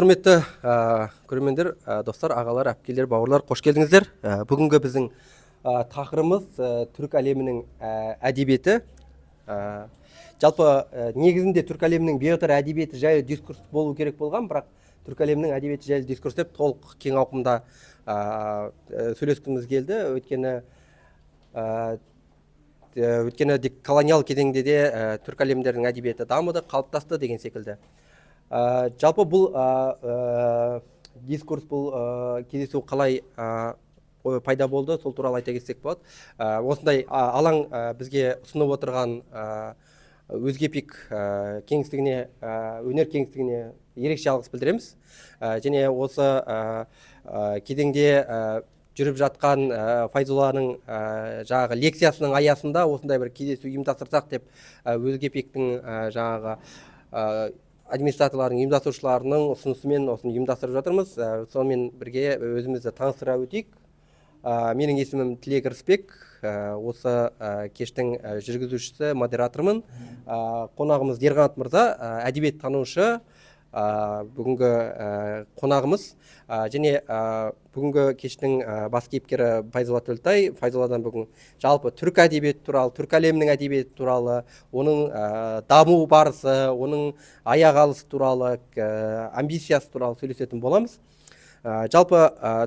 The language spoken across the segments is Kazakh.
Құрметті көрермендер, достар, ағалар, әпкелер, бауырлар, қош келдіңіздер. Бүгінгі біздің тақырыбымыз түрік әлемінің әдебиеті. Жалпы негізінде түркі әлемінің беотар әдебиеті жайлы дискурс болу керек болған, бірақ түркі әлемінің әдебиеті жайлы дискурс деп толық кең ауқымда сөйлескіміз келді. Өйткені колониал кезеңде де түркі әлемдерінің әдебиеті дамыды, қалыптасты деген секілді. Жалпы бұл дискурс, бұл кездесу қалай пайда болды, сол туралы айта кетсек болады. Осындай алаң бізге ұсынып отырған Өзге ПИК кеңістігіне, өнер кеңістігіне ерекше алғыс білдіреміз. Және осы кезеңде жүріп жатқан Файзулланың жаңағы лекциясының аясында осындай бір кездесу ұйымдастырсақ деп Өзге ПИК-тің жаңағы администраторларының, ұйымдастырушыларының ұсынысымен осыны ұйымдастырып жатырмыз. Сонымен бірге өзімізді таныстыра өтейік. Менің есімім Тілек Рысбек, осы кештің жүргізушісі, модератормын. Қонағымыз Ерқанат мырза, әдебиеттанушы, бүгінгі қонағымыз. Және бүгінгі кештің бас кейіпкері Файзулла Төлтай. Файзулладан бүгін жалпы түркі әдебиеті туралы, түркі әлемінің әдебиеті туралы, оның даму барысы, оның аяқ алысы туралы, амбициясы туралы сөйлесетін боламыз. Жалпы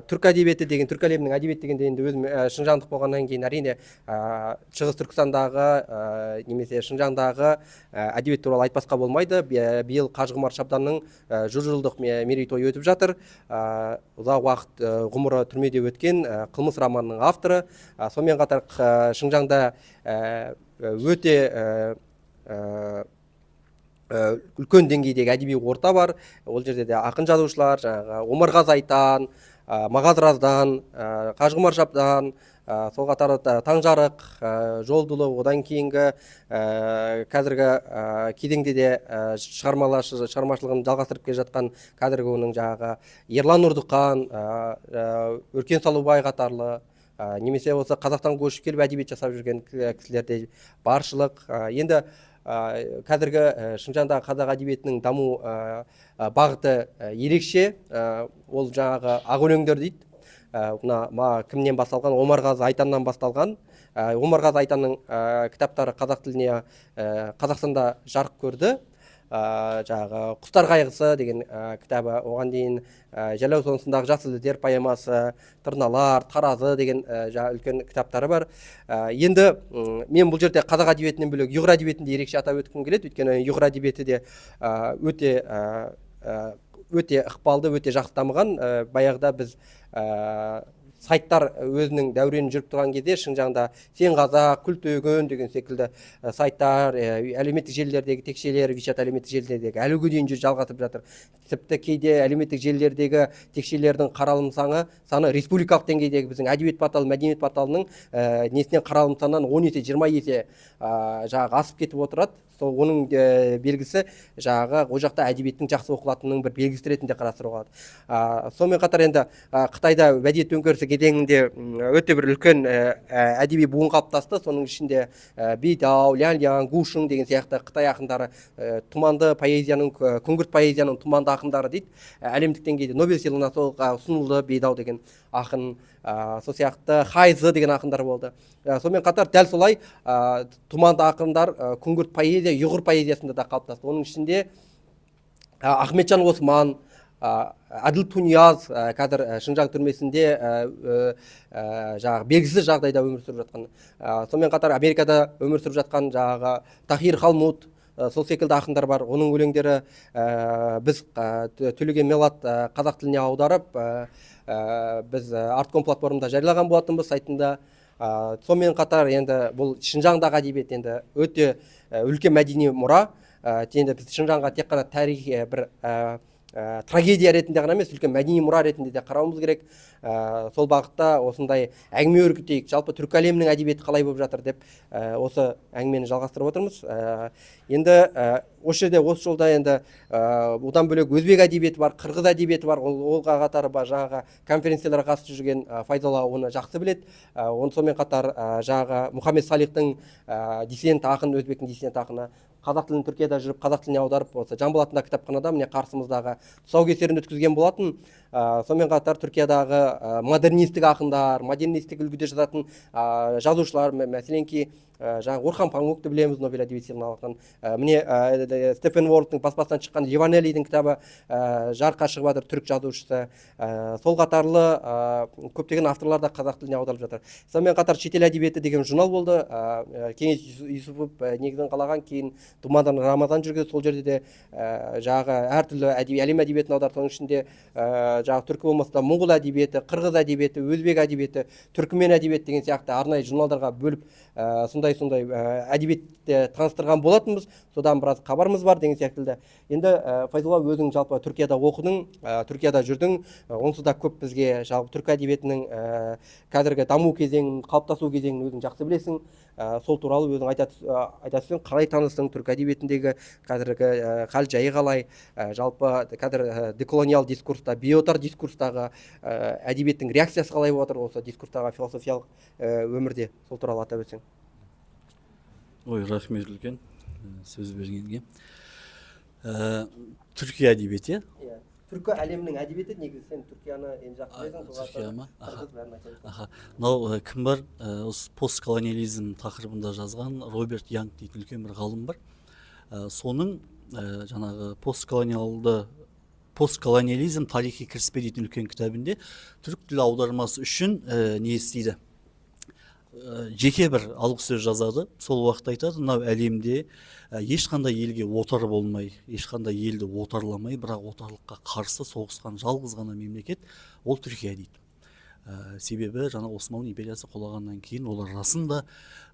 түркі әдебиеті деген, түркі әлемінің әдебиеті дегенде, енді өзім шыңжаңдық болғаннан кейін, әрине, Шығыс Түркістандағы немесе Шыңжаңдағы әдебиет туралы айтпасқа болмайды. Биыл Қажығұмар Шабданның 100 жылдық мерейтойы өтіп жатыр. Ұзақ уақыт ғұмыры түрмеде өткен «Қылмыс» романының авторы. Сонымен қатар Шыңжаңда өте үлкен деңгейдегі әдеби орта бар. Ол жерде де ақын жазушылар, жаңағы Омарғазы Айтан, Мағаз Раздан, Қажығұмар Шабдан, сол қатары Таңжарық, Жолдыұлы, одан кейінгі қазіргі кезеңде де шығармашылығын жалғастырып келе жатқан қазіргі оның жаңағы Ерлан Нұрдықан, Өркен Салубай қатарлы, немесе осы Қазақстанға көшіп келіп әдебиет жасап жүрген кісілер де баршылық. Енді қазіргі Шыңжаңдағы қазақ әдебиетінің даму бағыты ерекше. Ол жаңағы ақ өлеңдер дейді. Мына кімнен басталған? Омарғазы Айтаннан басталған. Омарғазы Айтанның кітаптары қазақ тіліне Қазақстанда жарық көрді. Жаңағы «Құстар қайғысы» деген кітабы, оған дейін «Жайлау соңысындағы жасыл іздер» поэмасы, «Тырналар», «Таразы» деген жаңа үлкен кітаптары бар. Енді мен бұл жерде қазақ әдебиетінен бөлек ұйғыр әдебиетін де ерекше атап өткім келеді, өйткені ұйғыр әдебиеті де өте ықпалды, өте жақсы дамыған. Баяғыда біз сайттар өзінің дәуренін жүріп тұрған кезде Шыңжаңда «Сен қазақ», «Күлтегін» деген секілді сайттар, әлеуметтік желілердегі текшелер, WeChat әлеуметтік желілердегі әлі күнге дейін жалғасып жатыр. Тіпті кейде әлеуметтік желілердегі текшелердің қаралым саны республикалық деңгейдегі біздің әдебиет порталы, мәдениет порталының несінен, қаралым санынан 10 есе, 20 есе жаңағы асып кетіп отырады. Сол оның белгісі, жаңағы ол жақта әдебиеттің жақсы оқылатынының бір белгісі ретінде қарастыруға болады. Сонымен қатар енді Қытайда мәдениет төңкерісі кезеңінде өте бір үлкен әдеби буын қалыптасты. Соның ішінде Бейдау, Лян Лян, Гушың деген сияқты қытай ақындары, тұманды поэзияның, күңгірт поэзияның тұманды ақындары дейді. Әлемдік деңгейде Нобель сыйлығына сол ұсынылды Бейдау деген ақын. Сол сияқты Хайзы деген ақындар болды. Сонымен қатар дәл солай тұманды ақындар, күңгірт поэзия ұйғыр поэзиясында да қалыптасты. Оның ішінде Ахметжан Осман, Әділ Тунияз, қазір Шыңжаң түрмесінде жаңағы белгісіз жағдайда өмір сүріп жатқан. Сонымен қатар Америкада өмір сүріп жатқан жаңағы Тахир Халмут, сол секілді ақындар бар. Оның өлеңдері біз Төлеген Мелат қазақ тіліне аударып, біз Артком платформада жариялаған болатынбыз сайтында. Сонымен қатар енді бұл Шынжаңдағы әдебиет енді өте үлкен мәдени мұра. Енді біз Шынжаңға тек қана тарих бір трагедия ретінде ғана емес, үлкен мәдени мұра ретінде де қарауымыз керек. Сол бағытта осындай әңгіме өрбітейік, жалпы түркі әлемінің әдебиеті қалай болып жатыр деп осы әңгімені жалғастырып отырмыз. Енді осы жерде, осы жолда енді одан бөлек өзбек әдебиеті бар, қырғыз әдебиеті бар. Ол қатары бар, жаңағы конференцияларға қатысып жүрген Файзолла оны жақсы біледі. Оны сонымен қатар жаңағы Мұхаммед Салихтың, диссидент ақын, өзбектің диссидент ақыны. Қазақ тілін Түркияда жүріп қазақ тіліне аударып, осы Жамбыл атындағы кітапханада, міне, қарсымыздағы тұсаукесерін өткізген болатын. Сонымен қатар Түркиядағы модернистік ақындар, модернистік үлгіде жазатын жазушылар, мәселенки, жаңағы Орхан Памукты білеміз, Нобель әдебиет сыйлығын алған. Міне, Стефен Уордтың баспасынан шыққан Ливанелидің кітабы жарыққа шығып жатыр, түрік жазушысы. Сол қатарлы көптеген авторлар да қазақ тіліне аударылып жатыр. Сонымен қатар «Шетел әдебиеті» деген журнал болды. Кеңес Юсупов негізін қалаған, кейін Думандан Рамазан жүргізді. Сол жерде де жаңағы әртүрлі әдеби, әлем әдебиетін аударды. Соның ішінде жаңағы түркі болмаса да, моңғол әдебиеті, қырғыз әдебиеті, өзбек әдебиеті, түркімен әдебиеті деген сияқты арнайы журналдарға бөліп, сондай әдебиетті таныстырған болатынбыз. Содан біраз хабарымыз бар деген секілді. Енді, Файзулла, өзің жалпы Түркияда оқыдың, Түркияда жүрдің, онсыз да көп бізге жалпы түркі әдебиетінің қазіргі даму кезеңін, қалыптасу кезеңін өзің жақсы білесің. Сол туралы өзің айта түссең, қалай таныстың, түркі әдебиетіндегі қазіргі хал жайы қалай, жалпы қазір деколониал дискурста, бейотар дискурстағы әдебиеттің реакциясы қалай болып жатыр осы дискурстағы философиялық өмірде, сол туралы атап өтсең. Ой, рахмет үлкен сөз бергенге. Түркия әдебиеті, иә? Иә, түркі әлемінің әдебиеті. Негізі сен Түркияны енді жақсы білесің, сол Түркия ма? Қырғыз, бәрін айта берсең. Аха, мынау кім бар, осы постколониализм тақырыбында жазған Роберт Янг дейтін үлкен бір ғалым бар. Соның жаңағы «Постколониализм тарихи кіріспе» дейтін үлкен кітабінде түрік тілі аудармасы үшін не істейді, жеке бір алғы сөз жазады. Сол уақытта айтады: мынау әлемде ешқандай елге отар болмай, ешқандай елді отарламай, бірақ отарлыққа қарсы соғысқан жалғыз ғана мемлекет ол Түркия дейді. Себебі жаңа Осман империясы құлағаннан кейін олар расында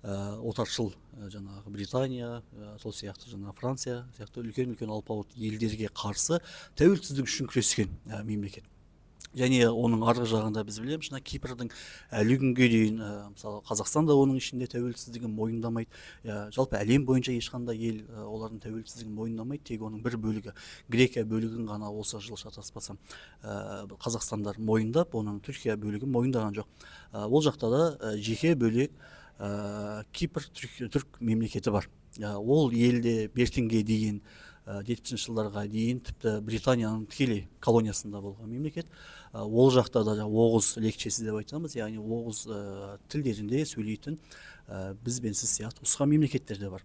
отаршыл жаңағы Британия, сол сияқты жаңағы Франция сияқты үлкен үлкен алпауыт елдерге қарсы тәуелсіздік үшін күрескен мемлекет. Және оның арғы жағында біз білеміз, жаңа Кипрдің әлі күнге дейін, мысалы, Қазақстан да оның ішінде тәуелсіздігін мойындамайды. Жалпы әлем бойынша ешқандай ел олардың тәуелсіздігін мойындамайды. Тек оның бір бөлігі, Грекия бөлігін ғана осы жыл, шатаспасам, қазақстандар мойындап, оның Түркия бөлігін мойындаған жоқ. Ол жақта да жеке бөлек Кипр түрік мемлекеті бар. Ол елде бертінге дейін, 70-жылдарға дейін тіпті Британияның тікелей колониясында болған мемлекет. Ол жақта да жаңа оғыз лекчесі деп айтамыз, яғни оғыз тілдерінде сөйлейтін, біз бен сіз сияқты туысқан мемлекеттер де бар.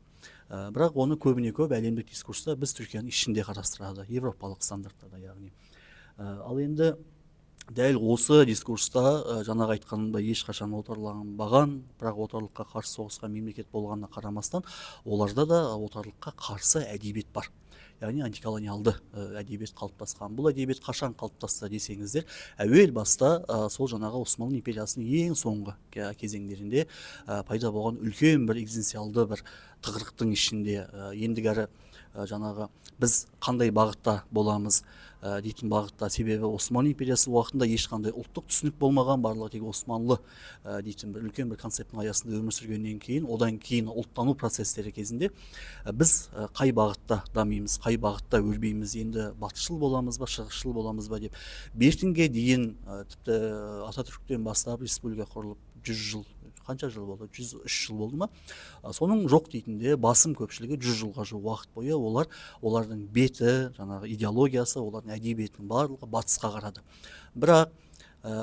Бірақ оны көбіне көп әлемдік дискурста біз Түркияның ішінде қарастырады, европалық стандарттарда яғни. Ал енді дәл осы дискурста, жаңағы айтқанымдай, ешқашан отарланбаған, бірақ отарлыққа қарсы соғысқан мемлекет болғанына қарамастан, оларда да отарлыққа қарсы әдебиет бар, яғни антиколониалды әдебиет қалыптасқан. Бұл әдебиет қашан қалыптасты десеңіздер, әуел баста сол жаңағы Осман империясының ең соңғы кезеңдерінде пайда болған үлкен бір экзистенциалды бір тығырықтың ішінде, ендігәрі жаңағы біз қандай бағытта боламыз дейтін бағытта. Себебі Осман империясы уақытында ешқандай ұлттық түсінік болмаған, барлығы тек османлы дейтін бір үлкен бір концепттің аясында өмір сүргеннен кейін, одан кейін ұлттану процестері кезінде біз қай бағытта дамимыз, қай бағытта өрбиміз, енді батысшыл боламыз ба, шығысшыл боламыз ба деп бертінге дейін, тіпті Ататүріктен бастап республика құрылып 100 жыл, қанша жыл болды, 103 жыл болды ма, соның жоқ дейтінде басым көпшілігі 100 жылға жуық уақыт бойы олардың беті, жаңағы идеологиясы, олардың әдебиетінің барлығы батысқа қарады. Бірақ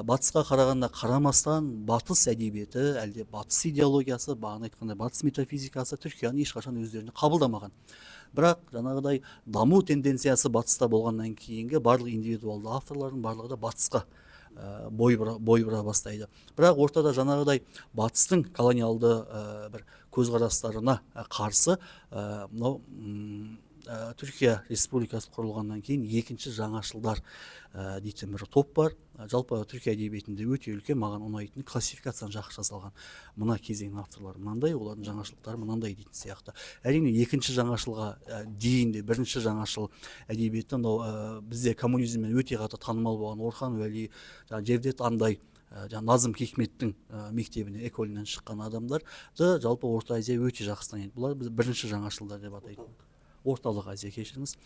батысқа қарағанда қарамастан, батыс әдебиеті әлде батыс идеологиясы, бағана айтқандай, батыс метафизикасы Түркияны ешқашан өздеріне қабылдамаған. Бірақ жаңағыдай даму тенденциясы батыста болғаннан кейінгі барлық индивидуалды авторлардың барлығы да батысқа бой бұра бастайды. Бірақ ортада жаңағыдай батыстың колониалды бір көзқарастарына қарсы мынау Түркия Республикасы құрылғаннан кейін екінші жаңашылдар дейтін бір топ бар. Жалпы түркі әдебиетінде өте үлкен маған ұнайтын классификацияны жақсы жасалған: мына кезеңнің авторлары мынандай, олардың жаңашылдықтары мынандай дейтін сияқты. Әрине, екінші жаңашылға дейін де бірінші жаңашыл әдебиеті, мынау бізде коммунизммен өте қатты танымал болған Орхан Уәли, жаңағы Жевдет Андай, жаңағы Назым Хикметтің мектебіне, эколінен шыққан адамдарды жалпы Орта Азия өте жақсы таниды. Бұлар біз бірінші жаңашылдар деп атайды. Орталық Азия, кешіріңіз.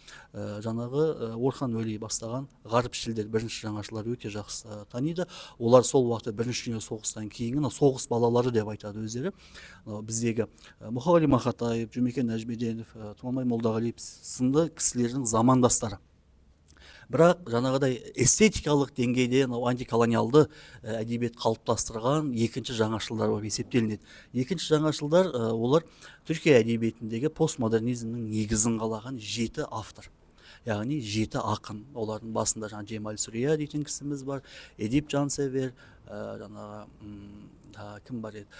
Жаңағы Орхан Уәли бастаған ғарыпшілдер, бірінші жаңашылар өте жақсы таниды. Олар сол уақытта бірінші дүние соғыстан кейінгі мына соғыс балалары деп айтады өздері. Мынау біздегі Мұқағали Мақатаев, Жұмекен Нәжімеденов, Тұманбай Молдағалиев сынды кісілердің замандастары. Бірақ жаңағыдай эстетикалық деңгейде мынау антиколониалды әдебиет қалыптастырған екінші жаңашылдар болып есептелінеді. Екінші жаңашылдар, олар Түркия әдебиетіндегі постмодернизмнің негізін қалаған жеті автор, яғни жеті ақын. Олардың басында жаңа Джемаль Сүрейя дейтін кісіміз бар, Эдип Жансевер, жаңағы кім бар еді,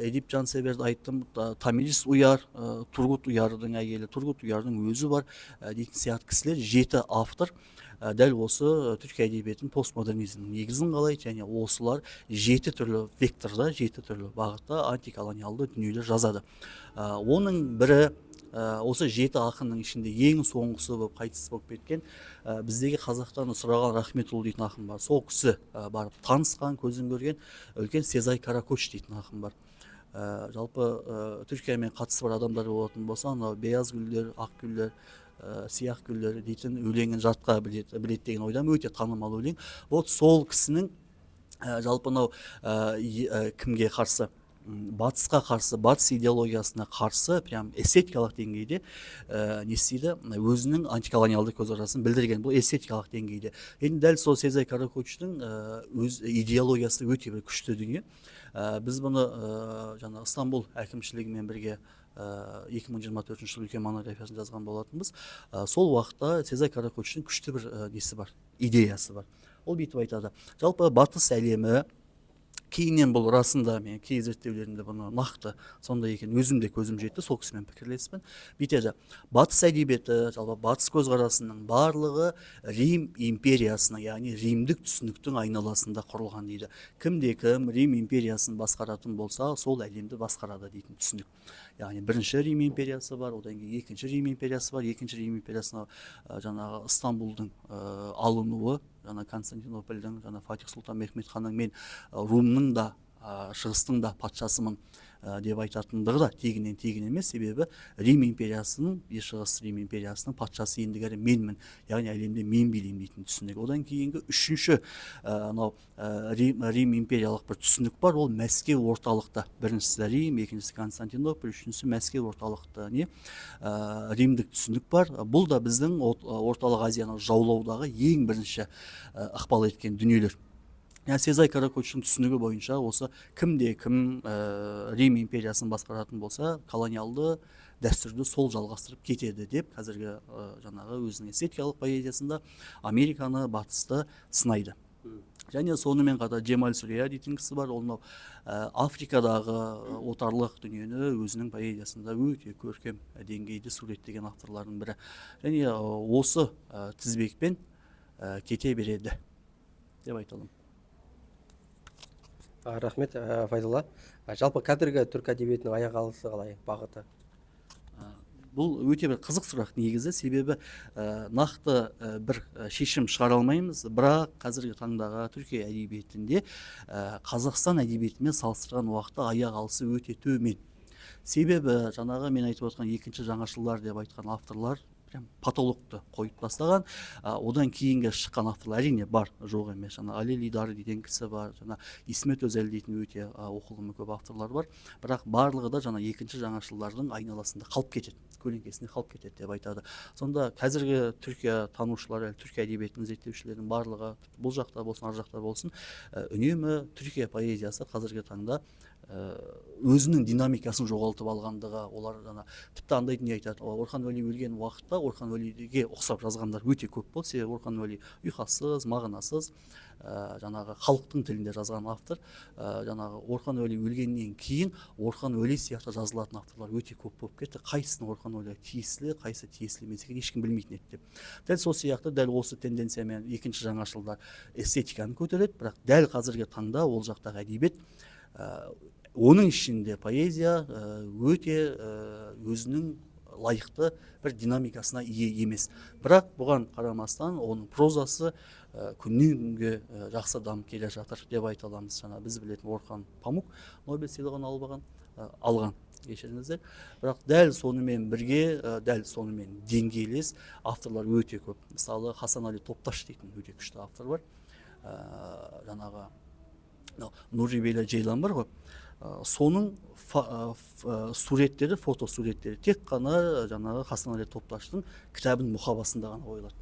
Эдип Жансеверді айттым, Томирис Уяр, Тургут Уярдың әйелі, Тургут Уярдың өзі бар дейтін сияқты кісілер, жеті автор дәл осы түркі әдебиетінің постмодернизмнің негізін қалайды және осылар жеті түрлі векторда, жеті түрлі бағытта антиколониалды дүниелер жазады. Оның бірі, осы жеті ақынның ішінде ең соңғысы болып қайтыс болып кеткен, біздегі қазақтан сұраған Рахметұлы дейтін ақын бар. Сол кісі барып танысқан, көзін көрген үлкен Сезай Каракоч дейтін ақын бар. Жалпы Түркиямен қатысы бар адамдар болатын болса, анау «Бейаз гүлдер, ақ гүлдер, сияқ гүлдер» дейтін өлеңін жатқа біледі деген ойдамын, өте танымал өлең. Вот сол кісінің жалпы мынау кімге қарсы, батысқа қарсы, батыс идеологиясына қарсы прям эстетикалық деңгейде не істейді, өзінің антиколониалды көзқарасын білдірген. Бұл эстетикалық деңгейде. Енді дәл сол Сезай Каракочтың өз идеологиясы өте бір күшті дүние. Біз бұны жаңа Ыстамбул әкімшілігімен бірге 2024 жылы үлкен монографиясын жазған болатынбыз. Сол уақытта Сезай Каракочтың күшті бір несі бар, идеясы бар. Ол бүйтіп айтады: жалпы батыс әлемі кейіннен, бұл расында мен кей зерттеулерімде бұны нақты сондай екен өзім де көзім жетті, сол кісімен пікірлеспін. Бүйтеді: батыс әдебиеті, жалпы батыс көзқарасының барлығы Рим империясының, яғни римдік түсініктің айналасында құрылған дейді. Кімде кім Рим империясын басқаратын болса, сол әлемді басқарады дейтін түсінік. Яғни бірінші Рим империясы бар, одан кейін екінші Рим империясы бар. Екінші Рим империясына жаңағы Ыстамбулдың алынуы, жаңа Константинопольдің, жаңа Фатих Сұлтан Мехмед ханның «мен Румның да, шығыстың да патшасымын» деп айтатындығы да тегіннен тегін емес. Себебі Рим империясының, шығыс Рим империясының патшасы ендігәрі менмін, яғни әлемде мен билеймін дейтін түсінік. Одан кейінгі үшінші анау Рим империялық бір түсінік бар, ол Мәскеу орталықта. Біріншісі Рим, екіншісі Константинополь, үшіншісі Мәскеу орталықта не римдік түсінік бар. Бұл да біздің Орталық Азияны жаулаудағы ең бірінші ықпал еткен дүниелер. Яғни Сезай Каракочтың түсінігі бойынша осы кімде кім Рим империясын басқаратын болса, колониалды дәстүрді сол жалғастырып кетеді деп қазіргі жаңағы өзінің эстетикалық поэзиясында Американы, батысты сынайды. Және сонымен қатар Джемаль Сүрейя дейтін кісі бар. Ол мынау Африкадағы отарлық дүниені өзінің поэзиясында өте көркем деңгейде суреттеген авторлардың бірі. Және осы тізбекпен кете береді деп айта аламын. Рахмет, Файзолла. Жалпы қазіргі түркі әдебиетінің аяқ алысы қалай, бағыты? Бұл өте бір қызық сұрақ негізі, себебі нақты бір шешім шығара алмаймыз. Бірақ қазіргі таңдағы Түркия әдебиетінде Қазақстан әдебиетімен салыстырған уақытта аяқ алысы өте төмен. Себебі жаңағы мен айтып отқан екінші жаңашылдар деп айтқан авторлар прям потолокты қойып тастаған. Одан кейінгі шыққан авторлар, әрине, бар, жоқ емес. Жаңа Али Лидар деген кісі бар, жаңа Исмет Өзел дейтін өте оқылымы көп авторлар бар. Бірақ барлығы да жаңа екінші жаңашылдардың айналасында қалып кетеді, көлеңкесінде қалып кетеді деп айтады. Сонда қазіргі Түркия танушылары, түркия әдебиетін зерттеушілердің барлығы, бұл жақта болсын, ар жақта болсын, үнемі Түркия поэзиясы қазіргі таңда өзінің динамикасын жоғалтып алғандығы. Олар жаңа тіпті андай дүние айтады: Орхан Уәли өлген уақытта Орхан Уәлиге ұқсап жазғандар өте көп болды, себебі Орхан Уәли ұйқассыз, мағынасыз, жаңағы халықтың тілінде жазған автор. Жаңағы Орхан Уәли өлгеннен кейін Орхан Уәли сияқты жазылатын авторлар өте көп болып кетті, қайсысының Орхан Уәлиге тиесілі, қайсысы тиесілі емес екенін ешкім білмейтін еді деп. Дәл сол сияқты, дәл осы тенденциямен екінші жаңашылдар эстетиканы көтереді. Бірақ дәл қазіргі таңда ол жақтағы әдебиет, оның ішінде поэзия, өте өзінің лайықты бір динамикасына ие емес. Бірақ бұған қарамастан оның прозасы күннен күнге жақсы дамып келе жатыр деп айта аламыз. Жаңа біз білетін Орхан Памук Нобель сыйлығын алып алған, алған. Кешіріңіздер, бірақ дәл сонымен бірге, дәл сонымен деңгейлес авторлар өте көп. Мысалы, Хасан Али Топташ дейтін өте күшті автор бар. Жаңағы мынау Нури Бейла Джейлан бар ғой, соның суреттері, фото суреттері тек қана жаңағы Хасан Али Топташтың кітабының мұқабасында ғана қойылады.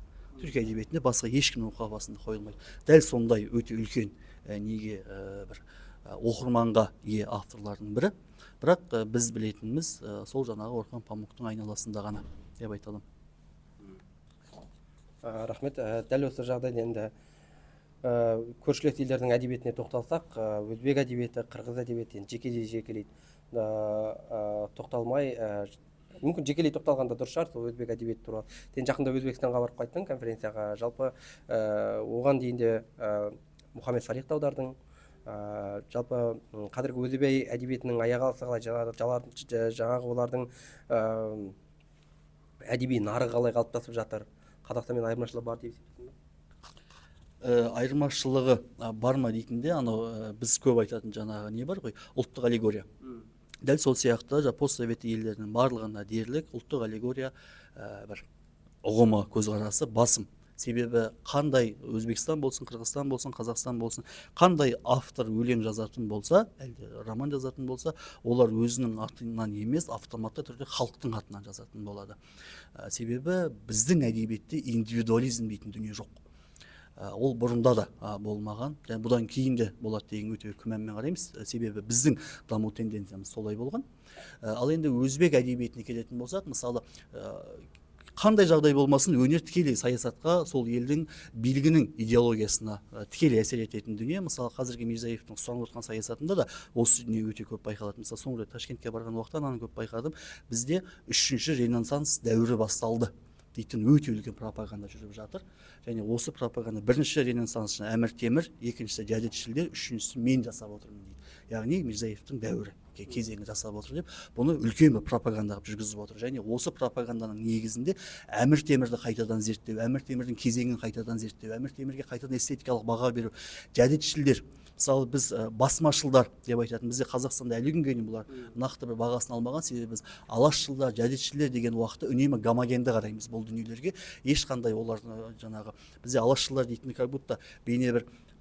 Түркі әдебиетінде басқа ешкімнің мұқабасында қойылмайды. Дәл сондай өте үлкен неге, бір оқырманға ие авторлардың бірі. Бірақ біз білетініміз сол жаңағы Орхан Памуктың айналасында ғана деп айта аламын. Рахмет. Дәл осы жағдайда енді көршілес елдердің әдебиетіне тоқталсақ, өзбек әдебиеті, қырғыз әдебиеті енді жекелей тоқталмай, мүмкін жекелей тоқталған да дұрыс шығар сол өзбек әдебиеті туралы. Сен жақында Өзбекстанға барып қайттың конференцияға. Жалпы, оған дейін де Мұхаммед Салихты аудардың. Жалпы қазіргі өзбек әдебиетінің аяқ алысы қалай, жаңағы олардың әдеби нарығы қалай қалыптасып жатыр, Қазақстанмен айырмашылығы бар деп есептейсің бе? Айырмашылығы бар ма дейтінде, анау біз көп айтатын жаңағы не бар ғой, ұлттық аллегория. Дәл сол сияқты жаңа постсовет елдерінің барлығына дерлік ұлттық аллегория бір ұғымы, көзқарасы басым. Себебі қандай Өзбекстан болсын, Қырғызстан болсын, Қазақстан болсын, қандай автор өлең жазатын болса, әлде роман жазатын болса, олар өзінің атынан емес, автоматты түрде халықтың атынан жазатын болады. Себебі біздің әдебиетте индивидуализм дейтін дүние жоқ. Ол бұрында да болмаған және бұдан кейін де болады деген өте күмәнмен қараймыз. Себебі біздің даму тенденциямыз солай болған. Ал енді өзбек әдебиетіне келетін болсақ, мысалы, қандай жағдай болмасын, өнер тікелей саясатқа, сол елдің билігінің идеологиясына тікелей әсер ететін дүние. Мысалы, қазіргі Мирзиёевтің ұстанып отқан саясатында да осы дүние өте көп байқалады. Мысалы, соңғы рет Ташкентке барған уақытта ананы көп байқадым. Бізде үшінші ренессанс дәуірі басталды дейтін өте үлкен пропаганда жүріп жатыр. Және осы пропаганда: бірінші ренессанс Әмір Темір, екіншісі жәдитшілдер, үшіншісі мен жасап отырмын дейді, яғни Мирзиёевтің дәуірі, кезеңі жасап отыр деп, бұны үлкен бір пропаганда қылып жүргізіп отыр. Және осы пропаганданың негізінде Әмір Темірді қайтадан зерттеу, Әмір Темірдің кезеңін қайтадан зерттеу, Әмір Темірге қайтадан эстетикалық баға беру, жәдитшілдер, мысалы, біз басмашылдар деп айтатын, бізде Қазақстанда әлі күнге дейін бұлар нақты бір бағасын алмаған. Себебі біз алашшылдар, жәдитшілдер деген уақытта үнемі гомогенді қараймыз бұл дүниелерге. Ешқандай олар жаңағы бізде алашшылдар дейтін как будто бейне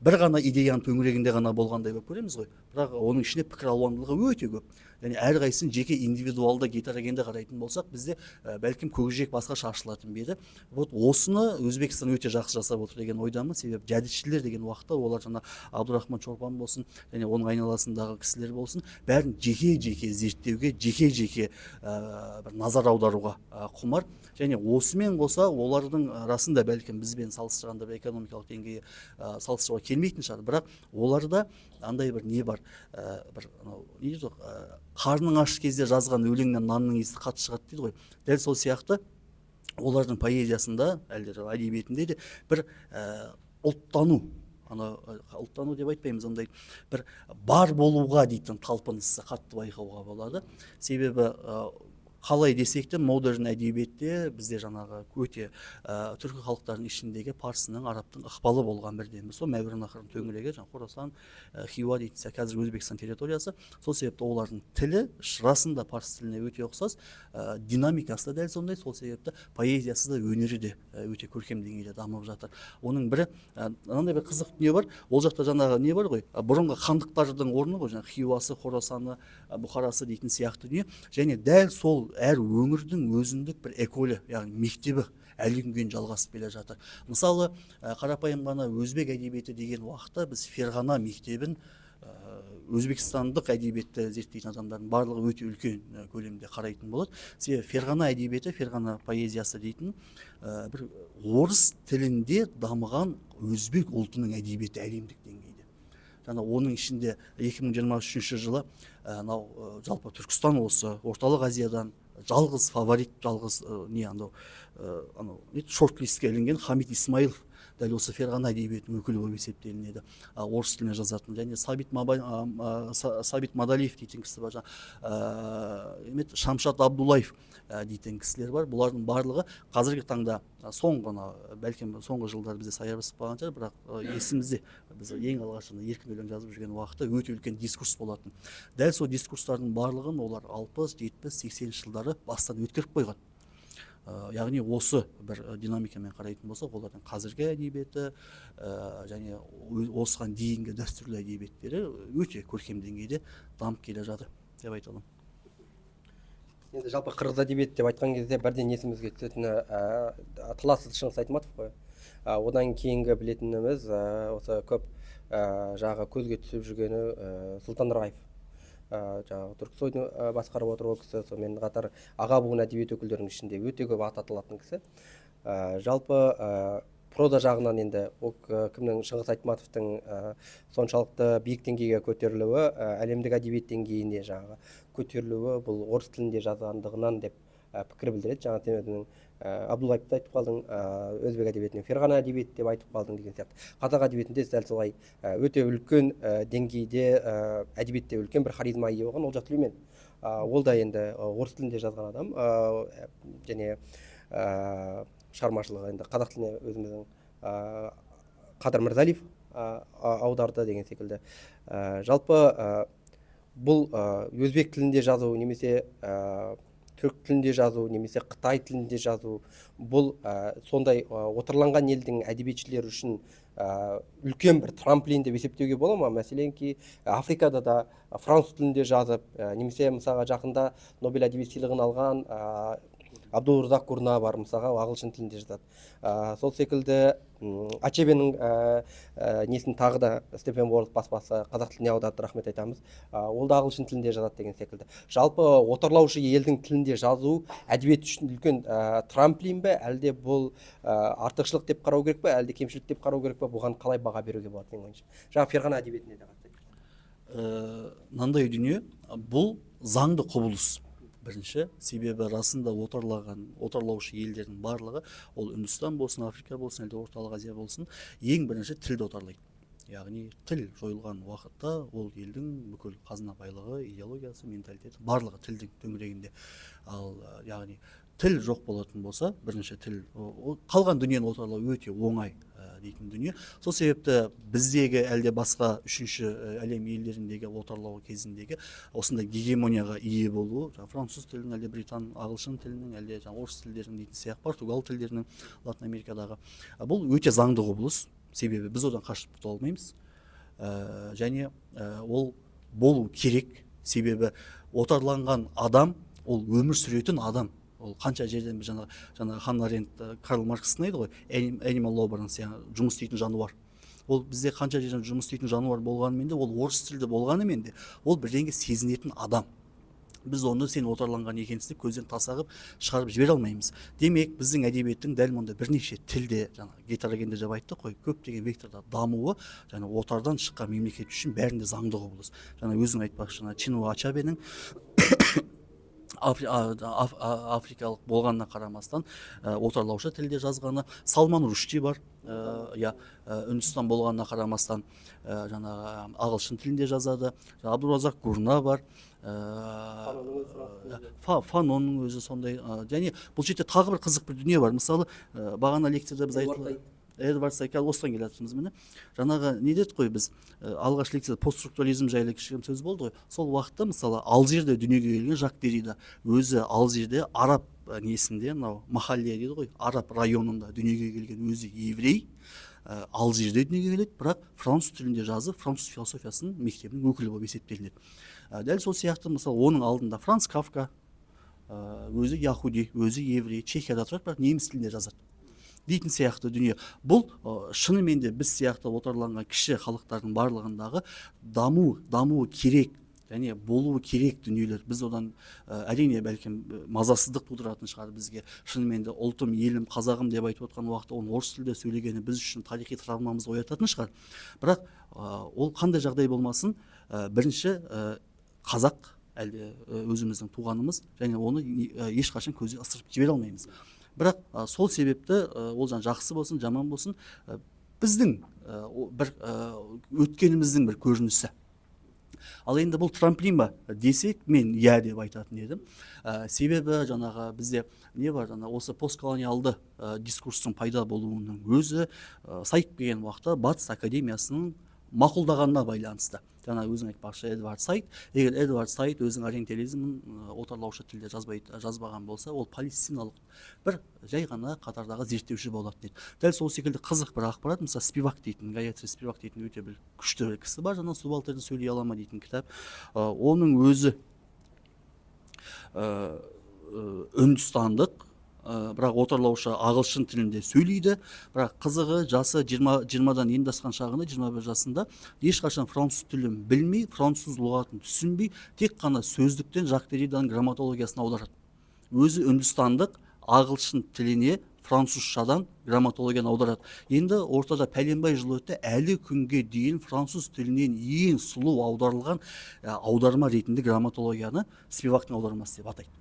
бір ғана идеяның төңірегінде ғана болғандай болып көреміз ғой. Бірақ оның ішінде пікір алуандылығы өте көп және әрқайсысын жеке, индивидуалды, гетерогенді қарайтын болсақ, бізде бәлкім көкжиек басқаша ашылатын ба еді. Вот осыны Өзбекстан өте жақсы жасап отыр деген ойдамын. Себебі жәдитшілер деген уақытта олар жаңа Абдурахман Чолпан болсын және оның айналасындағы кісілер болсын, бәрін жеке жеке зерттеуге, жеке жеке бір назар аударуға құмар. Және осымен қоса олардың расында бәлкім бізбен салыстырғанда бір экономикалық деңгейі салыстыруға келмейтін шығар, бірақ оларда андай бір не бар, бір анау не дейді ғой, қарның аш кезде жазған өлеңнен нанның иісі қатты шығады дейді ғой. Дәл сол сияқты олардың поэзиясында, әлде әдебиетінде де бір ұлттану, ана ұлттану деп айтпаймыз, андай бір бар болуға дейтін талпынысы қатты байқауға болады. Себебі қалай десек те, модерн әдебиетте бізде жаңағы өте түркі халықтарының ішіндегі парсының, арабтың ықпалы болған бірден бір сол Мәуереннахрдың төңірегі, жаңағы Қорасан, Хиуа дейтін сияқты қазіргі Өзбекстан территориясы. Сол себепті олардың тілі расында парсы тіліне өте ұқсас, динамикасы да дәл сондай. Сол себепті поэзиясы да, өнері де өте көркем деңгейде дамып жатыр. Оның бірі мынандай бір қызық дүние бар: ол жақта жаңағы не бар ғой, бұрынғы хандықтардың орны ғой, жаңағы Хиуасы, Хорасаны, Бұхарасы дейтін сияқты дүние. Және дәл сол әр өңірдің өзіндік бір эколі, яғни мектебі әлі күнге дейін жалғасып келе жатыр. Мысалы, қарапайым ғана өзбек әдебиеті деген уақытта біз Ферғана мектебін, өзбекстандық әдебиетті зерттейтін адамдардың барлығы өте үлкен көлемде қарайтын болады. Себебі Ферғана әдебиеті, Ферғана поэзиясы дейтін бір орыс тілінде дамыған өзбек ұлтының әдебиеті әлемдік деңгейде. Жаңа оның ішінде 2023 жылы мынау жалпы Түркістан осы Орталық Азиядан жалғыз фаворит, жалғыз не, анау не, шорт листке ілінген Хамит Исмаилов. Дәл сол Хамит Исмаиловтың дәл осы Ферғана әдебиетінің өкілі болып есептелінеді, орыс тілінде жазатын. Және Сабит Мадалиев дейтін кісі бар, Шамшат Абдуллаев дейтін кісілер бар. Бұлардың барлығы қазіргі таңда, соңғы, бәлкім, соңғы жылдары бізде саябырсып қалған шығар, бірақ есімізде, біз ең алғаш еркін өлең жазып жүрген уақытта өте үлкен дискурс болатын. Дәл сол дискурстардың барлығын олар 60, 70, 80-ші жылдары бастан өткеріп қойған. Яғни осы бір динамикамен қарайтын болсақ, олардың қазіргі әдебиеті және осыған дейінгі дәстүрлі әдебиеттері өте көркем деңгейде дамып келе жатыр деп айта аламын. Енді жалпы қырғыз әдебиеті деп айтқан кезде бірден есімізге түсетіні талассыз Шыңғыс Айтматов қой. Одан кейінгі білетініміз, осы көп жағы көзге түсіп жүргені, Сұлтан Нұрғаев. Жаңағы Түрксойды басқарып отыр ол кісі. Сонымен қатар аға буын әдебиет өкілдерінің ішінде өте көп аты аталатын кісі. Жалпы проза жағынан енді ол кімнің, Шыңғыс Айтматовтың соншалықты биік деңгейге көтерілуі, әлемдік әдебиет деңгейіне жаңағы көтерілуі бұл орыс тілінде жазғандығынан деп пікір білдіреді. Жаңа сен өзің Абдуллаевты айтып қалдың, өзбек әдебиетінен, Ферғана әдебиеті деп айтып қалдың деген сияқты. Қазақ әдебиетінде дәл солай өте үлкен деңгейде, әдебиетте үлкен бір харизма ие болған Олжас Сүлеймен. Ол да енді орыс тілінде жазған адам, және шығармашылығы енді қазақ тіліне өзіміздің Қадыр Мырзалиев аударды деген секілді. Жалпы бұл өзбек тілінде жазу немесе түрік тілінде жазу немесе қытай тілінде жазу, бұл сондай отарланған елдің әдебиетшілері үшін үлкен бір трамплин деп есептеуге бола ма? Мәселенки, Африкада да француз тілінде жазып, немесе мысалға жақында Нобель әдебиет сыйлығын алған Абдулразақ Гурна бар, мысалға, ағылшын тілінде жазады. Сол секілді Ачебенің несін тағы да Степен Уорлд баспасы қазақ тіліне аударды, рахмет айтамыз. Ол да ағылшын тілінде жазады деген секілді. Жалпы отарлаушы елдің тілінде жазу әдебиет үшін үлкен трамплин бе, әлде бұл артықшылық деп қарау керек пе, әлде кемшілік деп қарау керек пе? Бұған қалай баға беруге болады сенің ойыңша, жаңа Ферғана әдебиетіне де қатысты? Мынандай дүние, бұл заңды құбылыс бірінші. Себебі расында отарлаған, отарлаушы елдердің барлығы, ол Үндістан болсын, Африка болсын, әлде Орталық Азия болсын, ең бірінші тілді отарлайды. Яғни тіл жойылған уақытта ол елдің бүкіл қазына байлығы, идеологиясы, менталитеті, барлығы тілдің төңірегінде. Ал яғни тіл жоқ болатын болса, бірінші тіл, қалған дүниені отарлау өте оңай дейтін дүние. Сол себепті біздегі, әлде басқа үшінші әлем елдеріндегі отарлау кезіндегі осындай гегемонияға ие болуы, жаңағы француз тілінің, әлде британ, ағылшын тілінің, әлде жаңағы орыс тілдерінің дейтін сияқты, португал тілдерінің Латын Америкадағы, бұл өте заңды құбылыс. Себебі біз одан қашып құтыла алмаймыз. Және ол болу керек. Себебі отарланған адам ол өмір сүретін адам. Ол қанша жерден біз жаңағы Ханна Арендт, Карл Маркс сынайды ғой, animal laborance, яғни жұмыс істейтін жануар. Ол бізде қанша жерден жұмыс істейтін жануар болғанымен де, ол орыс тілді болғанымен де, ол бірдеңе сезінетін адам. Біз оны сен отарланған екенсің деп көзден таса қылып шығарып жібере алмаймыз. Демек, біздің әдебиеттің дәл мұндай бірнеше тілде, жаңағы гетерогенді деп айттық қой, көптеген векторда дамуы және отардан шыққан мемлекет үшін бәрінде заңды құбылыс. Жаңа өзің айтпақшы, жаңа Чинуа Ачабенің африкалық болғанына қарамастан отарлаушы тілде жазғаны, Салман Рушди бар, иә, Үндістан болғанына қарамастан жаңағы ағылшын тілінде жазады. Жаңа Абдуразақ Гурна бар, Фанонның өзі француз тілінде. Фанонның өзі сондай. Және бұл жерде тағы бір қызық бір дүние бар. Мысалы, бағана лекцияда біз Эдуард айтып Саид. Эдвард Саид, қазір осыдан келе жатырмыз. Міне, жаңағы не дедік қой біз, алғаш лекцияда постструктурализм жайлы кішігірім сөз болды ғой. Сол уақытта, мысалы, Алжирде дүниеге келген Жак Деррида өзі Алжирде араб несінде, мынау махаллия дейді ғой, араб районында дүниеге келген, өзі еврей, Алжирде дүниеге келеді, бірақ француз тілінде жазып, француз философиясының мектебінің өкілі болып есептелінеді. Дәл сол сияқты, мысалы, оның алдында Франц Кафка, өзі яхуди, өзі еврей, Чехияда тұрады, бірақ неміс тілінде жазады дейтін сияқты дүние. Бұл шынымен де біз сияқты отарланған кіші халықтардың барлығындағы дамуы керек және болуы керек дүниелер. Біз одан әрине, бәлкім, мазасыздық тудыратын шығар бізге. Шынымен де ұлтым, елім, қазағым деп айтып отқан уақытта оның орыс тілде сөйлегені біз үшін тарихи травмамызды оятатын шығар. Бірақ ол қандай жағдай болмасын, бірінші қазақ әлде өзіміздің туғанымыз және оны ешқашан көзге ысырып жібере алмаймыз. Бірақ сол себепті ол жаңа жақсы болсын, жаман болсын, біздің бір өткеніміздің бір көрінісі. Ал енді бұл трамплин ба десек, мен иә деп айтатын едім. Себебі жаңағы бізде не бар, жаңа осы постколониалды дискурстың пайда болуының өзі Саид келген уақытта Батыс академиясының мақұлдағанына байланысты. Жаңа өзің айтпақшы, Эдвард Саид, егер Эдвард Саид өзінің ориентализмін отарлаушы тілде жазбаған болса, ол палестиналық бір жай ғана қатардағы зерттеуші болатын еді. Дәл сол секілді қызық бір ақпарат, мысалы, Спивак дейтін, Гаятри Спивак дейтін өте бір күшті бір кісі бар, жаңа «Субалтерн сөйлей ала ма» дейтін кітап. Оның өзі үндістандық, бірақ отарлаушы ағылшын тілінде сөйлейді. Бірақ қызығы, жасы 20-дан енді асқан шағында, 21 жасында ешқашан француз тілін білмей, француз лұғатын түсінбей, тек қана сөздіктен Жак Derrida'ның грамматологиясын аударады. Өзі үндістандық, ағылшын тіліне французшадан грамматологияны аударады. Енді ортада пәленбай жыл өтті, әлі күнге дейін француз тілінен ең сұлу аударылған аударма ретінде грамматологияны Спивактың аудармасы деп атайды.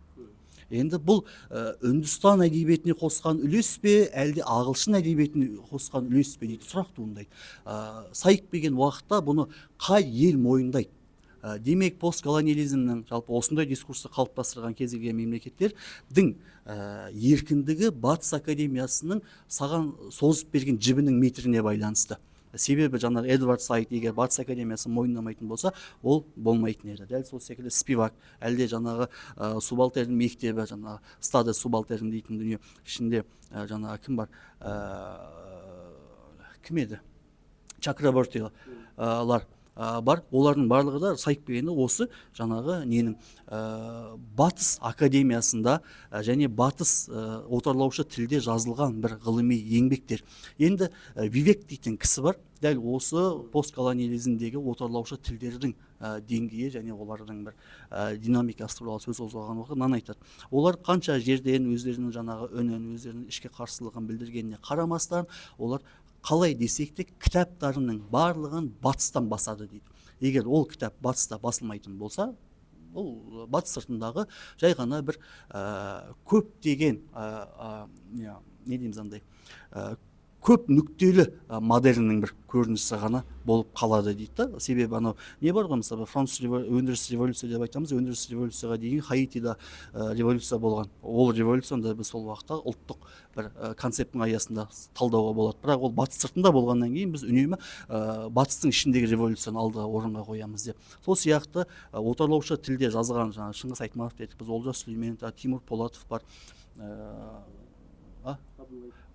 Енді бұл Үндістан әдебиетіне қосқан үлес пе, әлде ағылшын әдебиетіне қосқан үлес пе дейтін сұрақ туындайды. Саид келген уақытта бұны қай ел мойындайды? Демек, постколониализмнің жалпы осындай дискурсты қалыптастырған кез келген мемлекеттердің еркіндігі Батыс академиясының саған созып берген жібінің метріне байланысты. Себебі жаңағы Эдвард Саид егер Батыс академиясын мойындамайтын болса, ол болмайтын еді. Дәл сол секілді Спивак, әлде жаңағы субалтерн мектебі, жаңағы стадо субалтерн дейтін дүние ішінде жаңағы кім бар, кім еді, Чакрабортилар бар, олардың барлығы да Саид дегенде осы жаңағы ненің Батыс академиясында және батыс отарлаушы тілде жазылған бір ғылыми еңбектер. Енді Вивек дейтін кісі бар, дәл осы постколониализмдегі отарлаушы тілдердің деңгейі және олардың бір динамикасы туралы сөз қозғаған уақытта мынаны айтады: олар қанша жерден өздерінің жаңағы үнін, өздерінің ішкі қарсылығын білдіргеніне қарамастан, олар қалай десек те кітаптарының барлығын батыстан басады дейді. Егер ол кітап батыста басылмайтын болса, бұл батыс сыртындағы жай ғана бір көптеген не дейміз, андай көп нүктелі модерннің бір көрінісі ғана болып қалады дейді да. Себебі анау не бар ғой, мысалы, француз өндіріс революция деп айтамыз. Өндіріс революцияға дейін Хаитида революция болған. Ол революцияны да біз сол уақытта ұлттық бір концепттің аясында талдауға болады. Бірақ ол батыс сыртында болғаннан кейін біз үнемі батыстың ішіндегі революцияны алдыға орынға қоямыз деп. Сол сияқты отарлаушы тілде жазған жаңағы Шыңғыс Айтматов дедік біз, Олжас Сүлейменов, Тимур Полатов бар,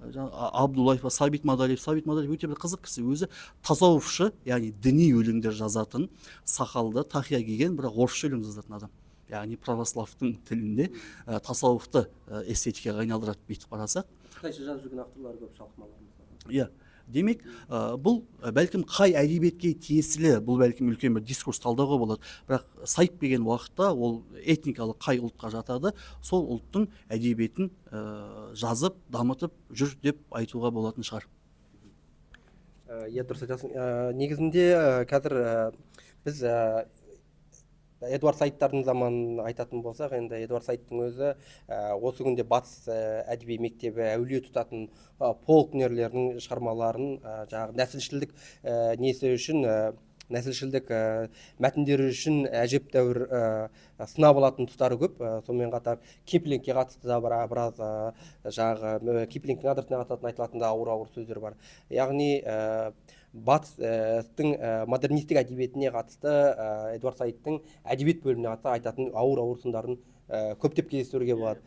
жаңа Абдуллаев бар, Сабит Мадалиев. Сабит Мадалиев өте бір қызық кісі, өзі тасауфшы, яғни діни өлеңдер жазатын, сақалды, тақия киген, бірақ орысша өлең жазатын адам. Яғни православтың тілінде тасауфты эстетикаға айналдырады, бүйтіп қарасақ. Қытайша жазып жүрген авторлар көп, шалқымалар, мысалы. Иә, демек, бұл бәлкім қай әдебиетке тиесілі, бұл бәлкім үлкен бір дискурс талдауға болады. Бірақ Саид деген уақытта ол этникалық қай ұлтқа жатады, сол ұлттың әдебиетін жазып, дамытып жүр деп айтуға болатын шығар. Иә, дұрыс айтасың. Негізінде қазір біз Эдуард Саидтардың заманын айтатын болсақ, енді Эдуард Саидтың өзі осы күнде батыс әдеби мектебі әулие тұтатын Фолкнерлердің шығармаларын жаңағы нәсілшілдік несі үшін, нәсілшілдік мәтіндері үшін әжептәуір сынап алатын тұстары көп. Сонымен қатар Киплингке қатысты да біраз жаңағы Киплингтің адресіне қатысатын айтылатын да ауыр ауыр сөздер бар. Яғни батыстың модернистік әдебиетіне қатысты Эдуард Саидтың әдебиет бөліміне қатысты айтатын ауыр ауыр сындарын көптеп кездестіруге болады.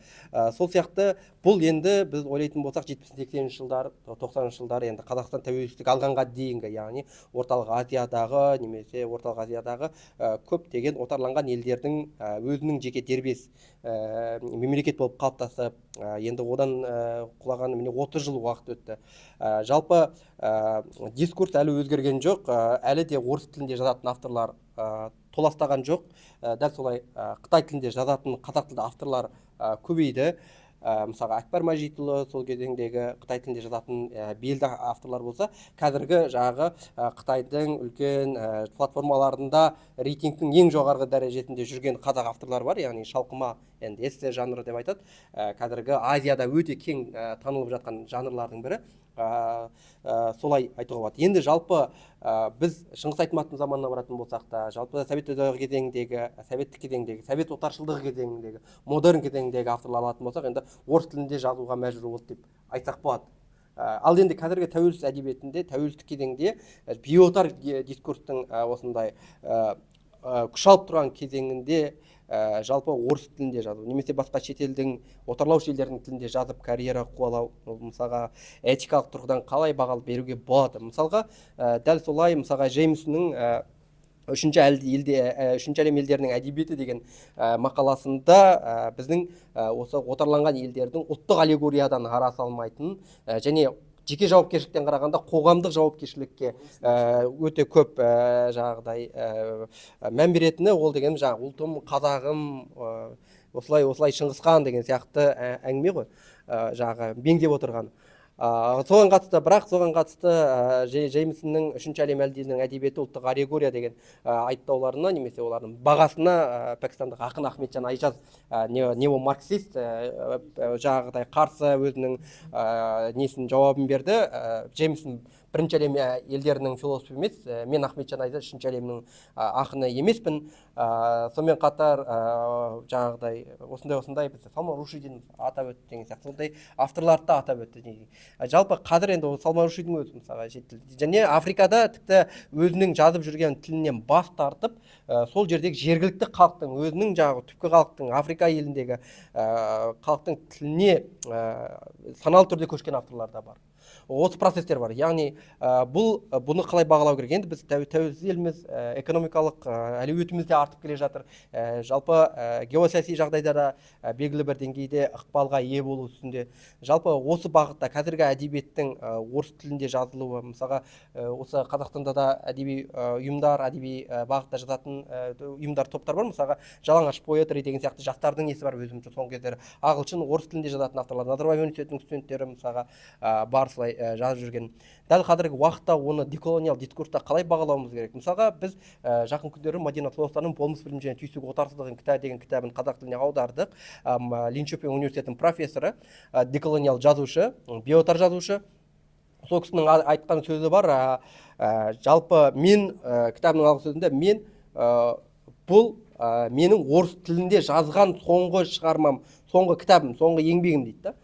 Сол сияқты бұл енді біз ойлайтын болсақ, 70-80 жылдар, 90-жылдар, енді Қазақстан тәуелсіздік алғанға дейінгі, яғни Орталық Азиядағы немесе Орталық Азиядағы көптеген отарланған елдердің өзінің жеке дербес мемлекет болып қалыптасып, енді одан құлаған міне 30 жыл уақыт өтті. Жалпы дискурс әлі өзгерген жоқ, әлі де орыс тілінде жазатын авторлар толастаған жоқ. Дәл солай қытай тілінде жазатын қазақ тілді авторлар көбейді. Мысалға, Әкбар Мәжитұлы сол кезеңдегі қытай тілінде жазатын белді авторлар болса, қазіргі жаңағы Қытайдың үлкен платформаларында рейтингтің ең жоғарғы дәрежесінде жүрген қазақ авторлары бар, яғни шалқыма, енді эссе жанры деп айтады. Қазіргі Азияда өте кең танылып жатқан жанрлардың бірі. Солай айтуға болады. Енді жалпы біз Шыңғыс Айтматовтың заманына баратын болсақ та, жалпы Совет Одағы кезеңіндегі, советтік кезеңдегі, совет отаршылдығы кезеңіндегі, модерн кезеңіндегі авторлар алатын болсақ, енді орыс тілінде жазуға мәжбүр болды деп айтсақ болады. Ал енді қазіргі тәуелсіз әдебиетінде, тәуелсіздік кезеңде, биотар дискурстың осындай күш алып тұрған кезеңінде, жалпы орыс тілінде жазу немесе басқа шетелдің, отарлаушы елдердің тілінде жазып карьера қуалау, ол мысалға этикалық тұрғыдан қалай баға беруге болады? Мысалға, дәл солай, мысалға, Джеймсонның үшінші елде, үшінші әлем елдерінің әдебиеті деген мақаласында біздің осы отарланған елдердің ұлттық аллегориядан ара алмайтын және жеке жауапкершіліктен қарағанда қоғамдық жауапкершілікке өте көп жаңағыдай мән беретіні, ол деген жаңағы ұлтым, қазағым, осылай осылай, Шыңғыс хан деген сияқты әңгіме ғой, жаңағы меңзеп отырған. Соған қатысты, бірақ соған қатысты Джеймсонның үшінші әлем елдерінің әдебиеті ұлттық аллегория деген айыптауларына немесе олардың бағасына пәкістандық ақын Ахметжан Айжаз, неомарксист, жаңағыдай қарсы өзінің несін, жауабын берді. Джеймсон бірінші әлем елдерінің философы емес, мен, Ахметжан Айжаз, үшінші әлемнің ақыны емеспін. Сонымен қатар жаңағыдай осындай осындай біз Салман Рушидин атап өтті деген сияқты сондай авторларды да атап өтті. Жалпы қазір енді ол Салман Рушидидің өзі мысалға шет тіл және Африкада тіпті өзінің жазып жүрген тілінен бас тартып, сол жердегі жергілікті халықтың, өзінің жаңағы түпкі халықтың, Африка еліндегі халықтың тіліне саналы түрде көшкен авторлар да бар. Осы процесстер бар. Яғни бұл бұны қалай бағалау керек? Енді біз тәуелсіз елміз, экономикалық әлеуетіміз де артып келе жатыр. Жалпы геосаяси жағдайда да белгілі бір деңгейде ықпалға ие болу үстінде. Жалпы осы бағытта қазіргі әдебиеттің орыс тілінде жазылуы, мысалға, осы Қазақстанда да әдеби ұйымдар, әдеби бағытта жазатын ұйымдар, топтар бар. Мысалға, Жалаңаш Poetry деген сияқты жастардың несі бар. Өзімше соңғы кездері ағылшын, орыс тілінде жазатын авторлар, Назарбаев университетінің студенттері, мысалға, бар солай жазып жүрген. Дәл қазіргі уақытта оны деколониал дискурста қалай бағалауымыз керек? Мысалға, біз жақын күндері Мадина Толостанның «Болмыс, білім және түйсік отарсыздығын» деген кітабын қазақ тіліне аудардық. Линчопинг университетінің профессоры, деколониал жазушы, биотар жазушы, сол кісінің айтқан сөзі бар. Жалпы мен кітабының алғы сөзінде: «Мен бұл менің орыс тілінде жазған соңғы шығармам, соңғы кітабым, соңғы еңбегім», — дейді да.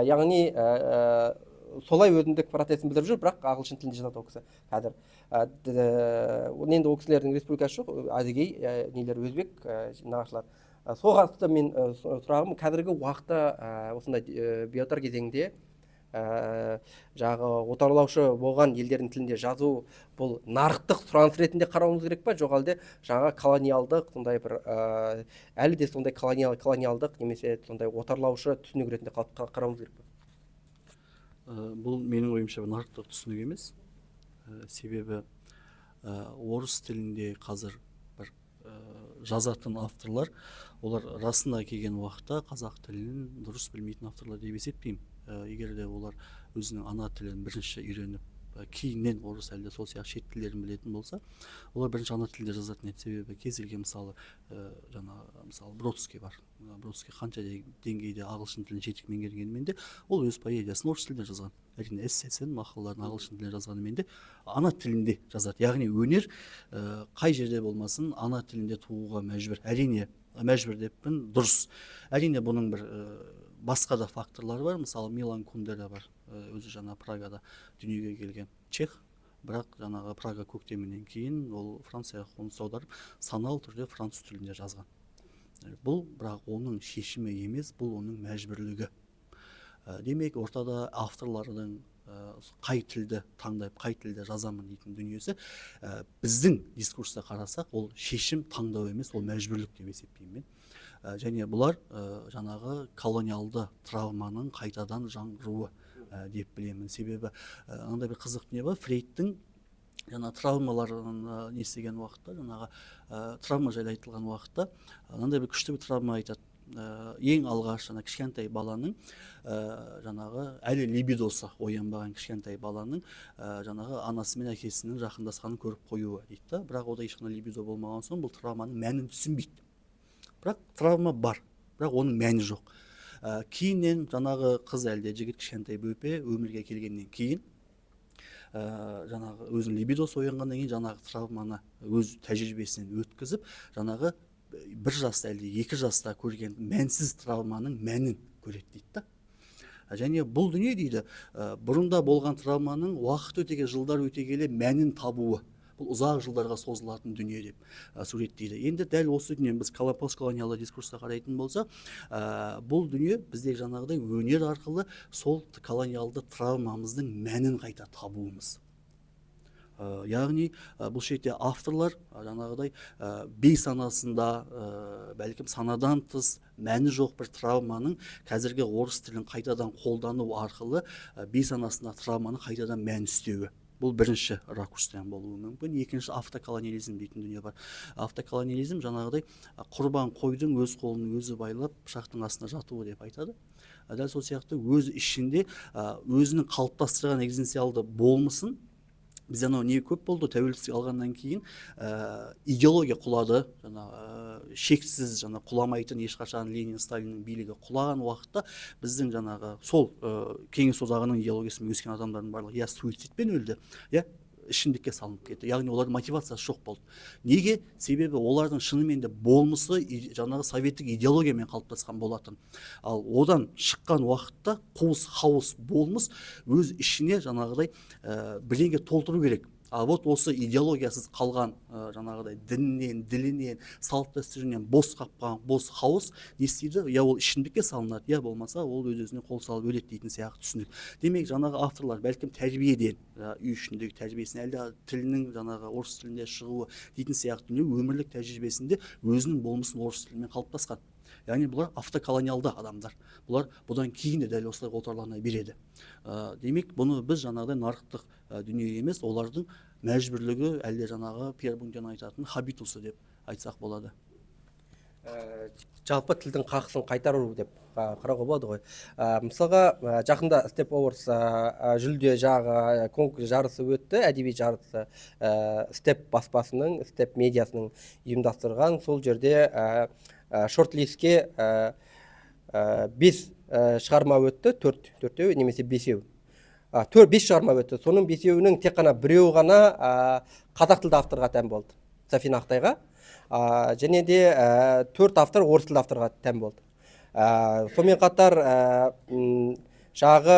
Яғни солай өзіндік процесін білдіріп жүр, бірақ ағылшын тілінде жазады ол кісі қазір. Енді ол кісілердің республикасы жоқ, әдегей нелер, өзбек, нағашылар. Сол қатысты мен сұрағым: қазіргі уақытта осындай биотар кезеңде жаңағы отарлаушы болған елдердің тілінде жазу, бұл нарықтық сұраныс ретінде қарауымыз керек па, жоқ әлде жаңа колониалдық сондай бір әлі де сондай колониалдық немесе сондай отарлаушы түсінік ретінде қарауымыз керек па? Бұл менің ойымша нарықтық түсінік емес. Себебі орыс тілінде қазір бір жазатын авторлар, олар расында келген уақытта қазақ тілін дұрыс білмейтін авторлар деп есептеймін. Егер де олар өзінің ана тілін бірінші үйреніп, кейіннен орыс әлде сол сияқты шет тілдерін білетін болса, олар бірінші ана тілінде жазатын еді. Себебі кез келген, мысалы, жаңағы, мысалы, Бродский бар. Бродский қанша деңгейде ағылшын тілін жетік меңгергенімен де, ол өз поэзиясын орыс тілінде жазған. Әрине, эссесін, мақалаларын ағылшын тілінде жазғанымен де, ана тілінде жазады. Яғни өнер қай жерде болмасын ана тілінде тууға мәжбүр. Әрине, мәжбүр деппін, дұрыс. Әрине, бұның бір басқа да факторлары бар. Мысалы, Милан Кундера бар. Өзі жаңа Прагада дүниеге келген чех, бірақ жаңағы Прага көктемінен кейін ол Францияға қоныс аударып, саналы түрде француз тілінде жазған. Бұл бірақ оның шешімі емес, бұл оның мәжбүрлігі. Демек, ортада авторлардың қай тілді таңдап, қай тілде жазамын дейтін дүниесі, біздің дискурста қарасақ, ол шешім таңдау емес, ол мәжбүрлік деп есептеймін мен. Және бұлар жаңағы колониалды травманың қайтадан жаңғыруы деп білемін. Себебі андай бір қызық дүние бар: Фрейдтің жаңа травмаларын не істеген уақытта, жаңағы травма жайлы айтылған уақытта, мынандай бір күшті бір травма айтады. Ең алғаш жаңа кішкентай баланың, жаңағы әлі либидосы оянбаған кішкентай баланың, жаңағы анасы мен әкесінің жақындасқанын көріп қоюы дейді да. Бірақ ода ешқандай либидо болмаған соң, бұл травманың мәнін түсінбейді. Бірақ травма бар, бірақ оның мәні жоқ. Кейіннен жаңағы қыз әлде жігіт, кішкентай бөпе өмірге келгеннен кейін, жаңағы өзінің либидосы оянғаннан кейін, жаңағы травманы өз тәжірибесінен өткізіп, жаңағы 1 жаста әлде 2 жаста көрген мәнсіз травманың мәнін көреді дейді да. Және бұл дүние дейді, бұрында болған травманың уақыт өте келе, жылдар өте келе мәнін табуы, бұл ұзақ жылдарға созылатын дүние деп суреттейді. Енді дәл осы дүние біз постколониалды дискурста қарайтын болсақ, бұл дүние бізде жаңағыдай өнер арқылы сол колониалды травмамыздың мәнін қайта табуымыз. Яғни бұл жерде авторлар жаңағыдай бейсанасында, бәлкім санадан тыс мәні жоқ бір травманың қазіргі орыс тілін қайтадан қолдану арқылы бейсанасында травманы қайтадан мән үстеуі. Бұл бірінші ракурстан болуы мүмкін. Екінші, автоколониализм дейтін дүние бар. Автоколониализм жаңағыдай құрбан қойдың өз қолын өзі байлап, пышақтың астына жатуы деп айтады. Дәл сол сияқты өз ішінде өзінің қалыптастырған экзистенциалды болмысын. Бізде анау не көп болды, тәуелсіздік алғаннан кейін идеология құлады, жаңағы шексіз, жаңа құламайтын ешқашан Ленин, Сталиннің билігі құлаған уақытта біздің жаңағы сол Кеңес Одағының идеологиясымен өскен адамдардың барлығы я суицидпен өлді, я ішімдікке салынып кетті. Яғни олардың мотивациясы жоқ болды. Неге? Себебі олардың шынымен де болмысы жаңағы советтік идеологиямен қалыптасқан болатын. Ал одан шыққан уақытта қуыс, хаос болмыс өз ішіне жаңағыдай бірдеңе толтыру керек. А вот осы идеологиясыз қалған, жаңағыдай дінінен, ділінен, салт дәстүрінен бос қапқан бос хаос не істейді? Я ол ішімдікке салынады, я болмаса ол өз өзіне қол салып өледі дейтін сияқты түсінік. Демек, жаңағы авторлар бәлкім тәрбиеден, үй ішіндегі тәрбиесін, әлде тілінің жаңағы орыс тілінде шығуы дейтін сияқты дүние, өмірлік тәжірибесінде өзінің болмысын орыс тілімен қалыптасқан. Яғни бұлар автоколониалды адамдар, бұлар бұдан кейін де дәл осылай отарлана береді. Демек, бұны біз жаңағыдай нарықтық дүние емес, олардың мәжбүрлігі, әлде жаңағы Пьер Бундьен айтатын хабитусы деп айтсақ болады. Жалпы тілдің қақысын қайтару деп қарауға болады ғой. Мысалға, жақында Step Awards жүлде жағы конкурс жарысы өтті, әдеби жарысы, Step баспасының, Step медиасының ұйымдастырған. Сол жерде шорт-листке бес шығарма өтті, төрт, төртеу немесе бесеу, төрт, бес шығарма өтті. Соның бесеуінің тек қана біреуі ғана қазақ тілді авторға тән болды, Сафина Ақтайға. Және де төрт автор орыс тілді авторға тән болды. Сонымен қатар жаңағы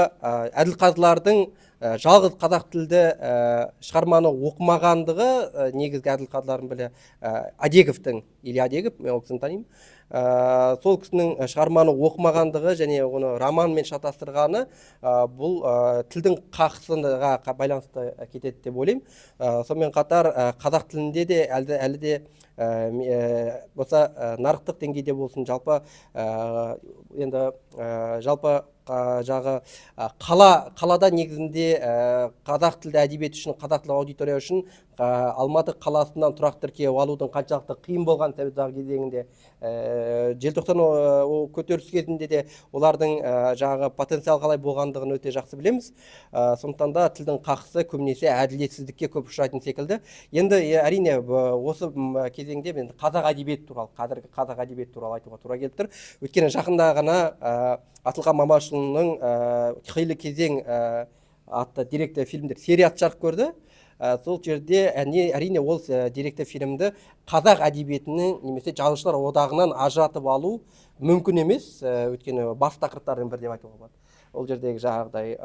әділқазылардың жалғыз қазақ тілді шығарманы оқымағандығы, негізгі әділқазылардың бірі Адеговтың, Илья Адегов, мен ол кісіні танимын, сол кісінің шығарманы оқымағандығы және оны романмен шатастырғаны, бұл тілдің қақысыға байланысты кетеді деп ойлаймын. Сонымен қатар қазақ тілінде де әлі де болса, нарықтық деңгейде болсын, жалпы енді жалпы жағы қалада негізінде қазақ тілді әдебиет үшін, қазақ тілді аудитория үшін Алматы қаласынан тұрақ тіркеу алудың қаншалықты қиын болған Совет Одағы кезеңінде, желтоқсан о көтеріліс кезінде де олардың жаңағы потенциал қалай болғандығын өте жақсы білеміз. Сондықтан да тілдің қақысы көбінесе әділетсіздікке көп ұшырайтын секілді. Енді әрине, осы кезеңде мен қазақ әдебиеті туралы, қазіргі қазақ әдебиеті туралы айтуға тура келіп тұр. Өйткені жақында ғана Асылхан Мамашұлының «Қилы кезең» атты деректі фильмдер сериясы жарық көрді. Сол жерде әрине ол деректі фильмді қазақ әдебиетінің немесе Жазушылар одағынан ажыратып алу мүмкін емес, өйткені басты тақырыптардың бірі деп айтуға болады. Ол жердегі жаңағыдай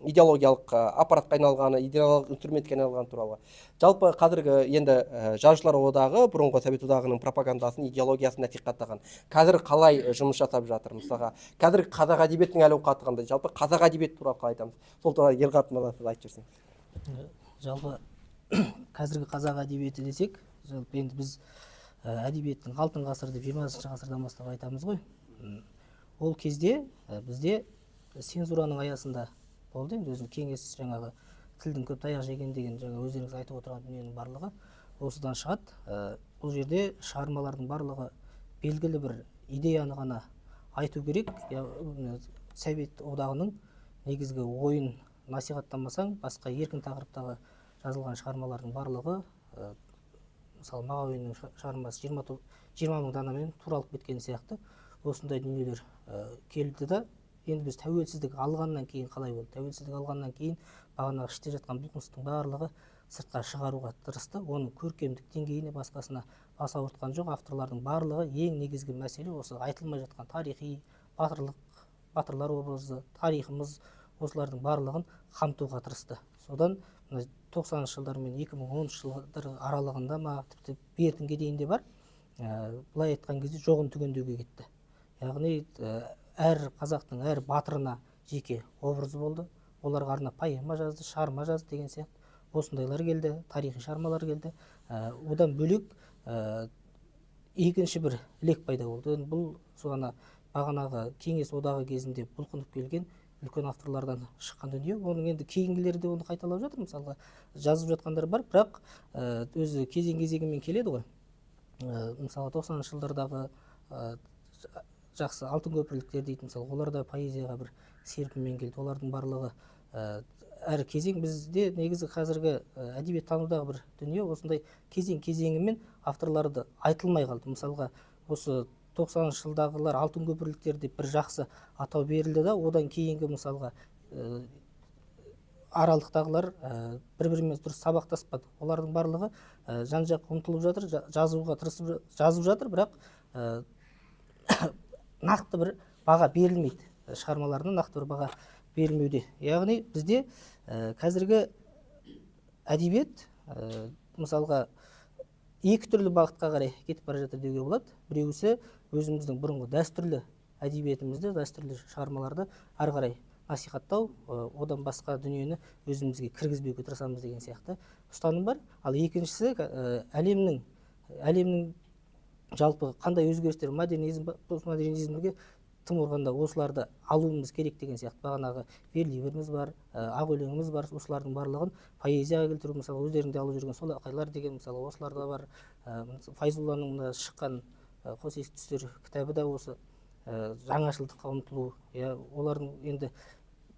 идеологиялық аппаратқа айналғаны, идеологиялық инструментке айналғаны туралы. Жалпы қазіргі енді Жазушылар одағы бұрынғы Совет Одағының пропагандасын, идеологиясын насихаттаған. Қазір қалай жұмыс жасап жатыр? Мысалға, қазір қазақ әдебиетінің әл ауқаты қандай? Жалпы қазақ әдебиеті туралы қалай айтамыз? Сол туралы, Ерғат мырза, сіз айтып жіберсеңіз. Жалпы қазіргі қазақ әдебиеті десек, жалпы енді біз әдебиеттің алтын ғасыры деп 20-ғасырдан бастап айтамыз ғой. Ол кезде бізде цензураның аясында болды. Енді өзінің кеңес жаңағы тілдің көп таяқ жеген деген жаңа өздеріңіз айтып отырған дүниенің барлығы осыдан шығады. Бұл жерде шығармалардың барлығы белгілі бір идеяны ғана айту керек. Совет одағының негізгі ойын насихаттамасаң, басқа еркін тақырыптағы жазылған шығармалардың барлығы, мысалы, Мағауиннің шығармасы 20 мың данамен туралып кеткен сияқты, осындай дүниелер келді да. Енді біз тәуелсіздік алғаннан кейін қалай болды? Тәуелсіздік алғаннан кейін бағанағы іште жатқан бұлқыныстың барлығы сыртқа шығаруға тырысты. Оның көркемдік деңгейіне, басқасына бас ауыртқан жоқ авторлардың барлығы. Ең негізгі мәселе осы айтылмай жатқан тарихи батырлық, батырлар образы, тарихымыз, осылардың барлығын қамтуға тырысты. Содан мына 90-жылдар мен 2010-жылдар аралығында ма, тіпті бертінге дейін де бар, былай айтқан кезде, жоғын түгендеуге кетті. Яғни әр қазақтың әр батырына жеке образы болды, оларға арнап поэма жазды, шығарма жазды деген сияқты осындайлар келді, тарихи шығармалар келді. Одан бөлек екінші бір лек пайда болды. Енді бұл сол ана бағанағы Кеңес одағы кезінде бұлқынып келген үлкен авторлардан шыққан дүние. Оның енді кейінгілері де оны қайталап жатыр, мысалға, жазып жатқандар бар, бірақ өзі кезең кезегімен келеді ғой. Мысалы, 90-жылдардағы жақсы алтын көпірліктер дейді, мысалы, олар да поэзияға бір серпінмен келді. Олардың барлығы әр кезең бізде негізі қазіргі әдебиеттанудағы бір дүние осындай кезең кезеңімен авторларды айтылмай қалды. Мысалға, осы 90-жылдағылар алтын көпірліктер деп бір жақсы атау берілді да, одан кейінгі, мысалға, аралықтағылар бір бірімен дұрыс сабақтаспады. Олардың барлығы жан жаққа ұмтылып жатыр, жазуға тырысып жазып жатыр, бірақ нақты бір баға берілмейді, шығармаларына нақты бір баға берілмеуде. Яғни бізде қазіргі әдебиет, мысалға, екі түрлі бағытқа қарай кетіп бара жатыр деуге болады. Біреусі өзіміздің бұрынғы дәстүрлі әдебиетімізді, дәстүрлі шығармаларды ары қарай насихаттау, одан басқа дүниені өзімізге кіргізбеуге тырысамыз деген сияқты ұстаным бар. Ал екіншісі әлемнің жалпы қандай өзгерістер, модернизм, постмодернизмге тым ұрғанда осыларды алуымыз керек деген сияқты, бағанағы верлибріміз бар, ақ өлеңіміз бар, осылардың барлығын поэзияға келтіру. Мысалы, өздерің де алып жүрген солақайлар деген, мысалы, осылар да бар. Файзулланың мына шыққан «Қос есік түстер» кітабы да осы жаңашылдыққа ұмтылу, иә. Олардың енді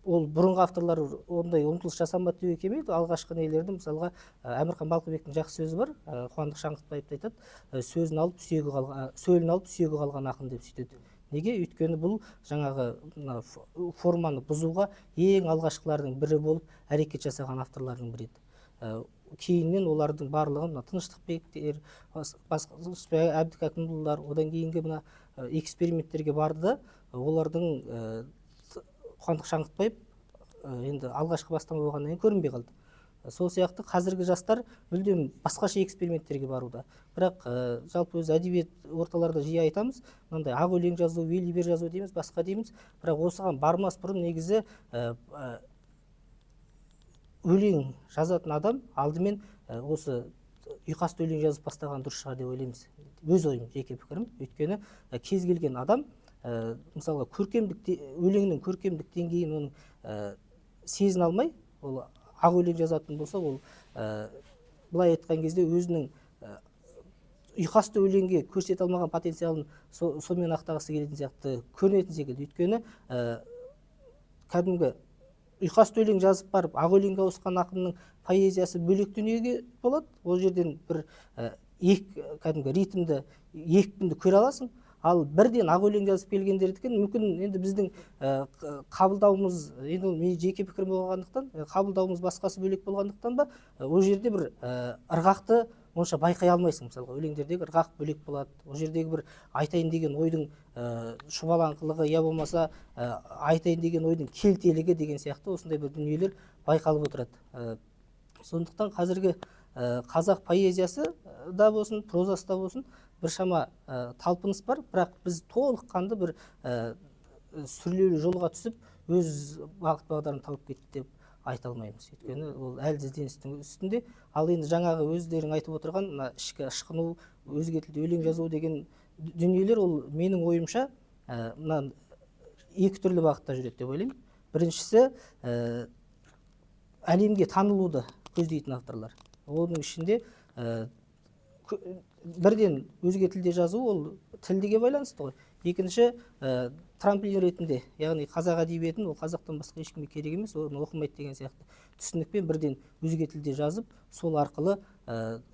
ол бұрынғы авторлар ондай ұмтылыс жасамады деуге келмейді. Алғашқы нелерді, мысалға, Әмірхан Балқыбектің жақсы сөзі бар, Қуандық Шаңғытбаев та айтады, сөзін алып сүйегі қалған, сөлін алып сүйегі қалған ақын деп сөйтеді. Неге? Өйткені бұл жаңағы мына форманы бұзуға ең алғашқылардың бірі болып әрекет жасаған авторлардың бірі еді. Кейіннен олардың барлығын мына Тыныштықбектер, Әбдікәкімұлылар, одан кейінгі мына эксперименттерге барды да, олардың Қуандық Шаңғытбаев енді алғашқы бастама болғаннан кейін көрінбей қалды. Сол сияқты қазіргі жастар мүлдем басқаша эксперименттерге баруда. Бірақ жалпы өзі әдебиет орталарда жиі айтамыз, мынандай ақ өлең жазу, верлибр жазу дейміз, басқа дейміз, бірақ осыған бармас бұрын негізі өлең жазатын адам алдымен осы ұйқасты өлең жазып бастаған дұрыс шығар деп ойлаймыз. Өз ойым, жеке пікірім. Өйткені кез келген адам, мысалға, көркемдік өлеңнің көркемдік деңгейін оның сезіне алмай, ол ақ өлең жазатын болса, ол былай айтқан кезде өзінің ұйқасты өлеңге көрсете алмаған потенциалын сонымен ақтағысы келетін сияқты көрінетін секілді. Өйткені кәдімгі ұйқасты өлең жазып барып ақ өлеңге ауысқан ақынның поэзиясы бөлек дүниеге болады. Ол жерден бір кәдімгі ритмді, екпінді көре аласың. Ал бірден ақ өлең жазып келгендердікі мүмкін енді біздің қабылдауымыз, енді ол менің жеке пікірім болғандықтан, қабылдауымыз басқасы бөлек болғандықтан ба, ол жерде бір ырғақты онша байқай алмайсың. Мысалға, өлеңдердегі ырғақ бөлек болады, ол жердегі бір айтайын деген ойдың шұбалаңқылығы, я болмаса айтайын деген ойдың келтелігі деген сияқты осындай бір дүниелер байқалып отырады. Сондықтан қазіргі қазақ поэзиясы да болсын, прозасы да болсын, біршама талпыныс бар, бірақ біз толыққанды бір сүрлеулі жолға түсіп, өз бағыт бағдарын тауып кетті деп айта алмаймыз. Өйткені ол әлі де ізденістің үстінде. Ал енді жаңағы өздерің айтып отырған мына ішкі ышқыну, өзге тілде өлең жазу деген дүниелер, ол менің ойымша мына екі түрлі бағытта жүреді деп ойлаймын. Біріншісі әлемге танылуды көздейтін авторлар. Оның ішінде бірден өзге тілде жазу, ол тілдіге байланысты ғой. Екінші, трамплин ретінде, яғни қазақ әдебиетін ол қазақтан басқа ешкімге керек емес, оны оқымайды деген сияқты түсінікпен бірден өзге тілде жазып, сол арқылы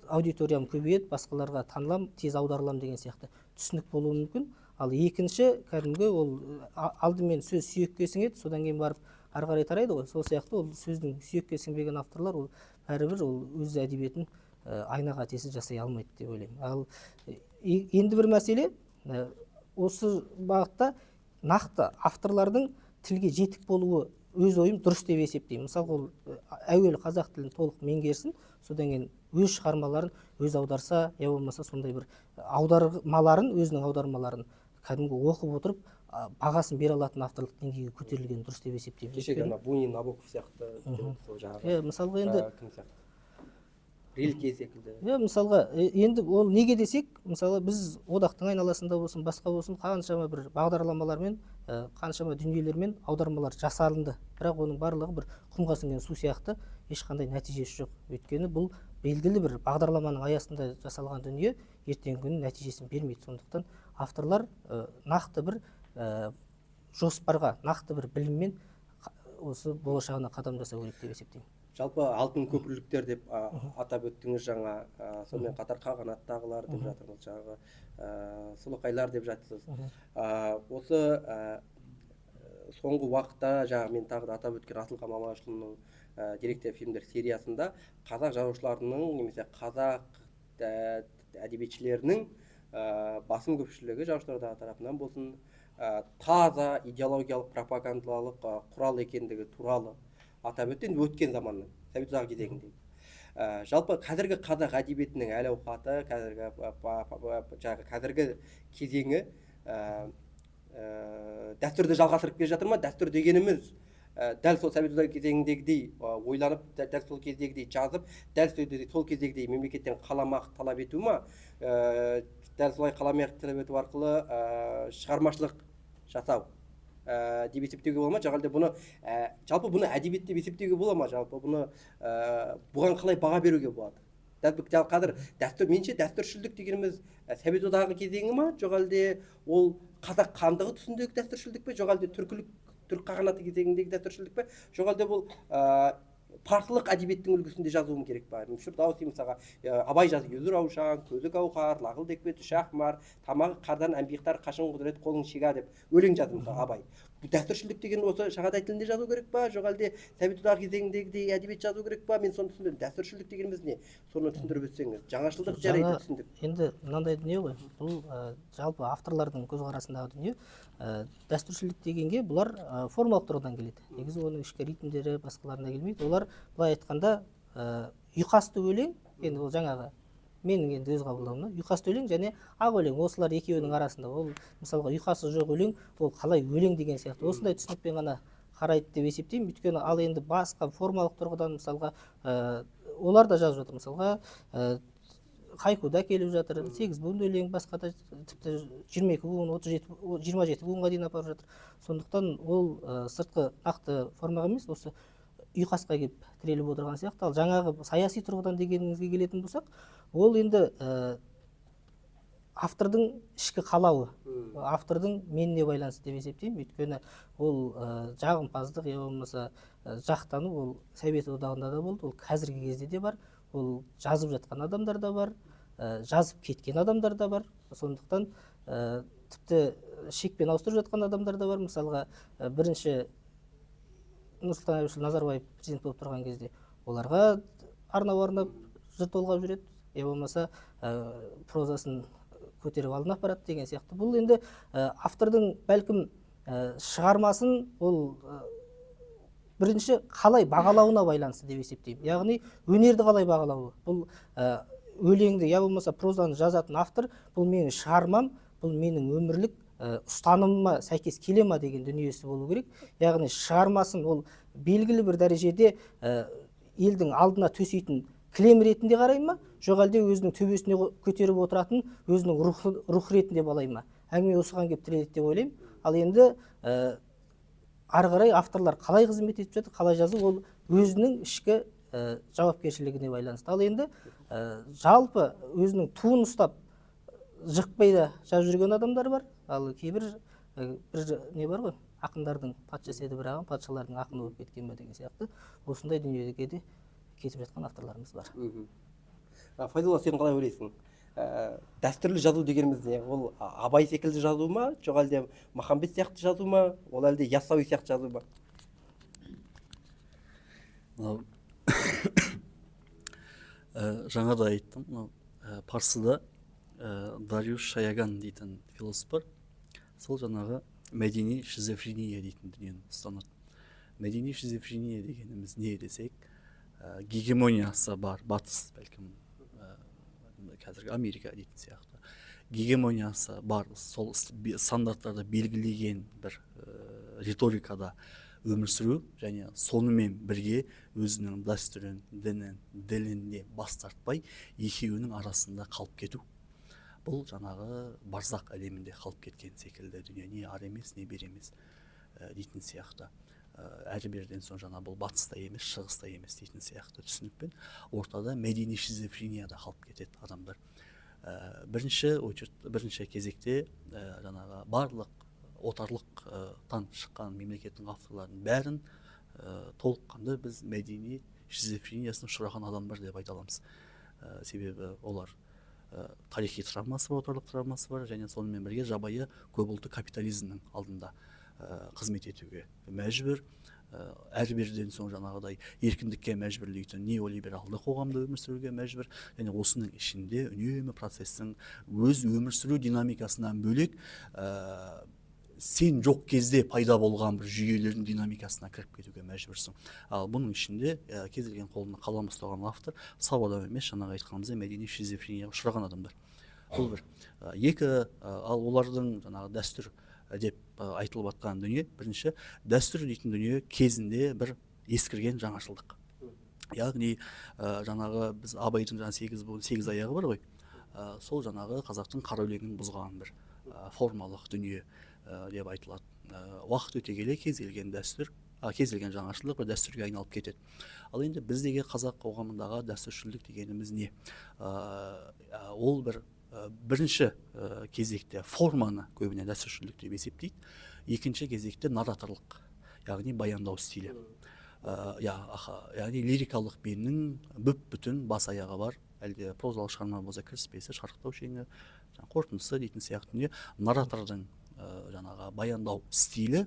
аудиториям көбейеді, басқаларға танылам, тез аударылам деген сияқты түсінік болуы мүмкін. Ал екінші, кәдімгі ол алдымен сөз сүйекке сіңеді, содан кейін барып ары қарай тарайды ғой. Сол сияқты ол сөздің сүйекке сіңбеген авторлар ол бәрібір ол өз әдебиетін айна қатесіз жасай алмайды деп ойлаймын. Ал енді бір мәселе, осы бағытта нақты авторлардың тілге жетік болуы өз ойым дұрыс деп есептеймін. Мысалға, ол әуелі қазақ тілін толық меңгерсін, содан кейін өз шығармаларын өз аударса, я болмаса сондай бір аудармаларын, өзінің аудармаларын кәдімгі оқып отырып, бағасын бере алатын авторлық деңгейге көтерілген дұрыс деп есептеймін. Кешегі ана Бунин, Набоков сияқты, сол жаңағы. Иә, мысалға енді Кім сияқты, Рильке секілді. Иә, мысалға, енді ол неге десек, мысалы, біз одақтың айналасында болсын, басқа болсын, қаншама бір бағдарламалармен, қаншама дүниелермен аудармалар жасалынды, бірақ оның барлығы бір құмға сіңген су сияқты, ешқандай нәтижесі жоқ. Өйткені бұл белгілі бір бағдарламаның аясында жасалған дүние ертеңгі күні нәтижесін бермейді. Сондықтан авторлар нақты бір жоспарға, нақты бір біліммен осы болашағына қадам жасау керек деп есептеймін. Жалпы алтын көпірліктер деп атап өттіңіз жаңа, сонымен қатар қағанаттағылар деп жатырмыз, жаңағы солақайлар деп жатсыз. Осы соңғы уақытта жаңағы мен тағы да атап өткен Асылхан Мамашұлының деректі фильмдер сериясында қазақ жазушыларының немесе қазақ әдебиетшілерінің басым көпшілігі, жазушылар тарапынан болсын, таза идеологиялық пропагандалық құрал екендігі туралы атап өтті, енді өткен заманның, Совет Одағы кезеңіндегі. Жалпы қазіргі қазақ әдебиетінің әл ауқаты, қазіргі жаңағы қазіргі кезеңі дәстүрді жалғастырып келе жатыр ма? Дәстүр дегеніміз дәл сол Совет Одағы кезеңіндегідей ойланып, дәл сол кездегідей жазып, дәл сол кездегідей мемлекеттен қаламақы талап ету ма? Дәл солай қаламақы талап ету арқылы шығармашылық жасау деп есептеуге бола ма? Жоқ әлде бұны жалпы бұны әдебиет деп есептеуге бола ма? Жалпы бұны бұған қалай баға беруге болады? Дәл қазір дәстүр, меніңше, дәстүршілдік дегеніміз Совет Одағы кезеңі ма, жоқ әлде ол қазақ хандығы тұсындағы дәстүршілдік пе, жоқ әлде түркілік, түрік қағанаты кезеңіндегі дәстүршілдік пе, жоқ әлде бұл парсылық әдебиеттің үлгісінде жазуым керек па? Фирдоуси, мысалға, Абай жазды: «Жүзі раушан, көзі гауһар, лағыл декбет, іші ақмар, тамағы қардан әмбиқтар, қашан құдірет қолың шига» деп өлең жазды, мысалы, Абай. Бұл дәстүршілдік деген осы шағатай тілінде жазу керек па, жоқ әлде Совет одағы кезеңіндегідей әдебиет жазу керек па? Мен соны түсінбедім. Дәстүршілдік дегеніміз не, соны түсіндіріп өтсеңіз. Жаңашылдық, жарайды, Жаңа- түсіндік. Енді мынандай дүние ғой бұл, жалпы авторлардың көзқарасындағы дүние. Дәстүршілдік дегенге бұлар формалық тұрғыдан келеді, негізі оның ішкі ритмдері, басқаларына келмейді. Олар былай айтқанда, ұйқасты өлең, енді ол жаңағы менің енді өз қабылдауымда ұйқасты өлең және ақ өлең, осылар екеуінің арасында. Ол мысалға ұйқасы жоқ өлең ол қалай өлең деген сияқты, осындай түсінікпен ғана қарайды деп есептеймін. Өйткені ал енді басқа формалық тұрғыдан, мысалға, олар да жазып жатыр, мысалға, хайкуда келіп жатыр, сегіз буынды өлең, басқа да, тіпті 22 буын, 37, 27 буынға дейін апарып жатыр. Сондықтан ол сыртқы нақты формаға емес, осы ұйқасқа келіп тіреліп отырған сияқты. Ал жаңағы саяси тұрғыдан дегеніңізге келетін болсақ, ол енді автордың ішкі қалауы, автордың меніне байланысты деп есептеймін. Өйткені ол жағымпаздық я болмаса жақтану, ол Совет Одағында да болды, ол қазіргі кезде де бар, ол жазып жатқан адамдар да бар, жазып кеткен адамдар да бар. Сондықтан тіпті шекпен ауыстырып жатқан адамдар да бар. Мысалға, бірінші Нұрсұлтан Әбішұлы Назарбаев президент болып тұрған кезде оларға арнау арнап жыр толғап жүреді, я болмаса прозасын көтеріп алдына апарады деген сияқты. Бұл енді автордың бәлкім шығармасын ол бірінші қалай бағалауына байланысты деп есептеймін, яғни өнерді қалай бағалауы. Бұл өлеңді я болмаса прозаны жазатын автор бұл менің шығармам, бұл менің өмірлік ұстанымыма сәйкес келе ма деген дүниесі болу керек. Яғни шығармасын ол белгілі бір дәрежеде елдің алдына төсейтін кілем ретінде қарай ма, жоқ әлде өзінің төбесіне көтеріп отыратын өзінің рухы, рух ретінде балай ма, әңгіме осыған келіп тіреледі деп ойлаймын. Ал енді ары қарай авторлар қалай қызмет етіп жатыр, қалай жазу, ол өзінің ішкі жауапкершілігіне байланысты. Ал енді жалпы өзінің туын ұстап жықпай да жазып жүрген адамдар бар. Ал кейбір бір не бар ғой, ақындардың патшасы еді бір ағам, патшалардың ақыны болып кеткен бе деген сияқты осындай дүниеге де кетіп жатқан авторларымыз бар. Файзолла, сен қалай ойлайсың? Дәстүрлі жазу дегеніміз не? Ол Абай секілді жазу ма, жоқ әлде Махамбет сияқты жазу ма, ол әлде Яссауи сияқты жазу ма? Мынау жаңа да айттым, мынау парсыда Дариуш Шаяган дейтін философ бар. Сол жаңағы мәдени шизофрения дейтін дүниені ұстанады. Мәдени шизофрения дегеніміз не десек, гегемониясы бар батыс, бәлкім қазіргі Америка дейтін сияқты, гегемониясы бар, сол стандарттарды белгілеген бір риторикада өмір сүру және сонымен бірге өзінің дәстүрін, дінін, діліне бас тартпай, екеуінің арасында қалып кету. Бұл жаңағы барзақ әлемінде қалып кеткен секілді дүние, не ары емес, не бері емес дейтін сияқты. Әрі беріден соң жаңа бұл батыста емес, шығыста емес дейтін сияқты түсінікпен ортада мәдени шизофренияда қалып кетеді адамдар. Бірінші очередь, бірінші кезекте жаңағы барлық отарлықтан шыққан мемлекеттің авторларының бәрін толыққанды біз мәдени шизофрениясына ұшыраған адамдар деп айта аламыз. Себебі олар тарихи травмасы бар, отарлық травмасы бар және сонымен бірге жабайы көпұлтты капитализмнің алдында қызмет етуге мәжбүр. Әрі беріден соң жаңағыдай еркіндікке мәжбүрлейтін неолибералды қоғамда өмір сүруге мәжбүр және осының ішінде үнемі процестің өз өмір сүру динамикасынан бөлек сен жоқ кезде пайда болған бір жүйелердің динамикасына кіріп кетуге мәжбүрсің. Ал бұның ішінде кез келген қолына қалам ұстаған автор сау адам емес, жаңағы айтқанымыздай мәдени шизофренияға ұшыраған адамдар. Бұл бір. Екі, ал олардың жаңағы дәстүр деп айтылып жатқан дүние, бірінші дәстүр дейтін дүние кезінде бір ескірген жаңашылдық. Яғни жаңағы біз Абайдың жаңа 8 буын, 8 аяғы бар ғой. Сол жаңағы қазақтың қара өлеңін бұзған бір формалық дүние деп айтылады. Уақыт өте келе кез келген дәстүр, кез келген жаңашылдық бір дәстүрге айналып кетеді. Ал енді біздегі қазақ қоғамындағы дәстүршілдік дегеніміз не? Ол бір бірінші кезекте форманы көбіне дәстүршілдік деп есептейді, екінші кезекте нараторлық, яғни баяндау стилі. Яғни лирикалық бейннің бүп-бүтін бас аяғы бар, әлде прозалық шығарма болса кіріспесі, шарықтау шеңі, жаңа қорытындысы дейтін сияқты дүние. Наратордың жаңағы баяндау стилі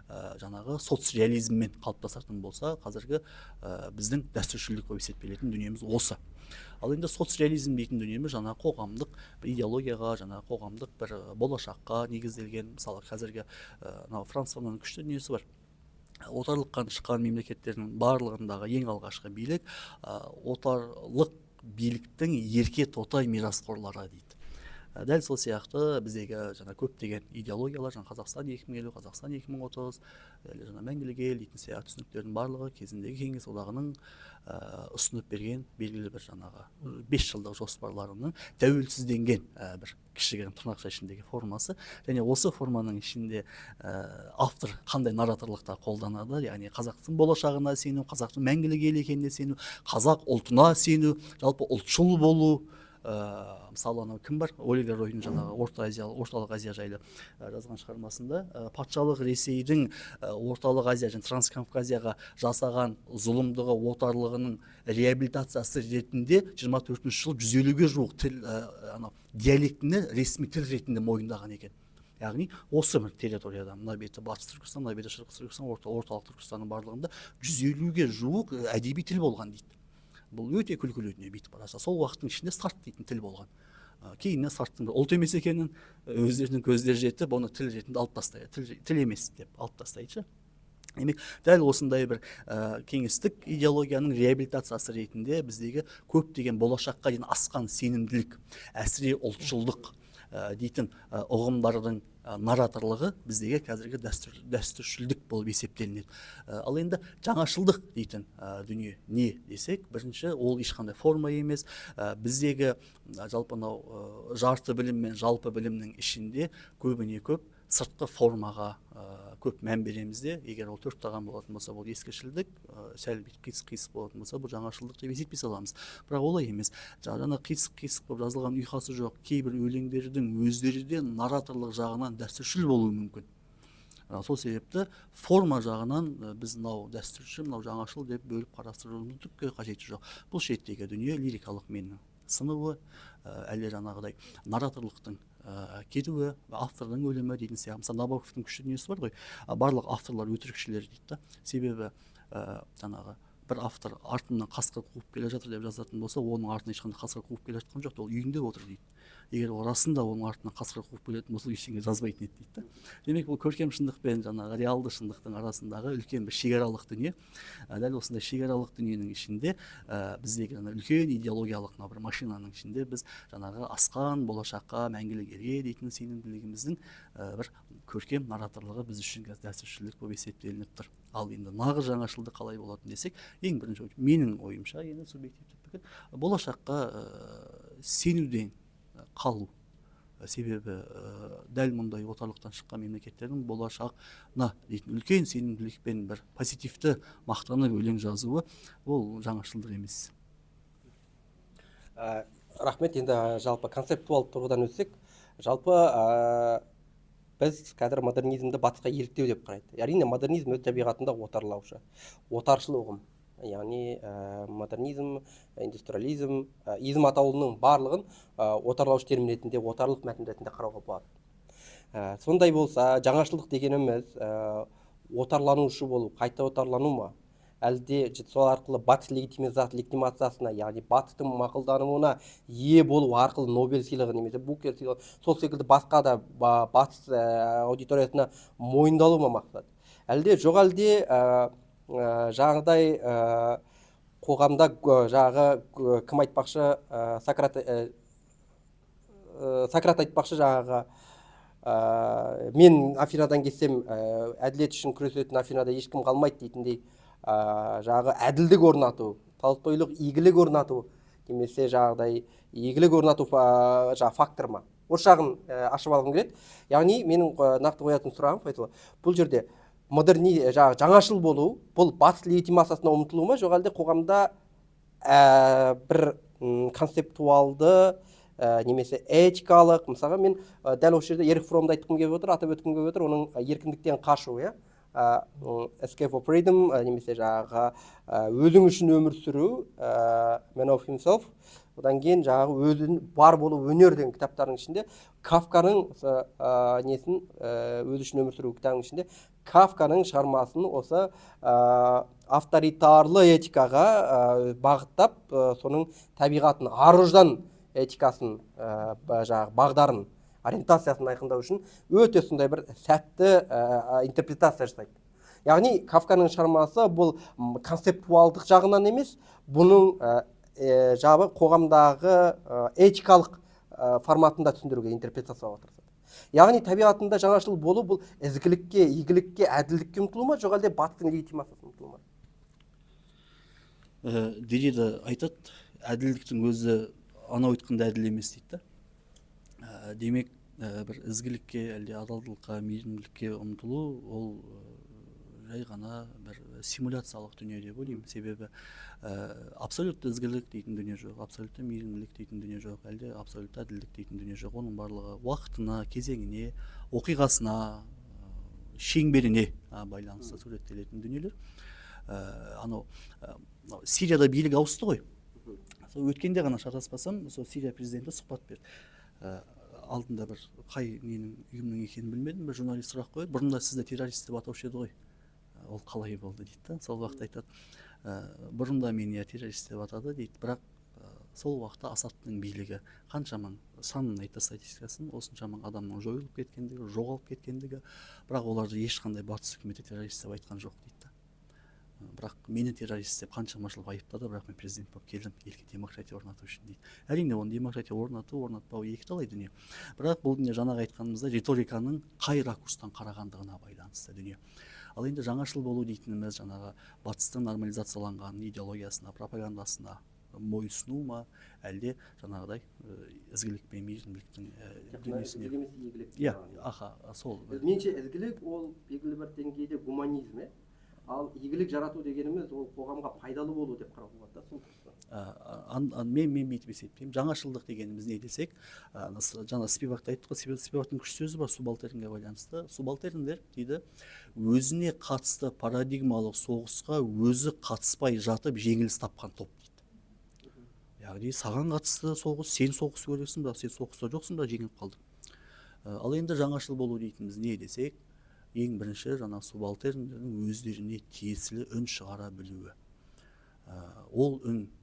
жаңағы соцреализммен қалыптасатын болса, қазіргі біздің дәстүршілдік болып есептелетін дүниеміз осы. Ал енді соцреализм дейтін дүниеміз жаңағы қоғамдық бір идеологияға, жаңағы қоғамдық бір болашаққа негізделген. Мысалы, қазіргі мынау Франц Фанонның күшті дүниесі бар. Отарлықтан шыққан мемлекеттердің барлығындағы ең алғашқы билік отарлық биліктің ерке тотай мирасқорлары дейді. Дәл сол сияқты біздегі жаңа көптеген идеологиялар, жаңа Қазақстан 2050, Қазақстан 2030, әлі жаңа мәңгілік ел дейтін сияқты түсініктердің барлығы кезіндегі Кеңес Одағының ұсынып берген белгілі бір жаңағы 5 жылдық жоспарларының тәуелсізденген бір кішігірім тырнақша ішіндегі формасы. Және осы форманың ішінде автор қандай нараторлықта қолданады, яғни қазақтың болашағына сену, қазақтың мәңгілік ел екеніне сену, қазақ ұлтына сену, жалпы ұлтшыл болу. Мысалы, анау кім бар, Оливер Ройдың жаңағы Орта Азия, Орталық Азия жайлы жазған шығармасында патшалық Ресейдің Орталық Азия және Транскавказияға жасаған зұлымдығы, отарлығының реабилитациясы ретінде 24-ші жылы 150-ге жуық тіл, анау диалектіні ресми тіл ретінде мойындаған екен. Яғни осы бір территорияда, мына беті Батыс Түркістан, мына беті Шығыс Түркістан, Орталық Түркістанның барлығында 150-ге жуық әдеби тіл болған дейді. Бұл өте күлкілі дүние бүйтіп қараса. Сол уақыттың ішінде сарт дейтін тіл болған. Кейіннен сарттың бір ұлт емес екенін өздерінің көздері жетіп, оны тіл ретінде алып тастайды. Тіл емес деп алып тастайды. Демек, дәл осындай бір кеңестік идеологияның реабилитациясы ретінде біздегі көптеген болашаққа дейін асқан сенімділік, әсіре ұлтшылдық дейтін ұғымдардың нараторлығы біздегі қазіргі дәстүршілдік болып есептелінеді. Ал енді жаңашылдық дейтін дүние не десек, бірінші ол ешқандай форма емес. Біздегі жалпы мынау жарты білім мен жалпы білімнің ішінде көбіне көп Сыртқы формаға көп мән береміз де, егер ол төрт таған болатын болса, бұл ескішілдік, сәл бүйтіп қисық қисық болатын болса, бұл жаңашылдық деп есептей саламыз. Бірақ олай емес. Жаңа қисық қисық болып жазылған, ұйқасы жоқ кейбір өлеңдердің өздері де нарраторлық жағынан дәстүршіл болуы мүмкін. Сол себепті форма жағынан біз мынау дәстүршіл, мынау жаңашыл деп бөліп қарастырудың түкке қажеті жоқ. Бұл шеттегі дүние лирикалық меннің сынуы, әлде жаңағыдай нарраторлықтың кетуі, автордың өлімі дейтін сияқты. Мысалы, Набоковтың күшті дүниесі бар ғой, барлық авторлар өтірікшілер дейді да. Себебі жаңағы бір автор артымнан қасқыр қуып келе жатыр деп жазатын болса, оның артынан ешқандай қасқыр қуып келе жатқан жоқ, ол үйінде отыр дейді. Егер ол расында оның артынан қасқыр қуып келетін болса, ол ештеңе жазбайтын еді дейді да. Демек, бұл көркем шындық пен жаңағы реалды шындықтың арасындағы үлкен бір шекаралық дүние. Дәл осындай шекаралық дүниенің ішінде біздегі ана үлкен идеологиялық мына бір машинаның ішінде біз жаңағы асқан болашаққа, мәңгілік елге дейтін сенімділігіміздің бір көркем нарраторлығы біз үшін қазір дәстүршілдік болып есептелініп тұр. Ал енді нағыз жаңашылдық қалай болатын десек, ең бірінші, менің ойымша, енді субъективті пікір, болашаққа сенуден қалу. Себебі дәл мұндай отарлықтан шыққан мемлекеттердің болашағына дейтін үлкен сенімділікпен бір позитивті мақтанып өлең жазуы, ол жаңашылдық емес. Рахмет. Енді жалпы концептуалды тұрғыдан өтсек, жалпы біз қазір модернизмді батысқа еліктеу деп қарайды. Әрине, модернизм өз табиғатында отарлаушы, отаршыл ұғым. Яғни модернизм, индустриализм, изм атаулының барлығын отарлаушы термин ретінде, отарлық мәтін ретінде қарауға болады. Сондай болса, жаңашылдық дегеніміз отарланушы болу, қайта отарлану ма, әлде сол арқылы батыс легитимациясына, яғни батыстың мақұлдануына ие болу арқылы Нобель сыйлығы немесе Букер сыйлығы, сол секілді басқа да батыс аудиториясына мойындалу ма мақсат, әлде жоқ, әлде жаңағыдай қоғамда жаңағы кім айтпақшы, Сократ, Сократ айтпақшы, жаңағы мен Афинадан кетсем, әділет үшін күресетін Афинада ешкім қалмайды дейтіндей, жаңағы әділдік орнату, толстойлық игілік орнату немесе жаңағыдай игілік орнату жаңағы фактор ма? Осы жағын ашып алғым келеді. Яғни менің нақты қоятын сұрағым, Файзолла, бұл жерде модерни, жаңағы жаңашыл болу бұл батыс легитимациясына ұмтылу ма, жоқ әлде қоғамда бір концептуалды немесе этикалық, мысалға, мен дәл осы жерде Эрих Фроммды айтқым келіп отыр, атап өткім келіп отыр, оның еркіндіктен қашу, иә, escape of freedom, немесе жаңағы өзің үшін өмір сүру, man of himself, одан кейін жаңағы өзін бар болу өнер деген кітаптардың ішінде Кафканың осы, несін, өзі үшін өмір сүру кітабының ішінде Кафканың шығармасын осы авторитарлы этикаға бағыттап, соның табиғатын, ар ождан этикасын, жаңағы бағдарын, ориентациясын айқындау үшін өте сондай бір сәтті интерпретация жасайды. Яғни Кафканың шығармасы бұл концептуалдық жағынан емес, бұның жабы қоғамдағы этикалық форматында түсіндіруге, интерпретациялауға тырысады. Яғни табиғатында жаңашыл болу бұл ізгілікке, игілікке, әділдікке ұмтылу ма, жоқ әлде батыстың легитимациясына ұмтылу ма? Деррида айтады, әділдіктің өзі анау айтқандай әділ емес дейді да. Демек, бір ізгілікке, әлде адалдыққа, мейірімділікке ұмтылу ол жай ғана бір симуляциялық дүние деп ойлаймын. Себебі абсолютті ізгілік дейтін дүние жоқ, абсолютті мейірімділік дейтін дүние жоқ, әлде абсолютті әділдік дейтін дүние жоқ. Оның барлығы уақытына, кезеңіне, оқиғасына, шеңберіне байланысты суреттелетін дүниелер. Анау мынау Сирияда билік ауысты ғой, сол өткенде ғана, шатаспасам, сол Сирия президенті сұхбат берді. Алдында бір қай ненің, ұйымның екенін білмедім, бір журналист сұрақ қояды: бұрында сізді террорист деп атаушы еді ғой, ол қалай болды дейді да. Сол уақытта айтады: бұрында мені, иә, террорист деп атады дейді, бірақ сол уақытта Асадтың билігі қанша мың, санын айтты, статистикасын, осынша мың адамның жойылып кеткендігі, жоғалып кеткендігі, бірақ оларды ешқандай батыс үкіметі террорист деп айтқан жоқ дейді да. Бірақ мені террорист деп қаншама жыл айыптады, бірақ мен президент болып келдім елге демократия орнату үшін дейді. Әрине, оны демократия орнату, орнатпау екіталай дүние, бірақ бұл дүние жаңағы айтқанымыздай риториканың қай ракурстан қарағандығына байланысты дүние. Ал енді жаңашыл болу дейтініміз жаңағы батыстың нормализацияланған идеологиясына, пропагандасына Мойынсыну ма, әлде жаңағыдай ізгілік пен мейірімділіктің дүниесіне? Ізгілік емес, игілік. Иә, аха, сол. Меніңше, ізгілік ол белгілі бір деңгейде гуманизм, иә. Ал игілік жарату дегеніміз ол қоғамға пайдалы болу деп қарауға болады да, сол тұрғыдан. Мен бүйтіп есептеймін. Жаңашылдық дегеніміз не десек, жаңа Спивак та айтты ғой, Спивактың күшті сөзі бар субалтернге байланысты. Субалтерндер дейді, өзіне қатысты парадигмалық соғысқа өзі қатыспай жатып жеңіліс тапқан топ дейді. Яғни саған қатысты соғыс, сен соғысу керексің, бірақ сен соғыста жоқсың, бірақ жеңіліп қалдың. Ал енді жаңашыл болу дейтініміз не десек, ең бірінші жаңа субалтерндердің өздеріне тиесілі үн шығара білуі. Ол үн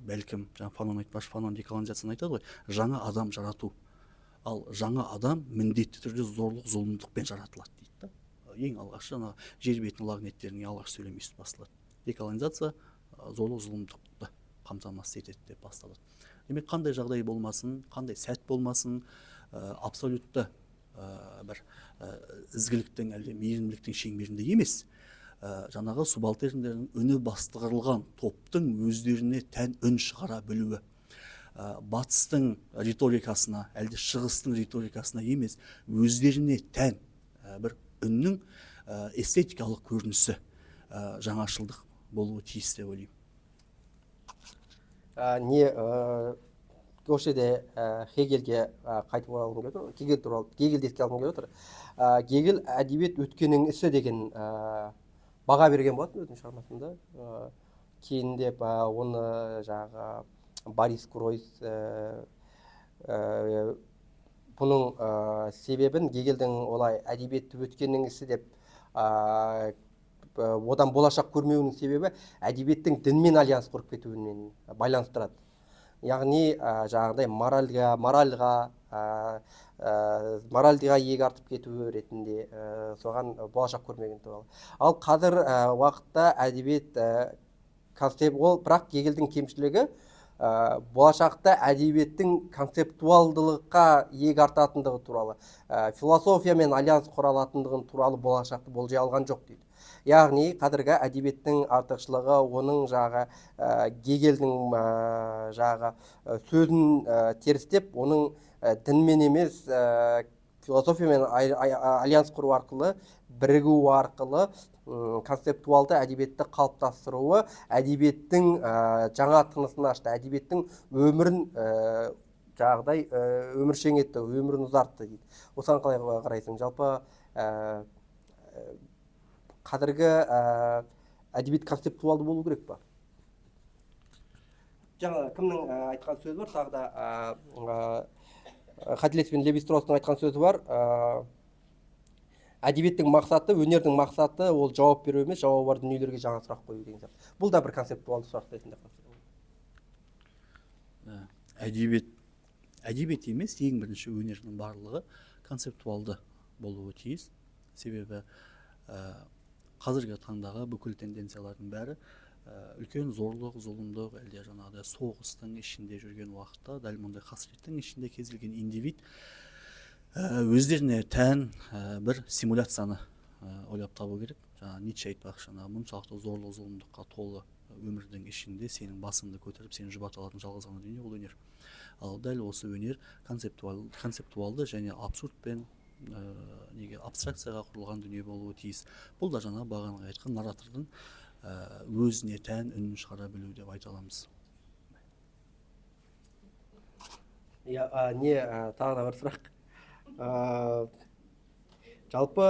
бәлкім жаңа Фанон айтпақшы, Фанон деколонизацияны айтады ғой, жаңа адам жарату. Ал жаңа адам міндетті түрде зорлық, зұлымдықпен жаратылады дейді да. Ең алғаш жаңа жер бетінің лағнеттерінің алғаш сөйлемі өйстіп басталады. Деколонизация зорлық, зұлымдықты қамтамасыз етеді деп басталады. Демек, қандай жағдай болмасын, қандай сәт болмасын, абсолютті бір ізгіліктің әлде мейірімділіктің шеңберінде емес, жаңағы субалтерндердің үні бастырылған топтың өздеріне тән үн шығара білуі. Батыстың риторикасына, әлде шығыстың риторикасына емес, өздеріне тән бір үннің эстетикалық көрінісі жаңашылдық болуы тиіс деп ойлаймын. Не осы жерде Хегельге қайтып оралғым келіп отыр. Гегель туралы, Гегельді еске алғым келіп отыр. Гегель әдебиет өткеннің ісі деген баға берген болатын өзінің шығармасында. Кейіндеп оны жаңағы Борис Кройс бұның себебін Гегельдің олай әдебиетті өткеннің ісі деп одан болашақ көрмеуінің себебі әдебиеттің дінмен альянс құрып кетуімен байланыстырады. Яғни жаңағыдай моральға иек артып кетуі ретінде соған болашақ көрмеген туралы. Ал қазір уақытта әдебиет концепт ол, бірақ Гегельдің кемшілігі болашақта әдебиеттің концептуалдылыққа иек артатындығы туралы, философиямен альянс құра алатындығын туралы болашақты болжай алған жоқ дейді. Яғни қазіргі әдебиеттің артықшылығы оның жағы Гегельдің жағы сөзін терістеп, оның дінмен емес философиямен альянс құру арқылы, бірігу арқылы концептуалды әдебиетті қалыптастыруы әдебиеттің жаңа тынысын ашты, әдебиеттің өмірін жаңағыдай өміршең етті, өмірін ұзартты дейді. Осыған қалай қарайсың? Жалпы қазіргі әдебиет концептуалды болу керек па? Жаңа кімнің айтқан сөзі бар, тағы да қателеспен Леви-Стросстың айтқан сөзі бар. Әдебиеттің мақсаты, өнердің мақсаты ол жауап беру емес, жауабы бар дүниелерге жаңа сұрақ қою деген сияқты. Бұл да бір концептуалды сұрақ ретінде қарастырылады. Әдебиет емес, ең бірінші өнердің барлығы концептуалды болуы тиіс. Себебі қазіргі таңдағы бүкіл тенденциялардың бәрі үлкен зорлық, зұлымдық, әлде жаңағыдай соғыстың ішінде жүрген уақытта, дәл мұндай қасіреттің ішінде кез келген индивид өздеріне тән бір симуляцияны ойлап табу керек. Жаңа Ницше айтпақшы, жаңағы мұншалықты зорлық, зұлымдыққа толы өмірдің ішінде сенің басыңды көтеріп, сені жұбата алатын жалғыз ғана дүние ол өнер. Ал дәл осы өнер концептуалды және абсурд пен неге абстракцияға құрылған дүние болуы тиіс. Бұл да жаңа бағанағы айтқан нарратордың өзіне тән үнін шығара білу деп айта аламыз. Иә, не тағы да бір сұрақ. Жалпы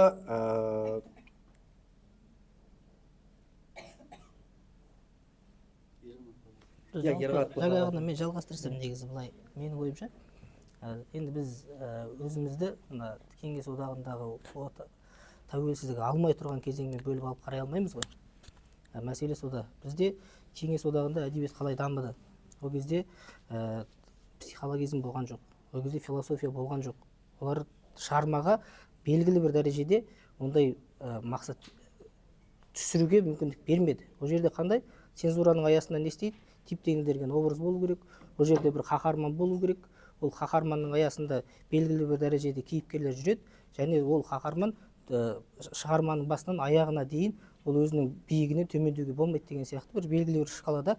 Иә, Ерғат мырза. Жаңағыны мен жалғастырсам, негізі былай, менің ойымша, енді біз өзімізді мына Кеңес одағындағы тәуелсіздік алмай тұрған кезеңмен бөліп алып қарай алмаймыз ғой. Мәселе сонда. Бізде Кеңес одағында әдебиет қалай дамыды? Ол кезде психологизм болған жоқ, ол кезде философия болған жоқ. Олар шығармаға белгілі бір дәрежеде ондай мақсат түсіруге мүмкіндік бермеді. Ол жерде қандай цензураның аясында не істейді? Тип теңдерген образ болу керек, ол жерде бір қаһарман болу керек. Ол қаһарманның аясында белгілі бір дәрежеде кейіпкерлер жүреді, және ол қаһарман шығарманың басынан аяғына дейін ол өзінің биігінен төмендеуге болмайды деген сияқты бір белгілі бір шкалада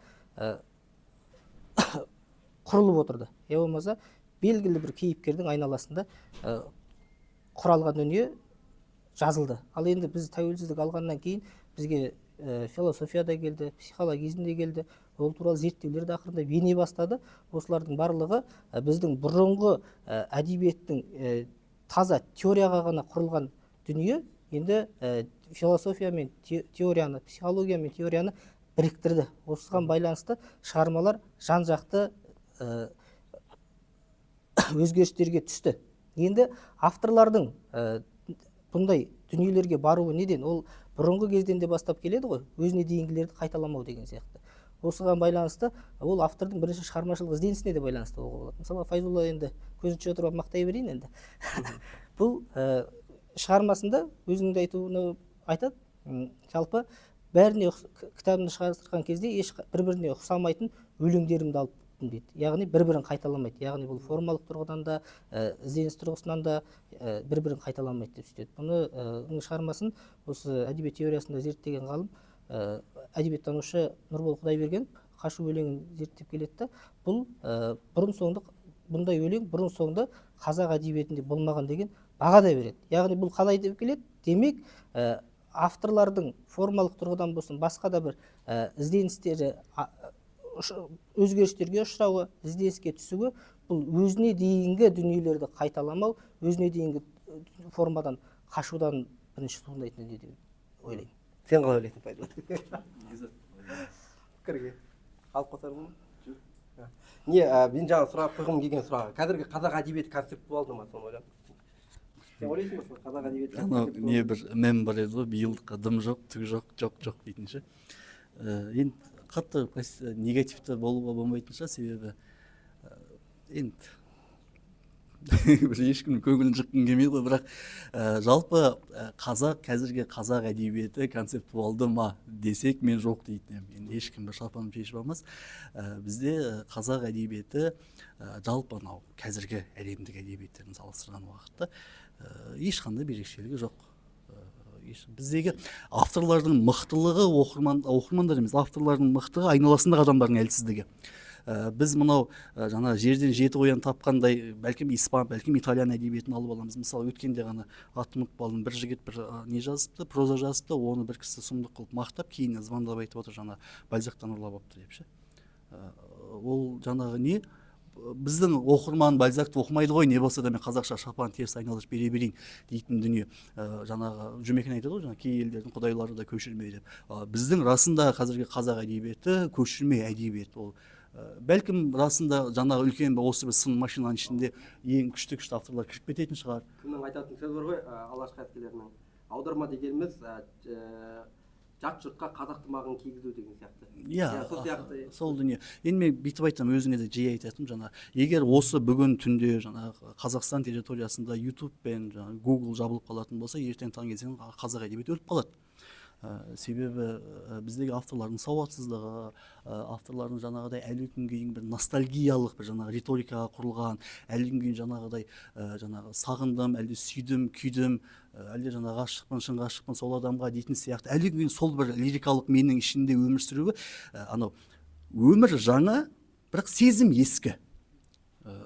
Құрылып отырды, я болмаса белгілі бір кейіпкердің айналасында құралған дүние жазылды. Ал енді біз тәуелсіздік алғаннан кейін бізге философия да келді, психологизм де келді, ол туралы зерттеулер де ақырындап ене бастады. Осылардың барлығы біздің бұрынғы әдебиеттің таза теорияға ғана құрылған дүние енді философия мен теорияны, психология мен теорияны біріктірді. Осыған байланысты шығармалар жан жақты өзгерістерге түсті. Енді авторлардың бұндай дүниелерге баруы неден? Ол бұрынғы кезден де бастап келеді ғой, өзіне дейінгілерді қайталамау деген сияқты. Осыған байланысты ол автордың бірінші шығармашылық ізденісіне де байланысты болуға болады. Мысалы, Файзулла, енді көзінше отырып мақтай берейін енді, бұл шығармасында өзінің де айтуына айтады, жалпы бәріне кітабымды шығарған кезде еш бір біріне ұқсамайтын өлеңдерімді алып дейді, яғни бір бірін қайталамайды, яғни бұл формалық тұрғыдан да, ізденіс тұрғысынан да бір бірін қайталамайды деп сөйтеді. Бұны оның шығармасын осы әдебиет теориясында зерттеген ғалым, әдебиеттанушы Нұрбол Құдайбергенов «Қашу» өлеңін зерттеп келеді да, бұл бұрын соңды бұндай өлең бұрын соңды қазақ әдебиетінде болмаған деген баға да береді. Яғни бұл қалай деп келеді? Демек, авторлардың формалық тұрғыдан болсын, басқа да бір ізденістері өзгерістерге ұшырауы, ізденіске түсуі бұл өзіне дейінгі дүниелерді қайталамау, өзіне дейінгі формадан қашудан бірінші туындайтын дүние деп ойлаймын. Сен қалай ойлайсың, Файзулла? Пікірге қалып қосармын не? Мен жаңа сұрақ қойғым келген сұрағы: қазіргі қазақ әдебиеті концептуалды ма, соны ойлап. Сен ойлайсың ба сол қазақ әдебиеті Анау не, бір мем бар еді ғой, биылдыққа дым жоқ, түк жоқ, жоқ, жоқ дейтін ше. Енді қатты негативті болуға болмайтын шығар, себебі енді бір ешкімнің көңілін жыққым келмейді ғой, бірақ жалпы қазақ, қазіргі қазақ әдебиеті концептуалды ма десек, мен жоқ дейтін едім. Енді ешкім бір шапанын шешіп алмас. Бізде қазақ әдебиеті жалпы анау қазіргі әлемдік әдебиеттерін салыстырған уақытта ешқандай бір ерекшелігі жоқ. Біздегі авторлардың мықтылығы, оқырман, оқырмандар емес, авторлардың мықтығы, айналасындағы адамдардың әлсіздігі. Біз мынау жаңа жерден жеті қоян тапқандай, бәлкім, испан, бәлкім, итальян әдебиетін алып аламыз. Мысалы, өткенде ғана, атын ұмытып қалдым, бір жігіт бір не жазыпты, проза жазыпты, оны бір кісі сұмдық қылып мақтап, кейін звондап айтып отыр, жаңа Бальзактан ұрлап алыпты деп ше. Ол жаңағы не, біздің оқырман Бальзакты оқымайды ғой, не болса да мен қазақша шапан теріс айналдырып бере берейін дейтін дүние. Жаңағы Жұмекен айтады ғой, жаңағы кей елдердің құдайлары да көшірме деп. Біздің расында қазіргі қазақ әдебиеті көшірме әдебиет. Ол бәлкім, расында жаңағы үлкен бір осы бір сын машинаның ішінде ең күшті күшті авторлар кіріп кететін шығар. Кімнің айтатын сөзі бар ғой, Алаш қайраткерлерінің: аударма дегеніміз жат жұртқа қазақ тымағын кигізу деген сияқты. Иә. Сол сияқты. Сол дүние. Енді мен бүйтіп айтамын, өзіңе де жиі айтатыным, жаңа егер осы бүгін түнде жаңағы Қазақстан территориясында Ютуб пен жаңағы Гугл жабылып қалатын болса, ертең таңертең қазақ әдебиеті өліп қалады. Себебі біздегі авторлардың сауатсыздығы, авторлардың жаңағыдай әлі күнге дейін бір ностальгиялық бір жаңағы риторикаға құрылған, әлі күнге дейін жаңағыдай жаңағы сағындым, әлде сүйдім, күйдім, әлде жаңағы ғашықпын, шын ғашықпын сол адамға дейтін сияқты, әлі күнге дейін сол бір лирикалық менің ішінде өмір сүруі, анау өмір жаңа, бірақ сезім ескі.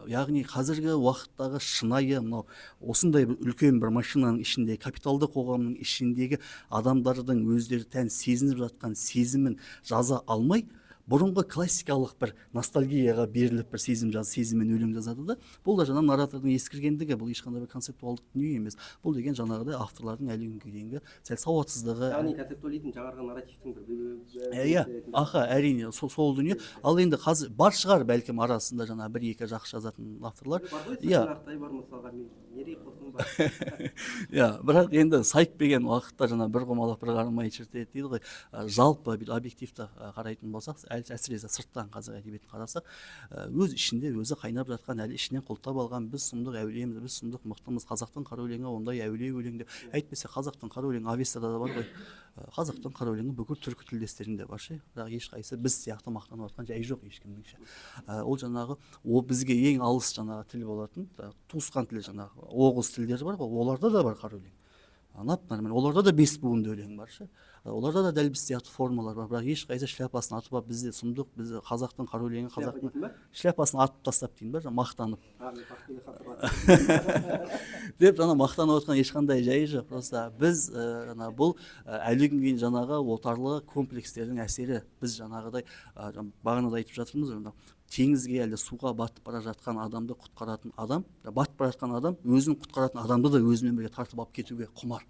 Яғни қазіргі уақыттағы шынайы мынау осындай бір үлкен бір машинаның ішінде, капиталды қоғамның ішіндегі адамдардың өздері тән сезініп жатқан сезімін жаза алмай, бұрынғы классикалық бір ностальгияға беріліп, бір сезім сезіммен өлең жазады да. Бұл да жаңа нарратордың ескіргендігі, бұл ешқандай бір концептуалдық дүние емес. Бұл деген жаңағыдай авторлардың әлі күнге дейінгі сәл сауатсыздығы. Яғни концептуализм жаңарған нарративтің бір Иә, аха, әрине, сол дүние. Ал енді қазір бар шығар, бәлкім, арасында жаңа бір екі жақсы жазатын авторлар. Бар ғой. Иә. Артай бар мысалға, Мерей Қосын бар. Иә, бірақ енді сайып келген уақытта жаңа бір құмалақ бір қарын май шірітеді дейді ғой. Жалпы бір объективті қарайтын болсақ, әсіресе сырттан қазақ әдебиетін қарасақ, өз ішінде өзі қайнап жатқан, әлі ішінен құлттап алған біз сұмдық әулиеміз, біз сұмдық мықтымыз, қазақтың қара өлеңі ондай әулие өлең деп. Әйтпесе қазақтың қара өлеңі Авестада да бар ғой. Қазақтың қара өлеңі бүкіл түркі тілдестерінде бар ше, бірақ ешқайсысы біз сияқты мақтанып жатқан жай жоқ ешкімнің ше. Ол жаңағы ол бізге ең алыс жаңағы тіл болатын, туысқан тіл, жаңағы оғыз тілдері бар ғой, оларда да бар қара өлең. Нап нормально. Оларда да бес буынды өлең бар ше. Оларда да дәл біз сияқты формалар бар, бірақ ешқайсысы шляпасын атып алып, бізде сұмдық, біз қазақтың қара өлеңі, қазақтың шляпасын атып тастап деймін ба, жаңа мақтанып деп, жаңа мақтанып отқан ешқандай жайы жоқ. Просто біз жаңа бұл әлі күнге дейін жаңағы отарлы комплекстердің әсері. Біз жаңағыдай бағана да айтып жатырмыз ғой, мынау теңізге әлде суға батып бара жатқан адамды құтқаратын адам, батып бара жатқан адам өзін құтқаратын адамды да өзімен бірге тартып алып кетуге құмар,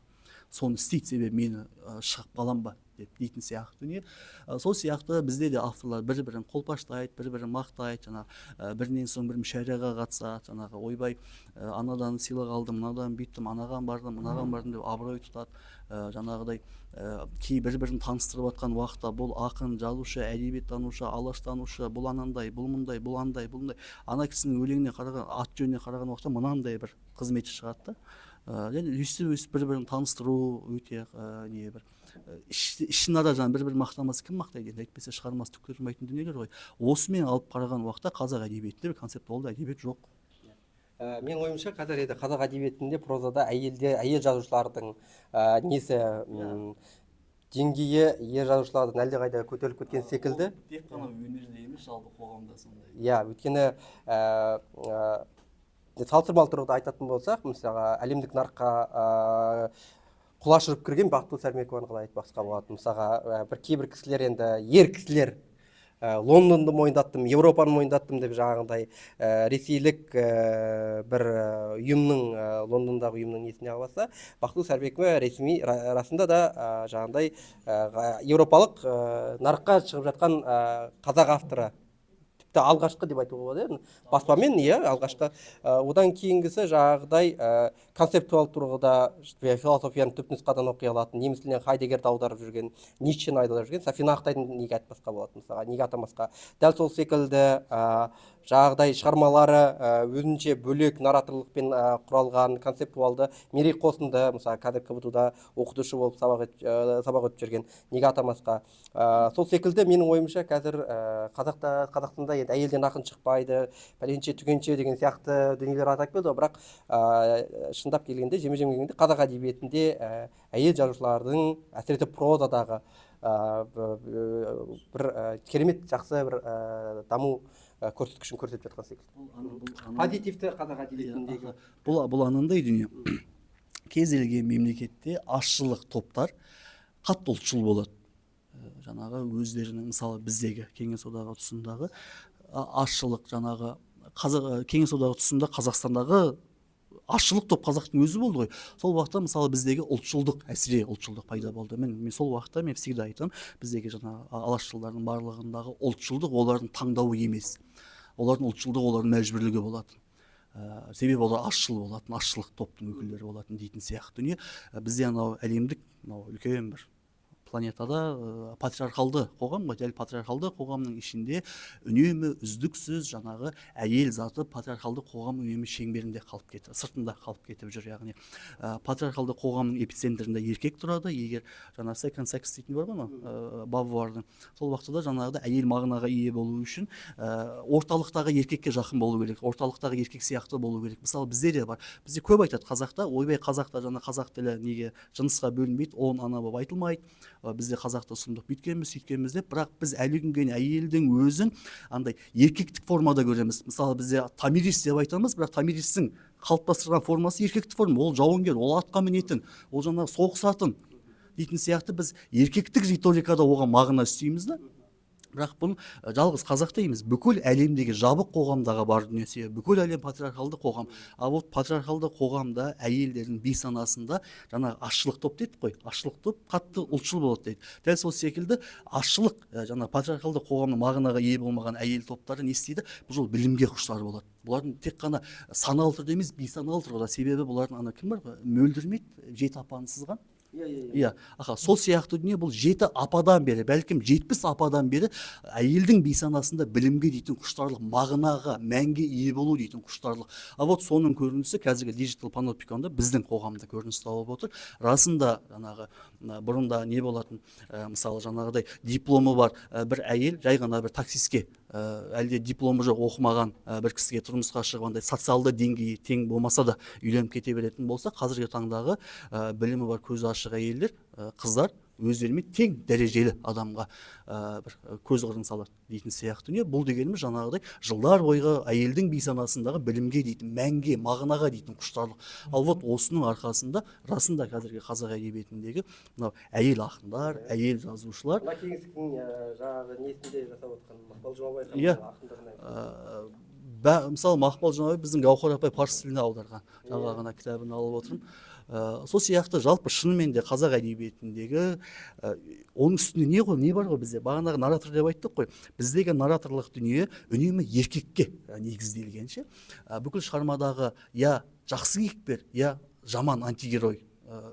соны істейді, себебі мені шығып қалам ба деп дейтін сияқты дүние. Сол сияқты бізде де авторлар бір бірін қолпаштайды, бір бірін мақтайды, жаңағы бірінен соң бір мүшәйраға қатысады, жаңағы ойбай, анадан сыйлық алдым, мынадан бүйттім, анаған бардым, мынаған бардым деп абырой тұтады. Жаңағыдай кей бір бірін таныстырып жатқан уақытта бұл ақын, жазушы, әдебиеттанушы, алаштанушы, бұл анандай, бұл мындай, бұл андай, бұл мындай, ана кісінің өлеңіне қараған, ат жөніне қараған уақытта мынандай бір қызметі шығады да. Және өйстіп өйстіп бір бірін таныстыру өте не бір ішінара жаңағы бір бірін мақтамаса, кім мақтайды енді, әйтпесе шығармасы түк тұрмайтын дүниелер ғой. Осымен алып қараған уақытта қазақ әдебиетінде бір концептуалды әдебиет жоқ. Менің ойымша, қазір енді қазақ әдебиетінде прозада әйелде, әйел жазушылардың несі деңгейі ер жазушылардан әлдеқайда көтеріліп кеткен секілді. Тек қана өнерде емес, жалпы қоғамда сондай. Иә, өйткені салыстырмалы тұрғыда айтатын болсақ, мысалға, әлемдік нарыққа құлаш ұрып кірген Бақтыгүл Сәрмекованы қалай айтпасқа болады? Мысалға, бір кейбір кісілер енді, ер кісілер, Лондонды мойындаттым, Еуропаны мойындаттым деп, жаңағындай ресейлік бір ұйымның, Лондондағы ұйымның несіне алса, Бақтыгүл Сәрбекова ресми расында да жаңағындай еуропалық нарыққа шығып жатқан қазақ авторы, тіпті алғашқы деп айтуға болады енді баспамен, иә, алғашқы. Одан кейінгісі жаңағыдай концептуал тұрғыда философияны түпнұсқадан оқи алатын, неміс тілінен Хайдеггерді аударып жүрген, Ницшені аударып жүрген Сафина Ақтайды неге айтпасқа болады, мысалға, неге атамасқа? Дәл сол секілді жаңағыдай шығармалары өзінше бөлек нарраторлықпен құралған концептуалды Мерей Қосынды, мысалы, қазір КБТУ да оқытушы болып сабақ өтіп жүрген, неге атамасқа? Сол секілді, менің ойымша, қазір қазақта, Қазақстанда енді әйелден ақын шықпайды, пәленше түгенше деген сияқты дүниелер атап келді ғой, бірақ шындап келгенде, жеме жем келгенде, қазақ әдебиетінде әйел жазушылардың, әсіресе прозадағы бір керемет жақсы бір даму көрсеткішін көрсетіп жатқан секілді. Позитивті қазақ әдебиетіндегі. Бұл анандай дүние: кез келген мемлекетте азшылық топтар қатты ұлтшыл болады. Жаңағы өздерінің, мысалы, біздегі Кеңес Одағы тұсындағы азшылық, жаңағы қазақ, Кеңес Одағы тұсында Қазақстандағы азшылық топ қазақтың өзі болды ғой. Сол уақытта, мысалы, біздегі ұлтшылдық, әсіре ұлтшылдық пайда болды. Мен сол уақытта мен всегда айтамын, біздегі жаңағы алашшылдардың барлығындағы ұлтшылдық олардың таңдауы емес, олардың ұлтшылдығы олардың мәжбүрлігі болатын. Себебі олар азшыл болатын, азшылық топтың өкілдері болатын дейтін сияқты дүние. Бізде анау әлемдік мынау үлкен бір планетада патриархалды қоғам ғой. Дәл патриархалды қоғамның ішінде үнемі үздіксіз жаңағы әйел заты патриархалды қоғам үнемі шеңберінде қалып кетті, сыртында қалып кетіп жүр. Яғни патриархалды қоғамның эпицентрінде еркек тұрады. Егер жаңа second sex дейтін бар ғой, анау Бовуардың, сол уақытта да жаңағыдай әйел мағынаға ие болу үшін орталықтағы еркекке жақын болу керек, орталықтағы еркек сияқты болу керек. Мысалы, бізде де бар, бізде көп айтады қазақта: ойбай, қазақта жаңа қазақ тілі неге жынысқа бөлінбейді, он ана болып айтылмайды, бізде қазақта сұмдық, бүйткенбіз, сөйткенбіз деп. Бірақ біз әлі күнге дейін әйелдің өзін андай еркектік формада көреміз. Мысалы, бізде Томирис деп айтамыз, бірақ Томиристің қалыптастырған формасы еркектік форма: ол жауынгер, ол атқа мінетін, ол жаңағы соғысатын дейтін сияқты. Біз еркектік риторикада оған мағына үстейміз да. Бірақ бұл жалғыз қазақта емес, бүкіл әлемдегі жабық қоғамдағы бар дүние, себебі бүкіл әлем патриархалды қоғам. А вот патриархалды қоғамда әйелдердің бейсанасында жаңағы азшылық топ дедік қой, азшылық топ қатты ұлтшыл болады дейді. Дәл сол секілді азшылық жаңағы патриархалды қоғамның мағынаға ие болмаған әйел топтары не істейді? Бұл жолы білімге құштар болады. Бұлардың тек қана саналы түрде емес, бейсаналы тұрғыда, себебі бұлардың ана кім бар ғой, Мөлдір ме еді, жеті апаны сызған? Иә, иә, иә. Иә, аха, сол сияқты дүние. Бұл жеті ападан бері, бәлкім 70 ападан бері әйелдің бейсанасында білімге дейтін құштарлық, мағынаға, мәнге ие болу дейтін құштарлық. А вот соның көрінісі қазіргі диджитал паноптиконда біздің қоғамда көрініс тауып отыр. Расында жаңағы мына бұрында не болатын, мысалы, жаңағыдай дипломы бар бір әйел жай ғана бір таксистке әлде дипломы жоқ, оқымаған бір кісіге тұрмысқа шығып, андай социалды деңгейі тең болмаса да үйленіп кете беретін болса, қазіргі таңдағы білімі бар, көзі ашық әйелдер, қыздар өздерімен тең дәрежелі адамға бір көз қырын салады дейтін сияқты дүние. Бұл дегеніміз жаңағыдай жылдар бойғы әйелдің бейсанасындағы білімге дейтін, мәнге, мағынаға дейтін құштарлық. Ал вот осының арқасында расында қазіргі қазақ әдебиетіндегі мынау әйел ақындар, әйел жазушылар Мына кеңістіктің жаңағы несінде жасап отқан Мақпал Жұмабай Иә. ақындығына. Мысалы, Мақпал Жұмабай біздің Гауһар апай парсы тіліне аударған жаңа ғана кітабын алып отырмын. Сол сияқты жалпы шынымен де қазақ әдебиетіндегі оның үстіне не ғой, не бар ғой бізде, бағанағы наратор деп айттық қой, біздегі нараторлық дүние үнемі еркекке негізделген ше. Бүкіл шығармадағы я жақсы кейіпкер, я жаман антигерой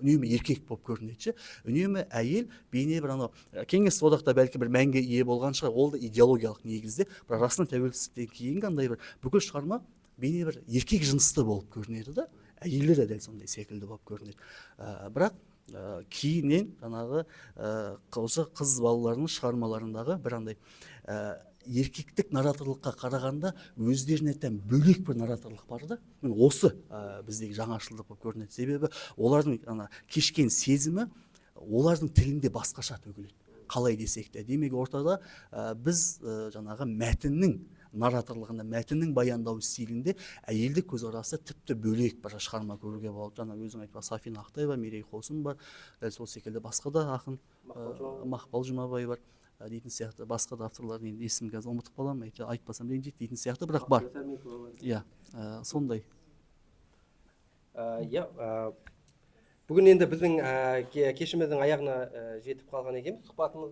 үнемі еркек болып көрінеді ше. Үнемі әйел бейне бір анау кеңестік одақта бәлки бір мәнге ие болған шығар, ол да идеологиялық негізде, бірақ расында тәуелсіздіктен кейінгі андай бір бүкіл шығарма бейне бір еркек жынысты болып көрінеді да, әйелдер де дәл сондай секілді болып көрінеді. Бірақ кейіннен жаңағы осы қыз балаларының шығармаларындағы бір андай еркектік нараторлыққа қарағанда өздеріне тән бөлек бір нараторлық бар да. Міне осы біздегі жаңашылдық болып көрінеді. Себебі олардың ана кешкен сезімі олардың тілінде басқаша төгіледі. Қалай десек те, демек ортада біз жаңағы мәтіннің нараторлығында, мәтіннің баяндау стилінде әйелдік көзқарасы тіпті бөлек бір шығарма көруге болады. Жаңа өзің айтқан Сафина Ақтаева, Мерей Қосым бар, дәл сол секілді басқа да ақын, Мақпал Жұмабай бар дейтін сияқты, басқа да авторлардың енді есімін қазір ұмытып қаламын, айтпасам ренжиді дейтін сияқты, бірақ бар. Иә, сондай. Иә, бүгін енді біздің кешіміздің аяғына жетіп қалған екенбіз сұхбатымыз.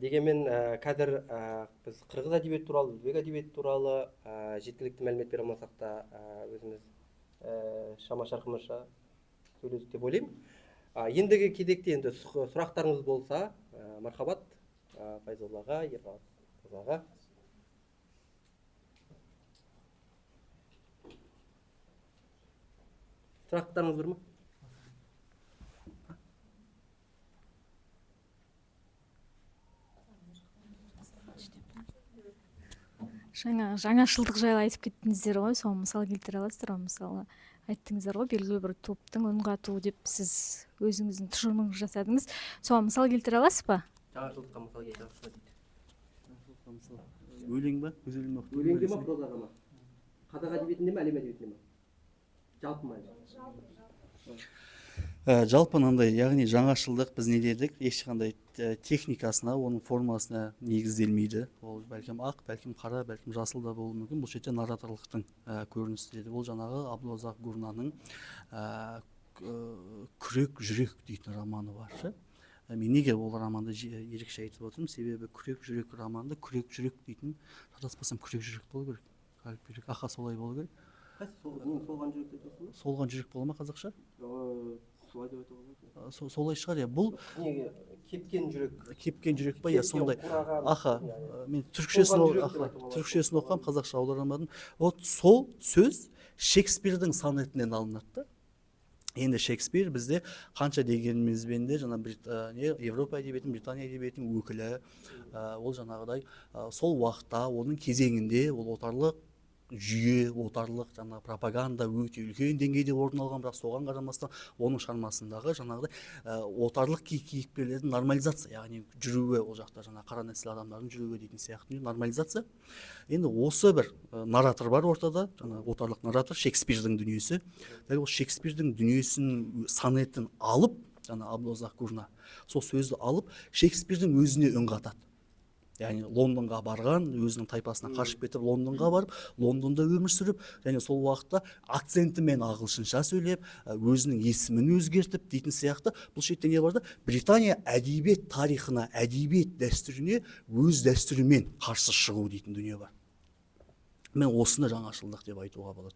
Дегенмен қазір біз қырғыз әдебиеті туралы, өзбек әдебиеті туралы жеткілікті мәлімет бере алмасақ та, өзіміз шама шарқымызша сөйледік деп ойлаймын. Ендігі кезекте енді сұрақтарыңыз болса, мархабат, Файзоллаға, Ерболат мырзаға. Сұрақтарыңыз бар ма? Жаңашылдық жайлы айтып кеттіңіздер ғой, соны мысал келтіре аласыздар ма? Мысалы, айттыңыздар ғой, белгілі бір топтың үн қатуы деп сіз өзіңіздің тұжырымыңызды жасадыңыз. Соған мысал келтіре аласыз ба? Жаңашылдыққа мысал келтіре аласыз ба дейді. Өлең ба? Өз өлең оқып Өлеңде ма, прозаға ма? Қазақ әдебиетінде ме, әлем әдебиетінде ме? Жалпы ма? Жалпы мынандай, яғни жаңашылдық біз не дедік, ешқандай техникасына, оның формасына негізделмейді. Ол бәлкім ақ, бәлкім қара, бәлкім жасыл да болуы мүмкін. Бұл жерде нараторлықтың көрінісі деді. Ол жаңағы Абдуразақ Гурнаның Күрек жүрек дейтін романы бар ше. Мен неге ол романды ерекше айтып отырмын? Себебі Күрек жүрек романды, Күрек жүрек дейтін, шатаспасам Күрек жүрек болу керек. Қалып жүрек, аха, солай болу керек. Қайсы сол, не, солған жүрек деп айтасың ба? Солған жүрек бола ма қазақша? Солай деп айтуға болады. Солай шығар, иә. Бұл неге кепкен жүрек? Кепкен жүрек па, иә, Кепкен, сондай. қураған. Аха, Иә, иә. мен Солған жүрек деп айтуға болады. түрікшесін оқығанмын, қазақша аудара алмадым. Вот сол сөз Шекспирдің сонетінен алынады да. Енді Шекспир бізде қанша дегенімізбен де жаңа не, Европа әдебиетінің, Британия әдебиетінің өкілі, ол жаңағыдай, сол уақытта, оның кезеңінде ол отарлық жүйе, отарлық жаңа пропаганда өте үлкен деңгейде орын алған, бірақ соған қарамастан оның шығармасындағы жаңағыдай, отарлық кейіпкерлердің нормализация, яғни жүруі, ол жақта жаңа қара нәсіл адамдардың жүруі дейтін сияқты дүние, нормализация. Енді осы бір наратор бар ортада, жаңа отарлық наратор Шекспирдің дүниесі. Дәл ол Шекспирдің дүниесінің сонетін алып, жаңа Абдуразақ Гурна сол сөзді алып Шекспирдің өзіне үн қатады. Яғни Лондонға барған, өзінің тайпасынан қашып кетіп Лондонға барып, Лондонда өмір сүріп, және сол уақытта акцентімен ағылшынша сөйлеп, өзінің есімін өзгертіп дейтін сияқты. Бұл шетте не бар да? Британия әдебиет тарихына, әдебиет дәстүріне өз дәстүрімен қарсы шығу дейтін дүние бар. Мен осыны жаңашылдық деп айтуға болады.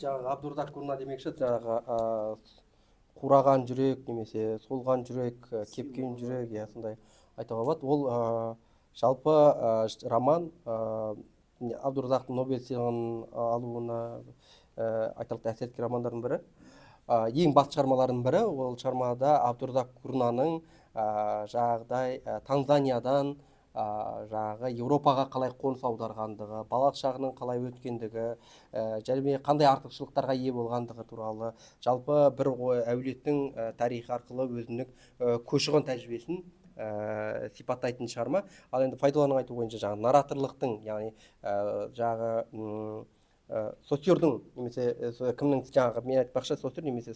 Жаңағы Абдуразақ Гурна демекші, жаңағы, қураған жүрек немесе солған жүрек, кепкен жүрек, иә, сондай айтуға болады. Ол, жалпы, роман, Абдуразақтың Нобель сыйлығын алуына, айтарлықтай әсер еткен романдардың бірі. Ең басты шығармалардың бірі. Ол шығармада Абдуразақ Гурнаның, жаңағыдай Танзаниядан жаңағы Еуропаға қалай қоныс аударғандығы, балалық шағының қалай өткендігі, және қандай артықшылықтарға ие болғандығы туралы, жалпы бір әулеттің тарихы арқылы өзінің көші-қон тәжірибесін сипаттайтын шығарма. Ал енді Файдулланың айтуы бойынша жаңағы нарраторлықтың, яғни жаңағы Соссюрдің немесе кімнің, жаңағы мен айтпақшы, Соссюр немесе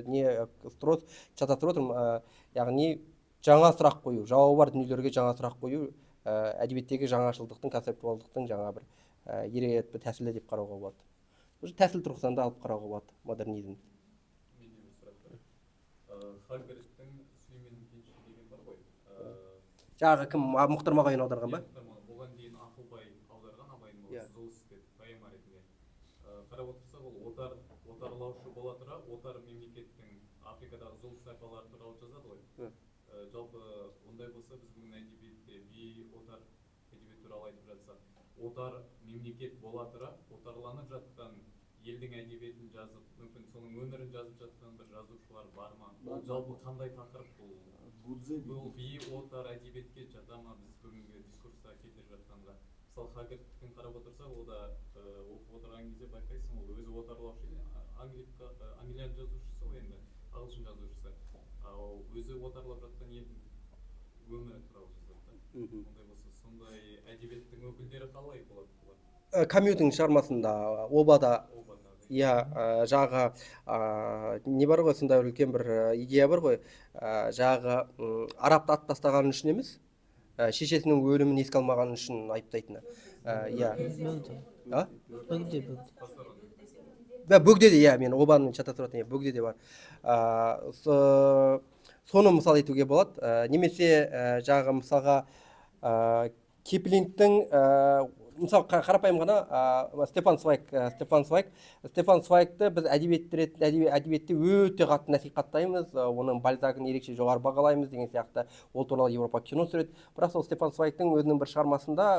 не Стросс, шатастырып отырмын, яғни жаңа сұрақ қою, жауабы бар дүниелерге жаңа сұрақ қою әдебиеттегі жаңашылдықтың, концептуалдықтың жаңа бір ерекше тәсілі деп қарауға болады. Уже тәсіл тұрғысынан да алып қарауға болады модернизм. Менде бір сұрақ бар. Хаггардтың «Сүлейменнің кеншісі» деген бар ғой. Жаңағы кім, Мұхтар Мағауин аударған ба? Иә, Мұхтар Мағауин. Оған дейін Ақылбай аударған, Абайдың Иә. баласы, «Зұлыс» деп поэма ретінде. Қарап отырсақ, ол отарлаушы бола тұра, отар мемлекеттің Африкадағы зұлыс тайпалары туралы жазады ғой. Иә. Жалпы ондай болса, біз бүгін әдебиетте би отар әдебиет туралы айтып жатсақ, отар мемлекет бола тұра отарланып жатқан елдің әдебиетін жазып, мүмкін соның өмірін жазып жатқан бір жазушылар бар ма? Ол жалпы қандай тақырып бұл? Бұл би отар әдебиетке жата ма, біз бүгінгі дискурста келтіріп жатқанға? Мысалы, Хаггардтікін қарап отырсақ, ол да оқып отырған кезде байқайсың, ол өзі отарлаушы екен, англиян жазушысы ғой енді, ағылшын жазушысы, ал өзі отарлап жатқан елдің өмірі туралы жазады да. Ондай болса, сондай әдебиеттің өкілдері қалай болады бұлар? Камюдің шығармасында «Обада». Обада. Иә, жаңағы не бар ғой, сондай бір үлкен бір идея бар ғой, жаңағы арабты атып тастағаны үшін емес, шешесінің өлімін еске алмағаны үшін айыптайтыны. Иә. Бөгде. А? Бөгде, бөгде. Да, бөгде де, иә, мен обаны шатастырып жатырмын, иә, бөгде де бар. Соны мысал етуге болады. Немесе жаңағы мысалға Киплингтің, мысалы, қарапайым ғана Стефан Цвайг, Стефан Цвайгты біз әдебиет ретінде, әдебиетте өте қатты насихаттаймыз, оның Бальзагын ерекше жоғары бағалаймыз деген сияқты, ол туралы Еуропа кино түсіреді. Бірақ сол Стефан Цвайгтың өзінің бір шығармасында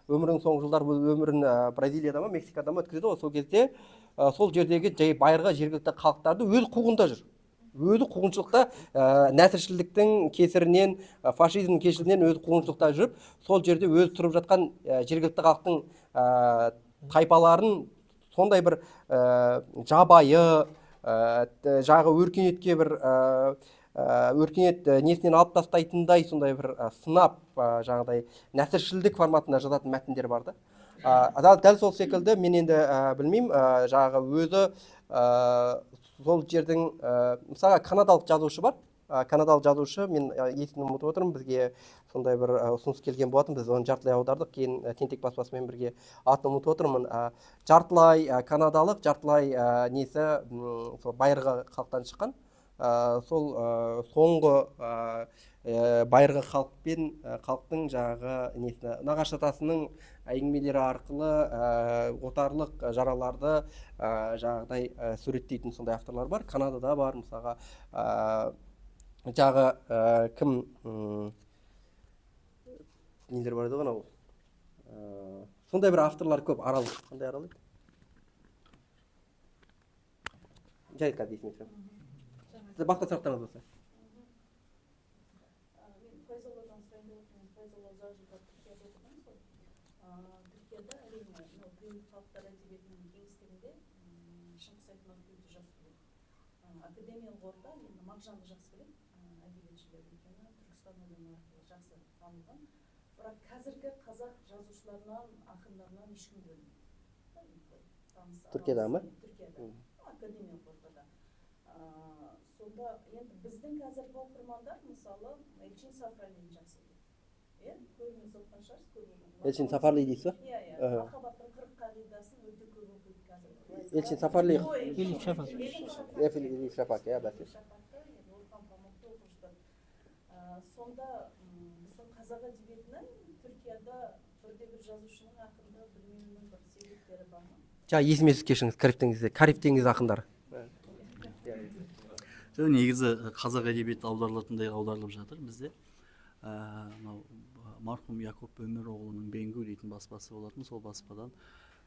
өмірінің соңғы жылдары өмірін Бразилияда ма, Мексикада ма өткізеді ғой, сол кезде сол жердегі жай байырғы жергілікті халықтарды өзі қуғында жүр, өзі қуғыншылықта, нәсілшілдіктің кесірінен, фашизмнің кесірінен өзі қуғыншылықта жүріп, сол жерде өзі тұрып жатқан жергілікті халықтың тайпаларын сондай бір жабайы, жағы өркениетке бір өркениет несінен алып тастайтындай сондай бір сынап, жаңағыдай нәсілшілдік форматында жазатын мәтіндер бар да. Дәл сол секілді мен енді білмеймін, жаңағы өзі сол жердің, мысалға, канадалық жазушы бар. Канадалық жазушы, мен есімін ұмытып отырмын, бізге сондай бір ұсыныс келген болатын, біз оны жартылай аудардық, кейін Тентек баспасымен бірге, атын ұмытып отырмын. Жартылай канадалық, жартылай несі, сол байырғы халықтан шыққан, сол соңғы байырғы халықпен, халықтың жаңағы несіне, нағашы атасының әңгімелері арқылы отарлық жараларды жаңағыдай суреттейтін сондай авторлар бар. Канадада бар, мысалға, жаңағы кім, нелер бар еді ғой анау, сондай бір авторлар көп. Арал, қандай арал еді? Жарайды, қазір есіме түсіремін. Сізде басқа сұрақтарыңыз болса. Мен Файзолладан сұрайын деп отырмын. Файзолла ұзақ жылдар Түркияда оқыдыңыз ғой. Түркияда, әрине, мынау дін халықтар әдебиетінің кеңістігінде Шыңғыс Айтматовты өте жақсы біледі. Академиялық орта енді Мағжанды жақсы біледі, әдебиетшілер, өйткені Түркістан өлеңі арқылы жақсы танылған. Бірақ қазіргі қазақ жазушыларынан, ақындарынан ешкімді білмейді. Да, енді былай таныс Түркияда ма? аралас- Түркияда, академиялық ортада. Сонда енді біздің қазіргі оқырмандар, мысалы, Эльчин Сафаралині жақсы біледі. Иә, көбіңіз оқыған шығарсыз, көп оқыған. Эльчин Сафарли дейсіз ба? Иә, иә. Аха. «Махаббаттың қырық қағидасын» өте көп оқиды қазір. Эльчин Сафарли. Ой, Элиф Шафак. Элиф Шафак. Элиф Шафак, иә, бәсе. Элиф Шафакты енді Орхан Памукты оқып жатады. Сонда біздің қазақ әдебиетінің Түркияда бірде бір жазушының, ақынды білмеуінің бір себептері бар ма? Жаңа есіме түсіп, кешіріңіз, Кариб теңізі ақындары. Жоқ, негізі қазақ әдебиеті аударылатындай аударылып жатыр бізде. Мынау марқұм Якоб Өміроғлының «Бенгу» дейтін баспасы болатын, сол баспадан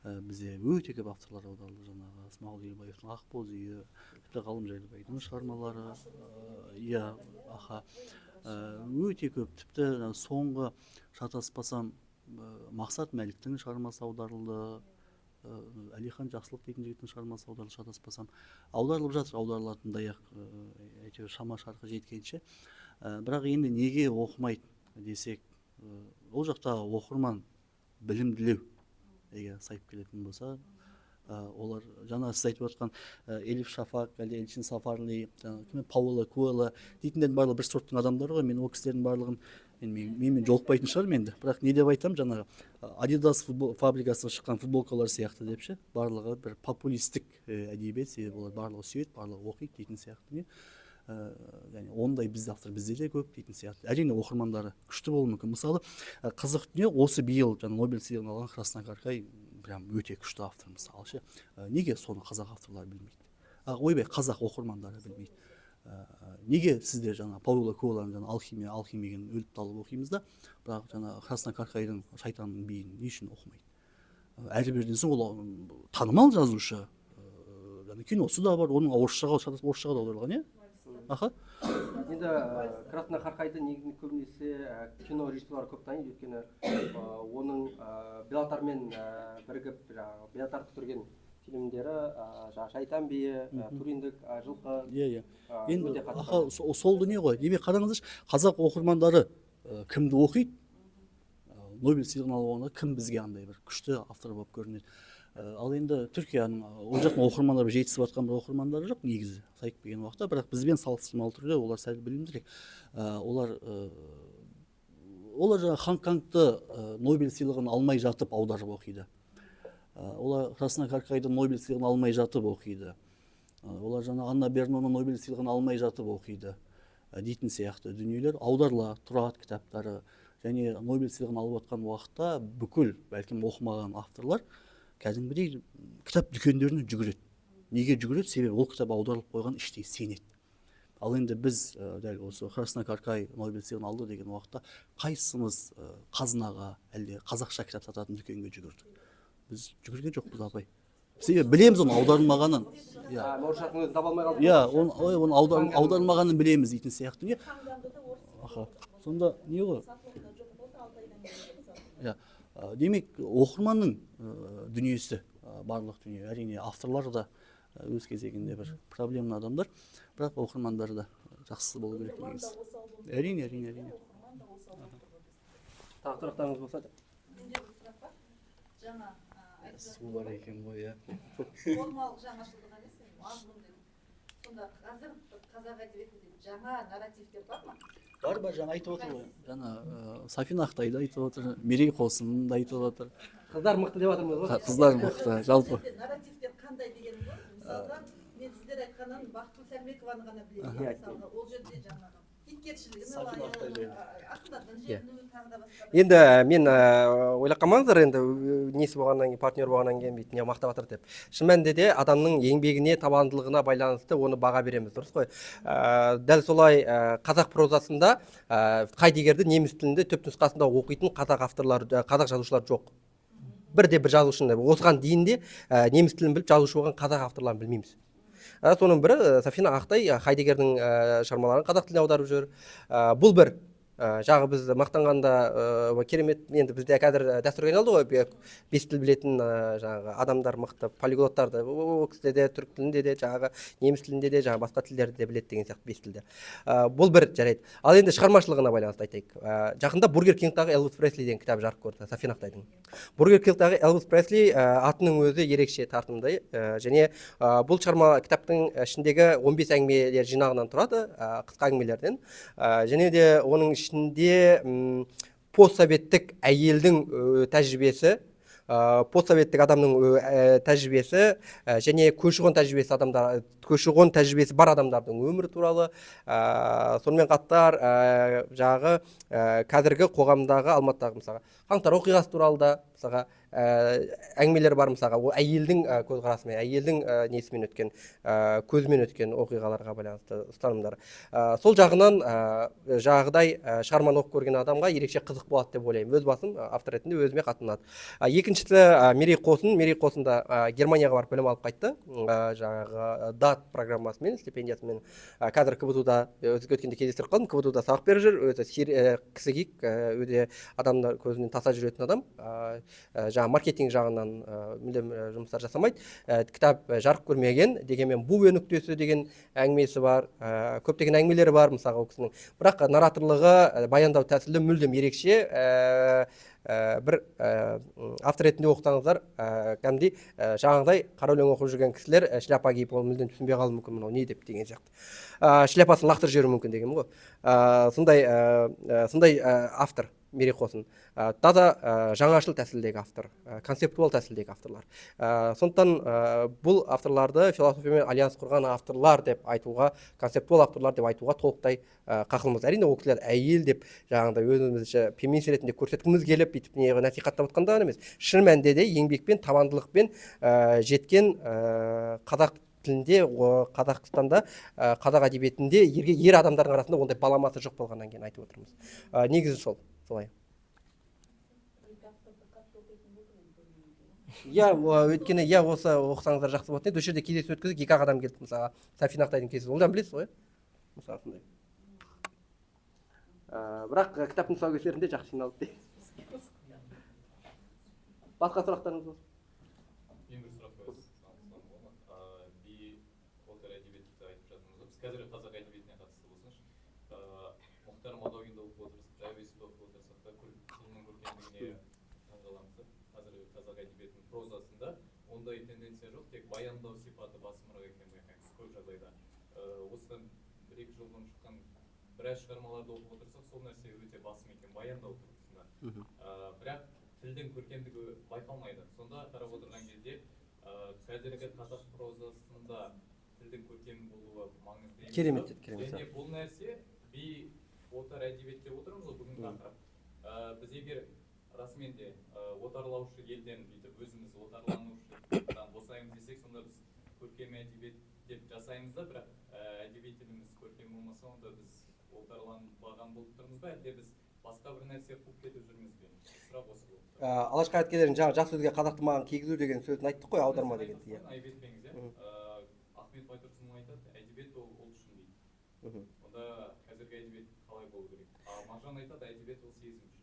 Бізде өте көп авторлар аударылды, жаңағы Смағұл Елубаевтың «Ақбоз үйі», тіпті Ғалым Жайлыбайдың шығармалары, иә, аха, өте көп. Тіпті соңғы, шатаспасам, Мақсат Мәліктің шығармасы аударылды, Әлихан Жақсылық дейтін жігіттің шығармасы аударылды, шатаспасам. Аударылып жатыр, аударылатындай ақ, әйтеуір шама шарқы жеткенше. Бірақ енді неге оқымайды десек, ол жақта оқырман білімділеу егер сайып келетін болса, олар жаңа сіз айтып отқан Элиф Шафак, әлде Эльчин Сафарли, жаңағы кім, Паоло Коэльо дейтіндердің барлығы бір сорттың адамдары ғой. Мен ол кісілердің барлығын енді менімен жолықпайтын шығармын енді, бірақ не деп айтамын, жаңағы Адидас футбол фабрикасынан шыққан футболкалар сияқты деп ше, барлығы бір популистік әдебиет, себебі олар барлығы сүйеді, барлығы оқиды дейтін сияқты не. Яғни ондай бізде автор, бізде де көп дейтін сияқты. Әрине, оқырмандары күшті болуы мүмкін. Мысалы, қызық дүние, осы биыл жаңа Нобель сыйлығын алған Храсна Каркай прям өте күшті автор, мысалы ше. Неге соны қазақ авторлары білмейді, ойбай, қазақ оқырмандары білмейді? Неге сіздер жаңа Паоло Коэльоның жаңа «Алхимия», «Алхимигін» өліп талып оқимыз да, бірақ жаңа Храсна Каркайдың «Шайтанның биін» не үшін оқымайды? Әрі беріден соң ол танымал жазушы, жаңа киносы да бар оның, орысшаға, орысшаға да аударылған, иә, аха. Енді Красна Харкайды негізінде көбінесе кино режиссерлары көп таниды, өйткені оның Белатармен бірігіп, жаңағы Белатар түсірген фильмдері, жаңағы «Шайтан биі», «Туриндік жылқы» иә иә Енді өте қатты. Аха, сол дүние ғой. Демек, қараңыздаршы, қазақ оқырмандары кімді оқиды? Нобель сыйлығын алып алғанда кім бізге андай бір күшті автор болып көрінеді? Ал енді Түркияның, ол жақтың оқырмандары, жетісіп жатқан бір оқырмандары жоқ негізі сайып келген уақытта, бірақ бізбен салыстырмалы түрде олар сәл білімдірек. Олар жаңағы Хан Кангты Нобель сыйлығын алмай жатып аударып оқиды. Олар Храсна Каркайды Нобель сыйлығын алмай жатып оқиды. Олар жаңа Анна Берноны Нобель сыйлығын алмай жатып оқиды дейтін сияқты дүниелер аударыла тұрады кітаптары. Және Нобель сыйлығын алып жатқан уақытта бүкіл, бәлкім, оқымаған авторлар кәдімгідей кітап дүкендеріне жүгіреді. Неге жүгіреді? Себебі ол кітап аударылып қойған, іштей сенеді. Ал енді біз дәл осы Храсна Каркай Нобель сыйлығын алды деген уақытта қайсымыз Қазынаға, әлде қазақша кітап сататын дүкенге жүгірдік? Біз жүгірген жоқпыз, апай, себебі білеміз оның аударылмағанын, иә. Орысшасының өзін таба алмай қалдық. Иә, оны, ой, оны аударылмағанын білеміз дейтін сияқты не. Аха, сонда не ғой, иә. Демек, оқырманның дүниесі, барлық дүние, әрине, авторлар да өз кезегінде бір проблемный адамдар, бірақ оқырмандар да жақсы болу керек негізі, әрине, әрине, әрине. Тағы сұрақтарыңыз болса. Менде бір сұрақ бар. Жаңа айтып Су бар екен ғой, иә. Формалық жаңашылдық емес енді, мазмұн деп. Сонда қазір қазақ әдебиетінде жаңа нарративтер бар ма? Бар, бар, жаңа айтып отыр ғой, жаңа Сафина Ақтай да айтып отыр, Мерей Қосын да айтып отыр. Қыздар мықты деп жатырмыз ғой. Қыздар мықты жалпы. Бұл жерде нарративтер қандай дегенім ғой. Мысалға, мен сіздер айтқаннан Бақытгүл Сәрмекованы ғана білемін. Иә. Мысалға, ол жерде жаңағы кейіпкершілігін Сафина Ақтай алайық, жайлы. Ақындардың Иә. жерінуі, тағы да басқа. Енді мен ойлап қалмаңыздар енді, несі болғаннан кейін, партнер болғаннан кейін бүйтіп не мақтап жатыр деп. Шын мәнінде де адамның еңбегіне, табандылығына байланысты оны баға береміз, дұрыс қой. Дәл солай, қазақ прозасында Хайдеггерді неміс тілінде түп нұсқасында оқитын қазақ авторлары, қазақ жазушылар жоқ. Бірде бір жазушыны, осыған дейін де неміс тілін біліп жазушы болған қазақ авторларын білмейміз. Соның бірі Сафина Ақтай Хайдеггердің шығармаларын қазақ тіліне аударып жүр. Бұл бір жағы. Біз мақтанғанда керемет, енді бізде қазір дәстүрге айналды ғой, бес тіл білетін жаңағы адамдар мықты, полиглоттарды, ол кісілер де түрік тілінде де, жаңағы неміс тілінде де, жаңағы басқа тілдерді де біледі деген сияқты, бес тілде. Бұл бір, жарайды. Ал енді шығармашылығына байланысты айтайық. Жақында «Бургер Кингтағы Элвис Пресли» деген кітап жарық көрді Сафина Ақтайдың. «Бургер Кингтағы Элвис Пресли» атының өзі ерекше тартымды, және бұл шығарма кітаптың ішіндегі 15 әңгімелер жинағынан тұрады, қысқа әңгімелерден. Және де оның ішінде постсоветтік әйелдің тәжірибесі, постсоветтік адамның тәжірибесі және көші-қон тәжірибесі адамдар, көші-қон тәжірибесі бар адамдардың өмірі туралы, сонымен қатар жаңағы қазіргі қоғамдағы, Алматыдағы, мысалға, Қаңтар оқиғасы туралы да мысалға әңгімелер бар, мысалға ол әйелдің көзқарасымен, әйелдің несімен өткен, көзімен өткен оқиғаларға байланысты ұстанымдар. Сол жағынан жаңағыдай шығарманы оқып көрген адамға ерекше қызық болады деп ойлаймын. Өз басым автор ретінде өзіме қатты ұнады. Екіншісі Мерей Қосын. Мерей Қосын да Германияға барып білім алып қайтты. Жаңағы ДАТ программасымен, стипендиясымен. Қазір КБТУ-да, өзі өткенде кездестіріп қалдым, КБТУ-да сабақ беріп жүр. Өте кісі киік, өте адамдар көзінен таса жүретін адам. Жаңағы маркетинг жағынан мүлдем жұмыстар жасамайды. Кітап жарық көрмеген, дегенмен «Бубе нүктесі» деген әңгімесі бар, көптеген әңгімелері бар мысалға ол кісінің. Бірақ нараторлығы, баяндау тәсілі мүлдем ерекше. Бір автор ретінде оқысаңыздар, кәдімгідей жаңағыдай қара өлең оқып жүрген кісілер шляпа киіп, ол мүлдем түсінбей қалуы мүмкін, мынау не деп деген сияқты. Шляпасын лақтырып жіберуі мүмкін деген ғой. Сондай автор Мерей Қосын. Таза жаңашыл тәсілдегі автор, концептуал тәсілдегі авторлар. Сондықтан бұл авторларды философиямен альянс құрған авторлар деп айтуға, концептуал авторлар деп айтуға толықтай қақылымыз. Әрине, ол кісілер әйел деп жаңағыдай өзімізше феминист ретінде көрсеткіміз келіп, бүйтіп не насихаттап отқандар емес. Шын мәнінде де еңбекпен, табандылықпен жеткен, қазақ тілінде, Қазақстанда, қазақ әдебиетінде ер адамдардың арасында ондай баламасы жоқ болғаннан кейін айтып отырмыз. Негізі сол, солай. Екі авторды қатты оқитын болдым енді көргеннен кейін. Иә, өйткені, иә, осы оқысаңыздар жақсы болатын еді. Осы жерде кездесу өткіздік, екі ақ адам келді мысалға. Сафина Ақтайдың кездесуі. Ұлжан, білесіз ғой, иә? Мысалы, сондай. Бірақ кітаптың тұсаукесерінде жақсы жиналды. Басқа сұрақтарыңыз болса? Мен бір сұрақ қоясам болады ма? Би отар әдебиетті айтып жатырмыз ғой. Біз қазіргі қазақ әдебиетіне қатысты болсыншы. Мұхтар Мадогинді оқып отырсақ та, Әуезовті оқып отырсақ та, тілінің көркемдігіне таңғаламыз да. Қазіргі қазақ әдебиетінің прозасында ондай тенденция жоқ, тек баяндау сипаты басымырақ екенін байқаймыз көп жағдайда. Осыдан 1-2 жыл бұрын шыққан біраз шығармаларды оқып отырсақ, сол нәрсе өте басым екен баяндау тұрғысында. Бірақ тілдің көркемдігі байқалмайды. Сонда қарап отырған кезде қазіргі қазақ прозасында тілдің көркем болуы маңызды емес Керемет, па? керемет. Және бұл нәрсе би отар әдебиет деп отырмыз ғой бүгінгі тақырып. Біз егер расымен де отарлаушы елден бүйтіп өзіміз отарланушыдан босаймыз десек, сонда біз көркем әдебиет деп жасаймыз да, бірақ әдеби тіліміз көркем болмаса, онда біз отарланбаған болып тұрмыз ба, әлде біз басқа бір нәрсе қуып кетіп жүрміз бе? Сұрақ осы болып тұр. Алаш қайраткерлерінің жаңа «Жас сөзге қазақты маған кигізу» деген сөзін айттық қой, аударма деген. Иә. Айып етпеңіз, иә. Ахмет Байтұрсынұлы айтады, әдебиет ол ұлт үшін дейді. Онда қазіргі әдебиет қалай болу керек? Ал Мағжан айтады, әдебиет ол сезім үшін.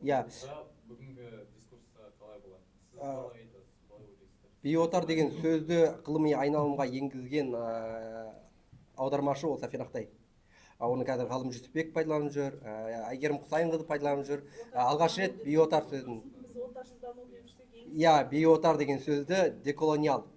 Онда бүгінгі дискурста қалай болады? Сіз қалай айтасыз, қалай ойлайсыздар? Биотар деген сөзді ғылыми айналымға енгізген аудармашы ол Сафин Ақтай. Оны қазір Ғалым Жүсіпбек пайдаланып жүр, Әйгерім Құсайынқызы пайдаланып жүр. Алғаш рет биотар сөзін Біз отарсыздану деп жүрсек, Иә, биотар деген сөзді деколониал.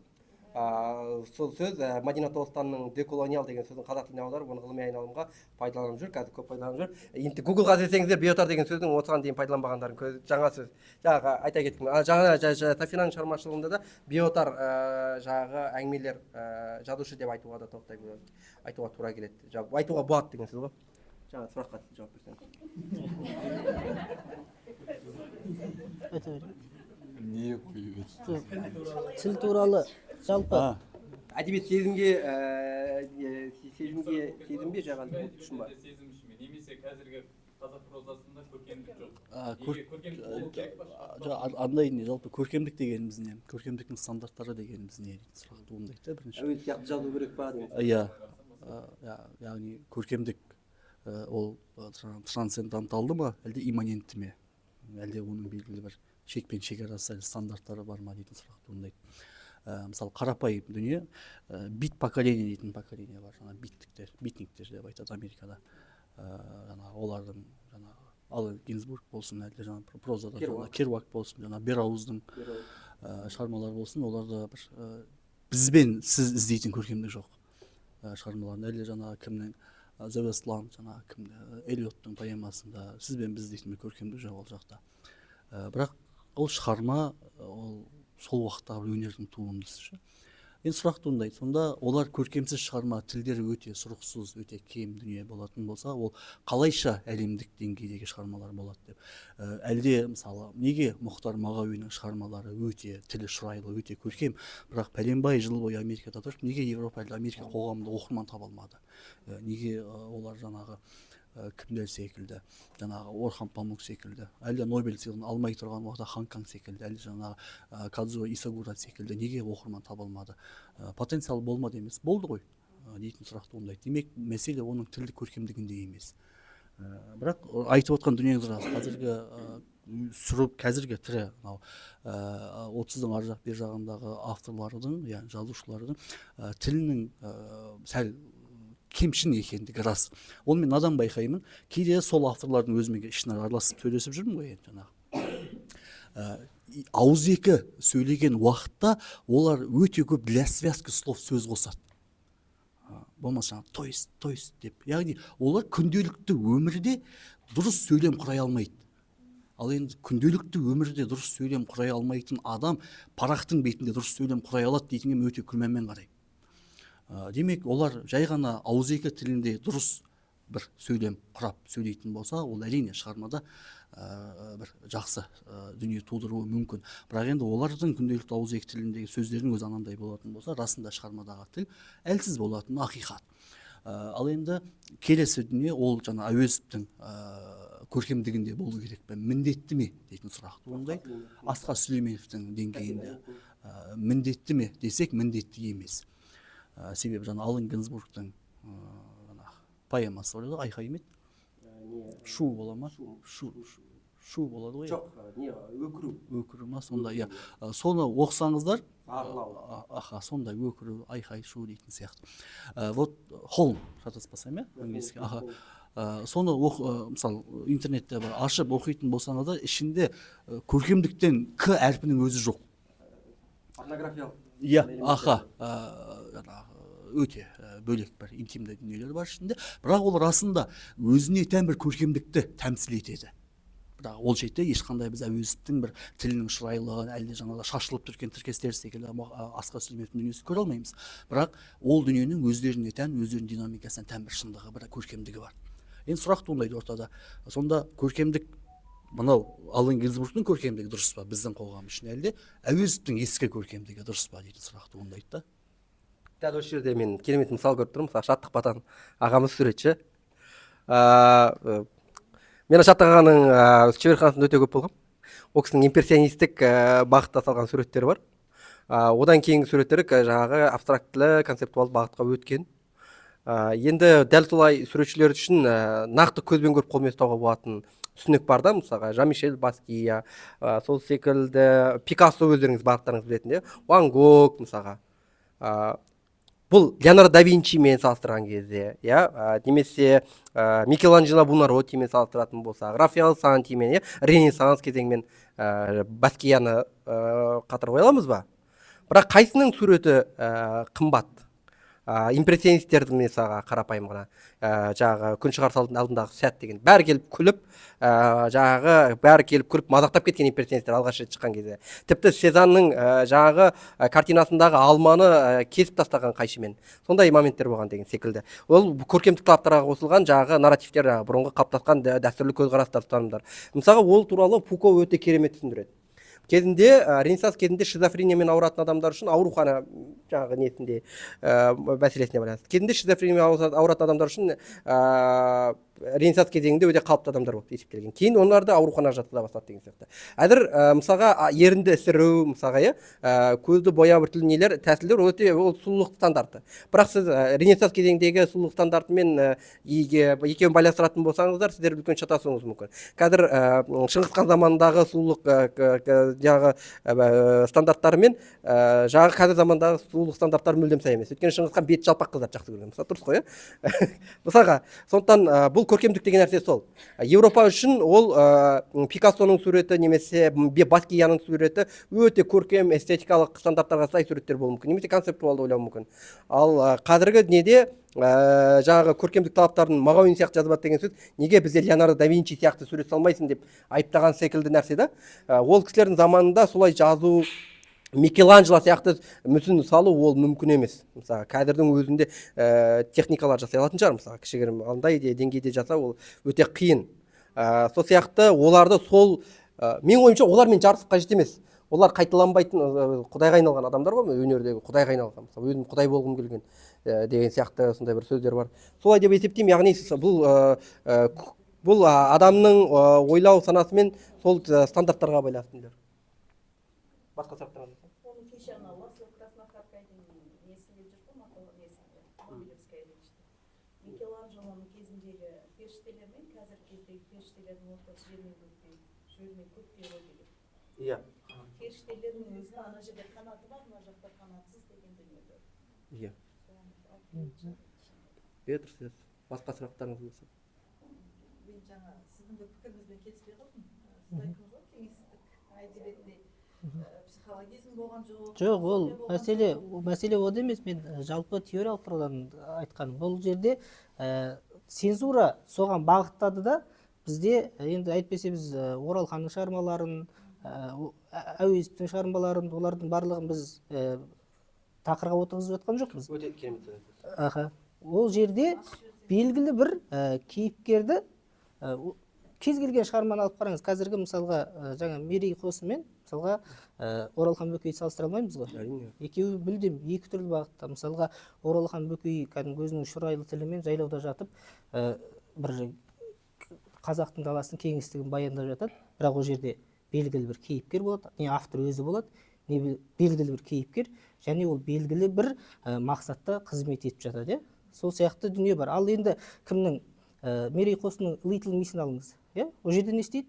Сол сөз Мадина Тоғыстанның деколониал деген сөзін қазақ тіліне аударып, оны ғылыми айналымға пайдаланып жүр, қазір көп пайдаланып жүр. Енді Гуглға іздесеңіздер, биотар деген сөздің осыған дейін пайдаланбағандарын көз, жаңа сөз. Жаңағы айта кеттім. Жаңа Сафинаның шығармашылығында да биотар жаңағы әңгімелер жазушы деп айтуға да тоқтай айтуға тура келеді. Айтуға болады деген сөз ғой. Жаңа сұраққа жауап берсең. Айта берейін. Не қойып еді? Тіл туралы жалпы Әдебиет сезімге, сезімге, сезім бе, жаңағы үшін ба? Сезім үшін бе? Немесе қазіргі қазақ прозасында көркемдік жоқ. Неге көркемдік болу керек па? Жоқ, андай не, жалпы көркемдік дегеніміз не, көркемдіктің стандарттары дегеніміз не деген сұрақ туындайды да бірінші. Әуезов сияқты жазу керек па деген. Иә, яғни көркемдік ол трансценденталды ма, әлде имманентті ме, әлде оның белгілі бір шек пен шекарасы, әлде стандарттары бар ма дейтін сұрақ туындайды. Мысалы, қарапайым дүние, бит поколение дейтін поколение бар, жаңағы биттіктер, битниктер деп айтады Америкада. Жаңағы олардың жаңағы Аллен Гинзбург болсын, әлде жаңағы прозада Керуак. жаңағы Керуак болсын, жаңағы Берауздың шығармалары болсын, оларда бір бізбен сіз іздейтін көркемдік жоқ шығармаларында. Әлде жаңағы кімнің, The Waste Land, жаңағы кім, Эллиоттың поэмасында сіз бен біз іздейтін бір көркемдік жоқ ол жақта. Бірақ ол шығарма, ол сол уақыттағы бір өнердің туындысы ше. Енді сұрақ туындайды: сонда олар көркемсіз шығарма, тілдері өте сұрықсыз, өте кем дүние болатын болса, ол қалайша әлемдік деңгейдегі шығармалар болады деп. Әлде мысалы, неге Мұхтар Мағауиннің шығармалары өте тілі шұрайлы, өте көркем, бірақ пәленбай жыл бойы Америкада тұрып, неге Европа әлде Америка қоғамында оқырман таба алмады? Неге олар жаңағы кімдер секілді, жаңағы Орхан Памук секілді, әлде Нобель сыйлығын алмай тұрған уақытта Хан Канг секілді, әлде жаңағы Кадзуо Исагура секілді неге оқырман таба алмады? Потенциал болмады емес, болды ғой дейтін сұрақ туындайды. Демек, мәселе оның тілдік көркемдігінде емес. Бірақ айтып отқан дүниеңіз рас. Қазіргі сүріп, қазіргі тірі мынау 30-дың ар жақ бер жағындағы авторлардың, яғни жазушылардың тілінің сәл кемшін екендігі рас. Оны мен надан байқаймын. Кейде сол авторлардың өзімен ішінара араласып, сөйлесіп жүрмін ғой. Енді жаңағы ауызекі сөйлеген уақытта олар өте көп для связки слов сөз қосады, болмаса жаңағы «то есть, то есть» деп. Яғни олар күнделікті өмірде дұрыс сөйлем құрай алмайды. Ал енді күнделікті өмірде дұрыс сөйлем құрай алмайтын адам парақтың бетінде дұрыс сөйлем құрай алады дейтінге мен өте күмәнмен қараймын. Демек, олар жай ғана ауызекі тілінде дұрыс бір сөйлем құрап сөйлейтін болса, ол, әрине, шығармада бір жақсы дүние тудыруы мүмкін. Бірақ енді олардың күнделікті ауызекі тіліндегі сөздердің өзі анандай болатын болса, расында шығармадағы тіл әлсіз болатыны ақиқат. Ал енді келесі дүние, ол жаңа Әуезовтің көркемдігінде болу керек пе, міндетті ме дейтін сұрақ туындайды. Асқар Сүлейменовтің деңгейінде міндетті ме десек, міндетті емес. Себебі жаңа Аллен Гинзбургтың жаңағы поэмасы бар еді, айқай ма еді, шу бола ма, шу, шу болады ғой, иә? Жоқ, не, өкіру. Өкіру ма сонда, иә. Соны оқысаңыздар. Зарлау. Аха, сондай өкіру, айқай шу дейтін сияқты. Вот «Холм», шатаспасам, иә, английский, аха. Соны мысалы, интернетте бір ашып оқитын болсаңыздар, ішінде көркемдіктен к әрпінің өзі жоқ. Порнографиялық. Иә, аха, жаңағы өте бөлек бір интимді дүниелер бар ішінде. Бірақ ол расында өзіне тән бір көркемдікті тәмсіл етеді. Бірақ ол жерде ешқандай біз Әуезовтің бір тілінің шырайлығын, әлде жаңағы шашылып тұрған тіркестер секілді Асқар Сүлейменовтің дүниесін көре алмаймыз. Бірақ ол дүниенің өздеріне тән, өздерінің динамикасына тән бір шындығы, бір көркемдігі бар. Енді сұрақ туындайды ортада: сонда көркемдік мынау Аллен Гинзбургтың көркемдігі дұрыс па біздің қоғам үшін, әлде Әуезовтің ескі көркемдігі дұрыс па дейтін сұрақ туындайды да. Дәл осы жерде мен керемет мысал көріп тұрмын. Мысалы, Шаттық Батан ағамыз суретші. Мен Шаттық ағаның шеберханасында өте көп болғанмын. Ол кісінің импрессионистік бағытта салған суреттері бар. Одан кейінгі суреттері жаңағы абстрактілі, концептуалды бағытқа өткен. Енді дәл солай суретшілер үшін нақты көзбен көріп, қолмен ұстауға болатын түсінік бар да. Мысалға, Жан Мишель Баския, сол секілді Пикассо, өздеріңіз барлықтарыңыз білетін, иә, Ван Гог мысалға. Бұл Леонардо да Винчимен салыстырған кезде, иә, немесе Микеланджело Буонаротимен салыстыратын болсақ, Рафаэль Сантимен, иә, Ренессанс кезеңімен Баскияны қатар қоя аламыз ба? Бірақ қайсының суреті қымбат? Импрессионистердің, мысалға, қарапайым ғана жаңағы «Күн шығар алдындағы сәт» деген, бәрі келіп күліп, жаңағы бәрі келіп күліп, мазақтап кеткен импрессионистер алғаш рет шыққан кезде. Тіпті Сезанның жаңағы картинасындағы алманы кесіп тастаған қайшымен, сондай моменттер болған деген секілді. Ол көркемдік талаптарға қосылған жаңағы нарративтер, жаңағы бұрынғы қалыптасқан дәстүрлі көзқарастар, ұстанымдар. Мысалға, ол туралы Фуко өте керемет түсіндіреді. Кезінде Ренессанс кезінде шизофрениямен ауыратын адамдар үшін аурухана жаңағы несінде мәселесіне байланысты, кезінде шизофрениямен ауыратын адамдар үшін Ренессанс кезеңінде өте қалыпты адамдар болып есептелген. Кейін оларды ауруханаға жатқыза бастады деген сияқты. Әзір мысалға, ерінді ісіру, мысалға, иә, көзді бояу, біртүрлі нелер, тәсілдер, ол өте, ол сұлулық стандарты. Бірақ сіз Ренессанс кезеңіндегі сұлулық стандартымен екеуін байланыстыратын болсаңыздар, сіздер үлкен шатасуыңыз мүмкін. Қазір Шыңғыс хан заманындағы сұлулық жаңағы стандарттары мен жаңағы қазір замандағы сұлулық стандарттары мүлдем сай емес. Өйткені Шыңғыс хан бет жалпақ қыздарды жақсы көрген, мысалы, дұрыс қой, иә, мысалға. Сондықтан бұл көркемдік деген нәрсе сол. Еуропа үшін ол Пикассоның суреті немесе Баскияның суреті өте көркем, эстетикалық стандарттарға сай суреттер болуы мүмкін немесе концептуалды ойлауы мүмкін. Ал қазіргі неде жаңағы көркемдік талаптарын Мағауин сияқты жазып деген сөз, неге бізде Леонардо да Винчи сияқты сурет салмайсың деп айыптаған секілді нәрсе да. Ол кісілердің заманында солай жазу Микеланджело сияқты мүсін салу ол мүмкін емес. Мысалы, қазірдің өзінде техникалар жасай алатын шығар, мысалы, кішігірім андай деңгейде жасау ол өте қиын. Сол сияқты оларды сол менің ойымша, олармен жарысып қажет емес. Олар қайталанбайтын құдайға айналған адамдар ғой, өнердегі құдайға айналған. Мысалы, өзім құдай болғым келген деген сияқты сондай бір сөздер бар. Солай деп есептеймін. Яғни бұл бұл адамның ойлау санасымен сол стандарттарға байланысты дүниелер. Басқа сұрақтарыңыз болса? Оны кеше ана Ласло Краснохаркайдың несінде жүр ғой, мақала несінде, Нобелевская речьте. Микеланджелоның кезіндегі періштелер мен қазіргі кездегі періштелердің ортасы жер мен көктей, жер мен көктей ғой деген. Періштелердің өзінің ана жерде қанаты бар, мына жақта қанатсыз деген дүниелер. Соны алып келген. Иә, дұрыс айтасыз. Басқа сұрақтарыңыз болса. Мен жаңа сіздің бір пікіріңізбен келіспей қалдым. Сіз айттыңыз ғой, кеңестік әдебиетте психологизм болған жоқ, Жоқ, ол философия болған мәселе жоқ. Ол мәселе ода емес. Мен жалпы теориялық тұрғыдан айтқаным, бұл жерде цензура соған бағыттады да. Бізде енді әйтпесе біз Оралханның шығармаларын, Әуезовтің шығармаларын, олардың барлығын біз тақырға отырғызып жатқан жоқпыз. Өте керемет сөз айтасыз. Аха, ол жерде белгілі бір кейіпкерді кез келген шығарманы алып қараңыз. Қазіргі мысалға жаңа Мерей Қосынмен, мысалға, Оралхан Бөкейді салыстыра алмаймыз ғой. Әрине. Екеуі мүлдем екі түрлі бағытта. Мысалға, Оралхан Бөкей кәдімгі өзінің шұрайлы тілімен жайлауда жатып бір қазақтың даласының кеңістігін баяндап жатады. Бірақ ол жерде белгілі бір кейіпкер болады, не автор өзі болады, не белгілі бір кейіпкер, және ол белгілі бір мақсатта қызмет етіп жатады, иә. Сол сияқты дүние бар. Ал енді кімнің, Мерей Қосынның Little Miss-ін алыңыз, иә. Ол жерде не істейді?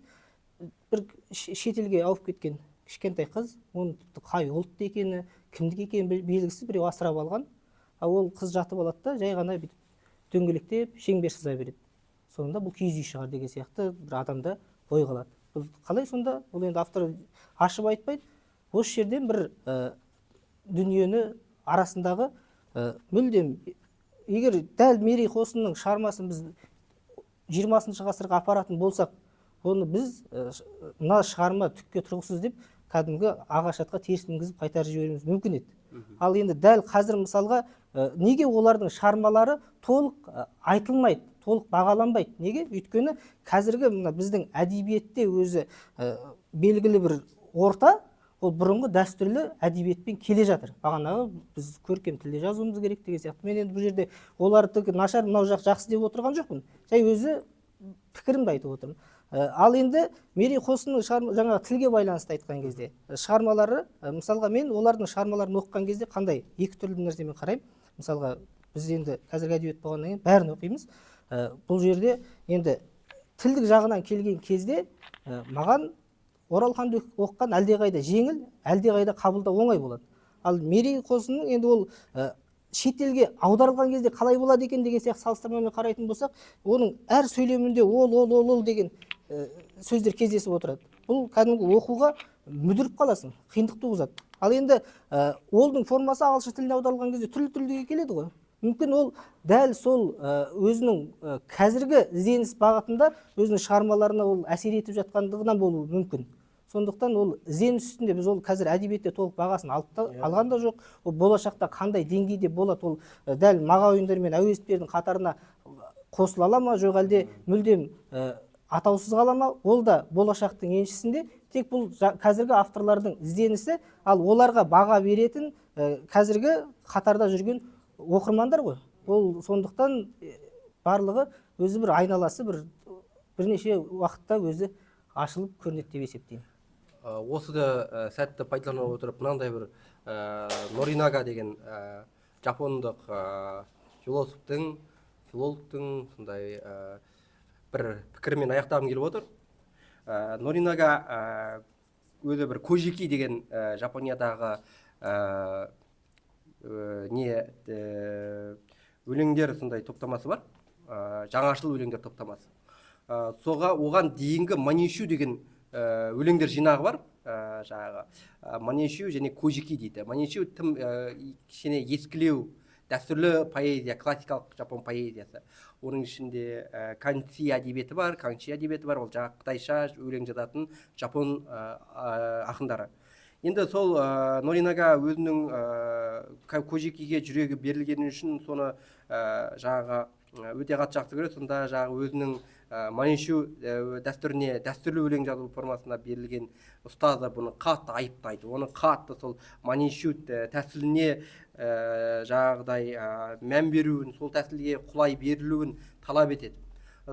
Бір шетелге ауып кеткен кішкентай қыз, оның тіпті қай ұлт екені, кімдік екені белгісіз, біреу асырап алған. Ал ол қыз жатып алады да, жай ғана бүйтіп дөңгелектеп шеңбер сыза береді. Соңында бұл киіз үй шығар деген сияқты бір адамда ой қалады. Бұл қалай сонда? Бұл енді автор ашып айтпайды. Осы жерден бір дүниені арасындағы мүлдем, егер дәл Мерей Қосынның шығармасын біз 20-ғасырға апаратын болсақ, оны біз мына шығарма түкке тұрғысыз деп кәдімгі ағаш атқа теріс мінгізіп қайтарып жіберуіміз мүмкін еді. Ал енді дәл қазір, мысалға, неге олардың шығармалары толық айтылмайды, толық бағаланбайды? Неге? Өйткені қазіргі мына біздің әдебиетте өзі белгілі бір орта, ол бұрынғы дәстүрлі әдебиетпен келе жатыр. Бағанағы біз көркем тілде жазуымыз керек деген сияқты. Мен енді бұл жерде олардікі нашар, мынау жақ жақсы деп отырған жоқпын, жай өзі пікірімді айтып отырмын. Ал енді Мерей Қосынның шығарма, жаңағы тілге байланысты айтқан кезде шығармалары, мысалға, мен олардың шығармаларын оқыған кезде қандай екі түрлі нәрсемен қараймын. Мысалға, біз енді қазіргі әдебиет болғаннан кейін бәрін оқимыз. Бұл жерде енді тілдік жағынан келген кезде маған Оралханды оқыған әлдеқайда жеңіл, әлдеқайда қабылдау оңай болады. Ал Мерей Қосынның енді ол шетелге аударылған кезде қалай болады екен деген сияқты салыстырмамен қарайтын болсақ, оның әр сөйлемінде ол, ол, ол, ол деген сөздер кездесіп отырады. Бұл кәдімгі оқуға мүдіріп қаласың, қиындық туғызады. Ал енді олдың формасы ағылшын тіліне аударылған кезде түрлі түрліге келеді ғой. Мүмкін, ол дәл сол өзінің қазіргі ізденіс бағытында өзінің шығармаларына ол әсер етіп жатқандығынан болуы мүмкін. Сондықтан ол ізденіс үстінде. Біз ол қазір әдебиетте толық бағасын алып та, алған да жоқ. Ол болашақта қандай деңгейде болады, ол дәл Мағауиндер мен Әуезовтердің қатарына қосыла ала ма, жоқ әлде мүлдем атаусыз қала ма, ол да болашақтың еншісінде. Тек бұл қазіргі авторлардың ізденісі, ал оларға баға беретін қазіргі қатарда жүрген оқырмандар ғой ол. Сондықтан барлығы өзі бір айналасы бір бірнеше уақытта өзі ашылып көрінеді деп есептеймін. Осы да сәтті пайдалана отырып, мынандай бір Норинага деген жапондық философтың, филологтың сондай бір пікірімен аяқтағым келіп отыр. Норинага өзі бір Кожики деген Жапониядағы не өлеңдер сондай топтамасы бар, жаңашыл өлеңдер топтамасы. Соға оған дейінгі Маньёсю деген өлеңдер жинағы бар. Жаңағы Маньёсю және Кожики дейді. Маньёсю тым кішкене ескілеу, дәстүрлі поэзия, классикалық жапон поэзиясы. Оның ішінде канси әдебиеті бар, канчи әдебиеті бар, ол жаңағы қытайша өлең жазатын жапон ақындары. Енді сол Норинага өзінің Кожикиге жүрегі берілгені үшін соны жаңағы өте қатты жақсы көреді. Сонда жаңағы өзінің манишу дәстүріне, дәстүрлі өлең жазу формасына берілген ұстазы бұны қатты айыптайды. Оны қатты сол манишу тәсіліне жаңағыдай мән беруін, сол тәсілге құлай берілуін талап етеді.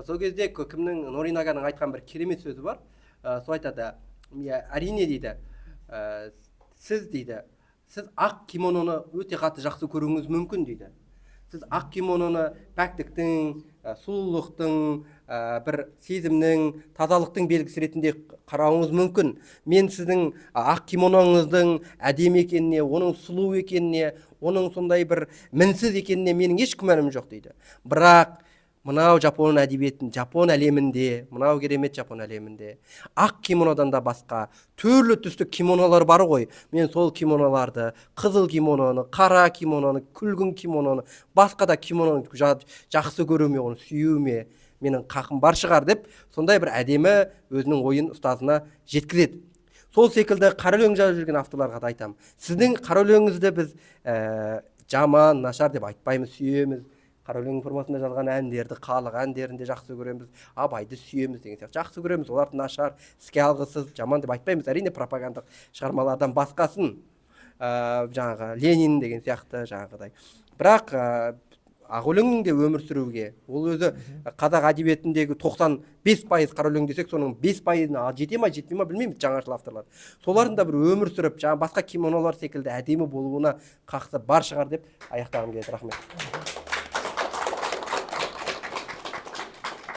Сол кезде кімнің, Норинаганың айтқан бір керемет сөзі бар. Сол айтады: «Иә, әрине, — дейді, — сіз, — дейді, — сіз ақ кимононы өте қатты жақсы көруіңіз мүмкін, — дейді. — Сіз ақ кимононы пәктіктің, сұлулықтың, бір сезімнің, тазалықтың белгісі ретінде қарауыңыз мүмкін. Мен сіздің ақ кимоноңыздың әдемі екеніне, оның сұлу екеніне, оның сондай бір мінсіз екеніне менің еш күмәнім жоқ, — дейді. — Бірақ мынау жапон әдебиетін, жапон әлемінде, мынау керемет жапон әлемінде ақ кимонодан да басқа түрлі түсті кимонолар бар ғой. Мен сол кимоноларды, қызыл кимононы, қара кимононы, күлгін кимононы, басқа да кимононы жақсы көруіме, оны сүюіме менің қақым бар шығар», — деп, сондай бір әдемі өзінің ойын ұстазына жеткізеді. Сол секілді қара өлең жазып жүрген авторларға да айтамын: сіздің қара өлеңіңізді біз жаман, нашар деп айтпаймыз, сүйеміз. Қара өлең формасында жазған әндерді, халық әндерін де жақсы көреміз, Абайды сүйеміз деген сияқты, жақсы көреміз. Оларды нашар, іске алғысыз, жаман деп айтпаймыз. Әрине, пропагандалық шығармалардан басқасын, жаңағы Ленин деген сияқты жаңағыдай. Бірақ ақ өлеңнің де өмір сүруге, ол өзі қазақ әдебиетіндегі 95% қара өлең десек, соның 5%-ына жете ма, жетпей ма, білмейміз, жаңашыл авторлар, солардың да бір өмір сүріп, жаңа басқа кимонолар секілді әдемі болуына қақысы бар шығар деп аяқтағым келеді. Рахмет.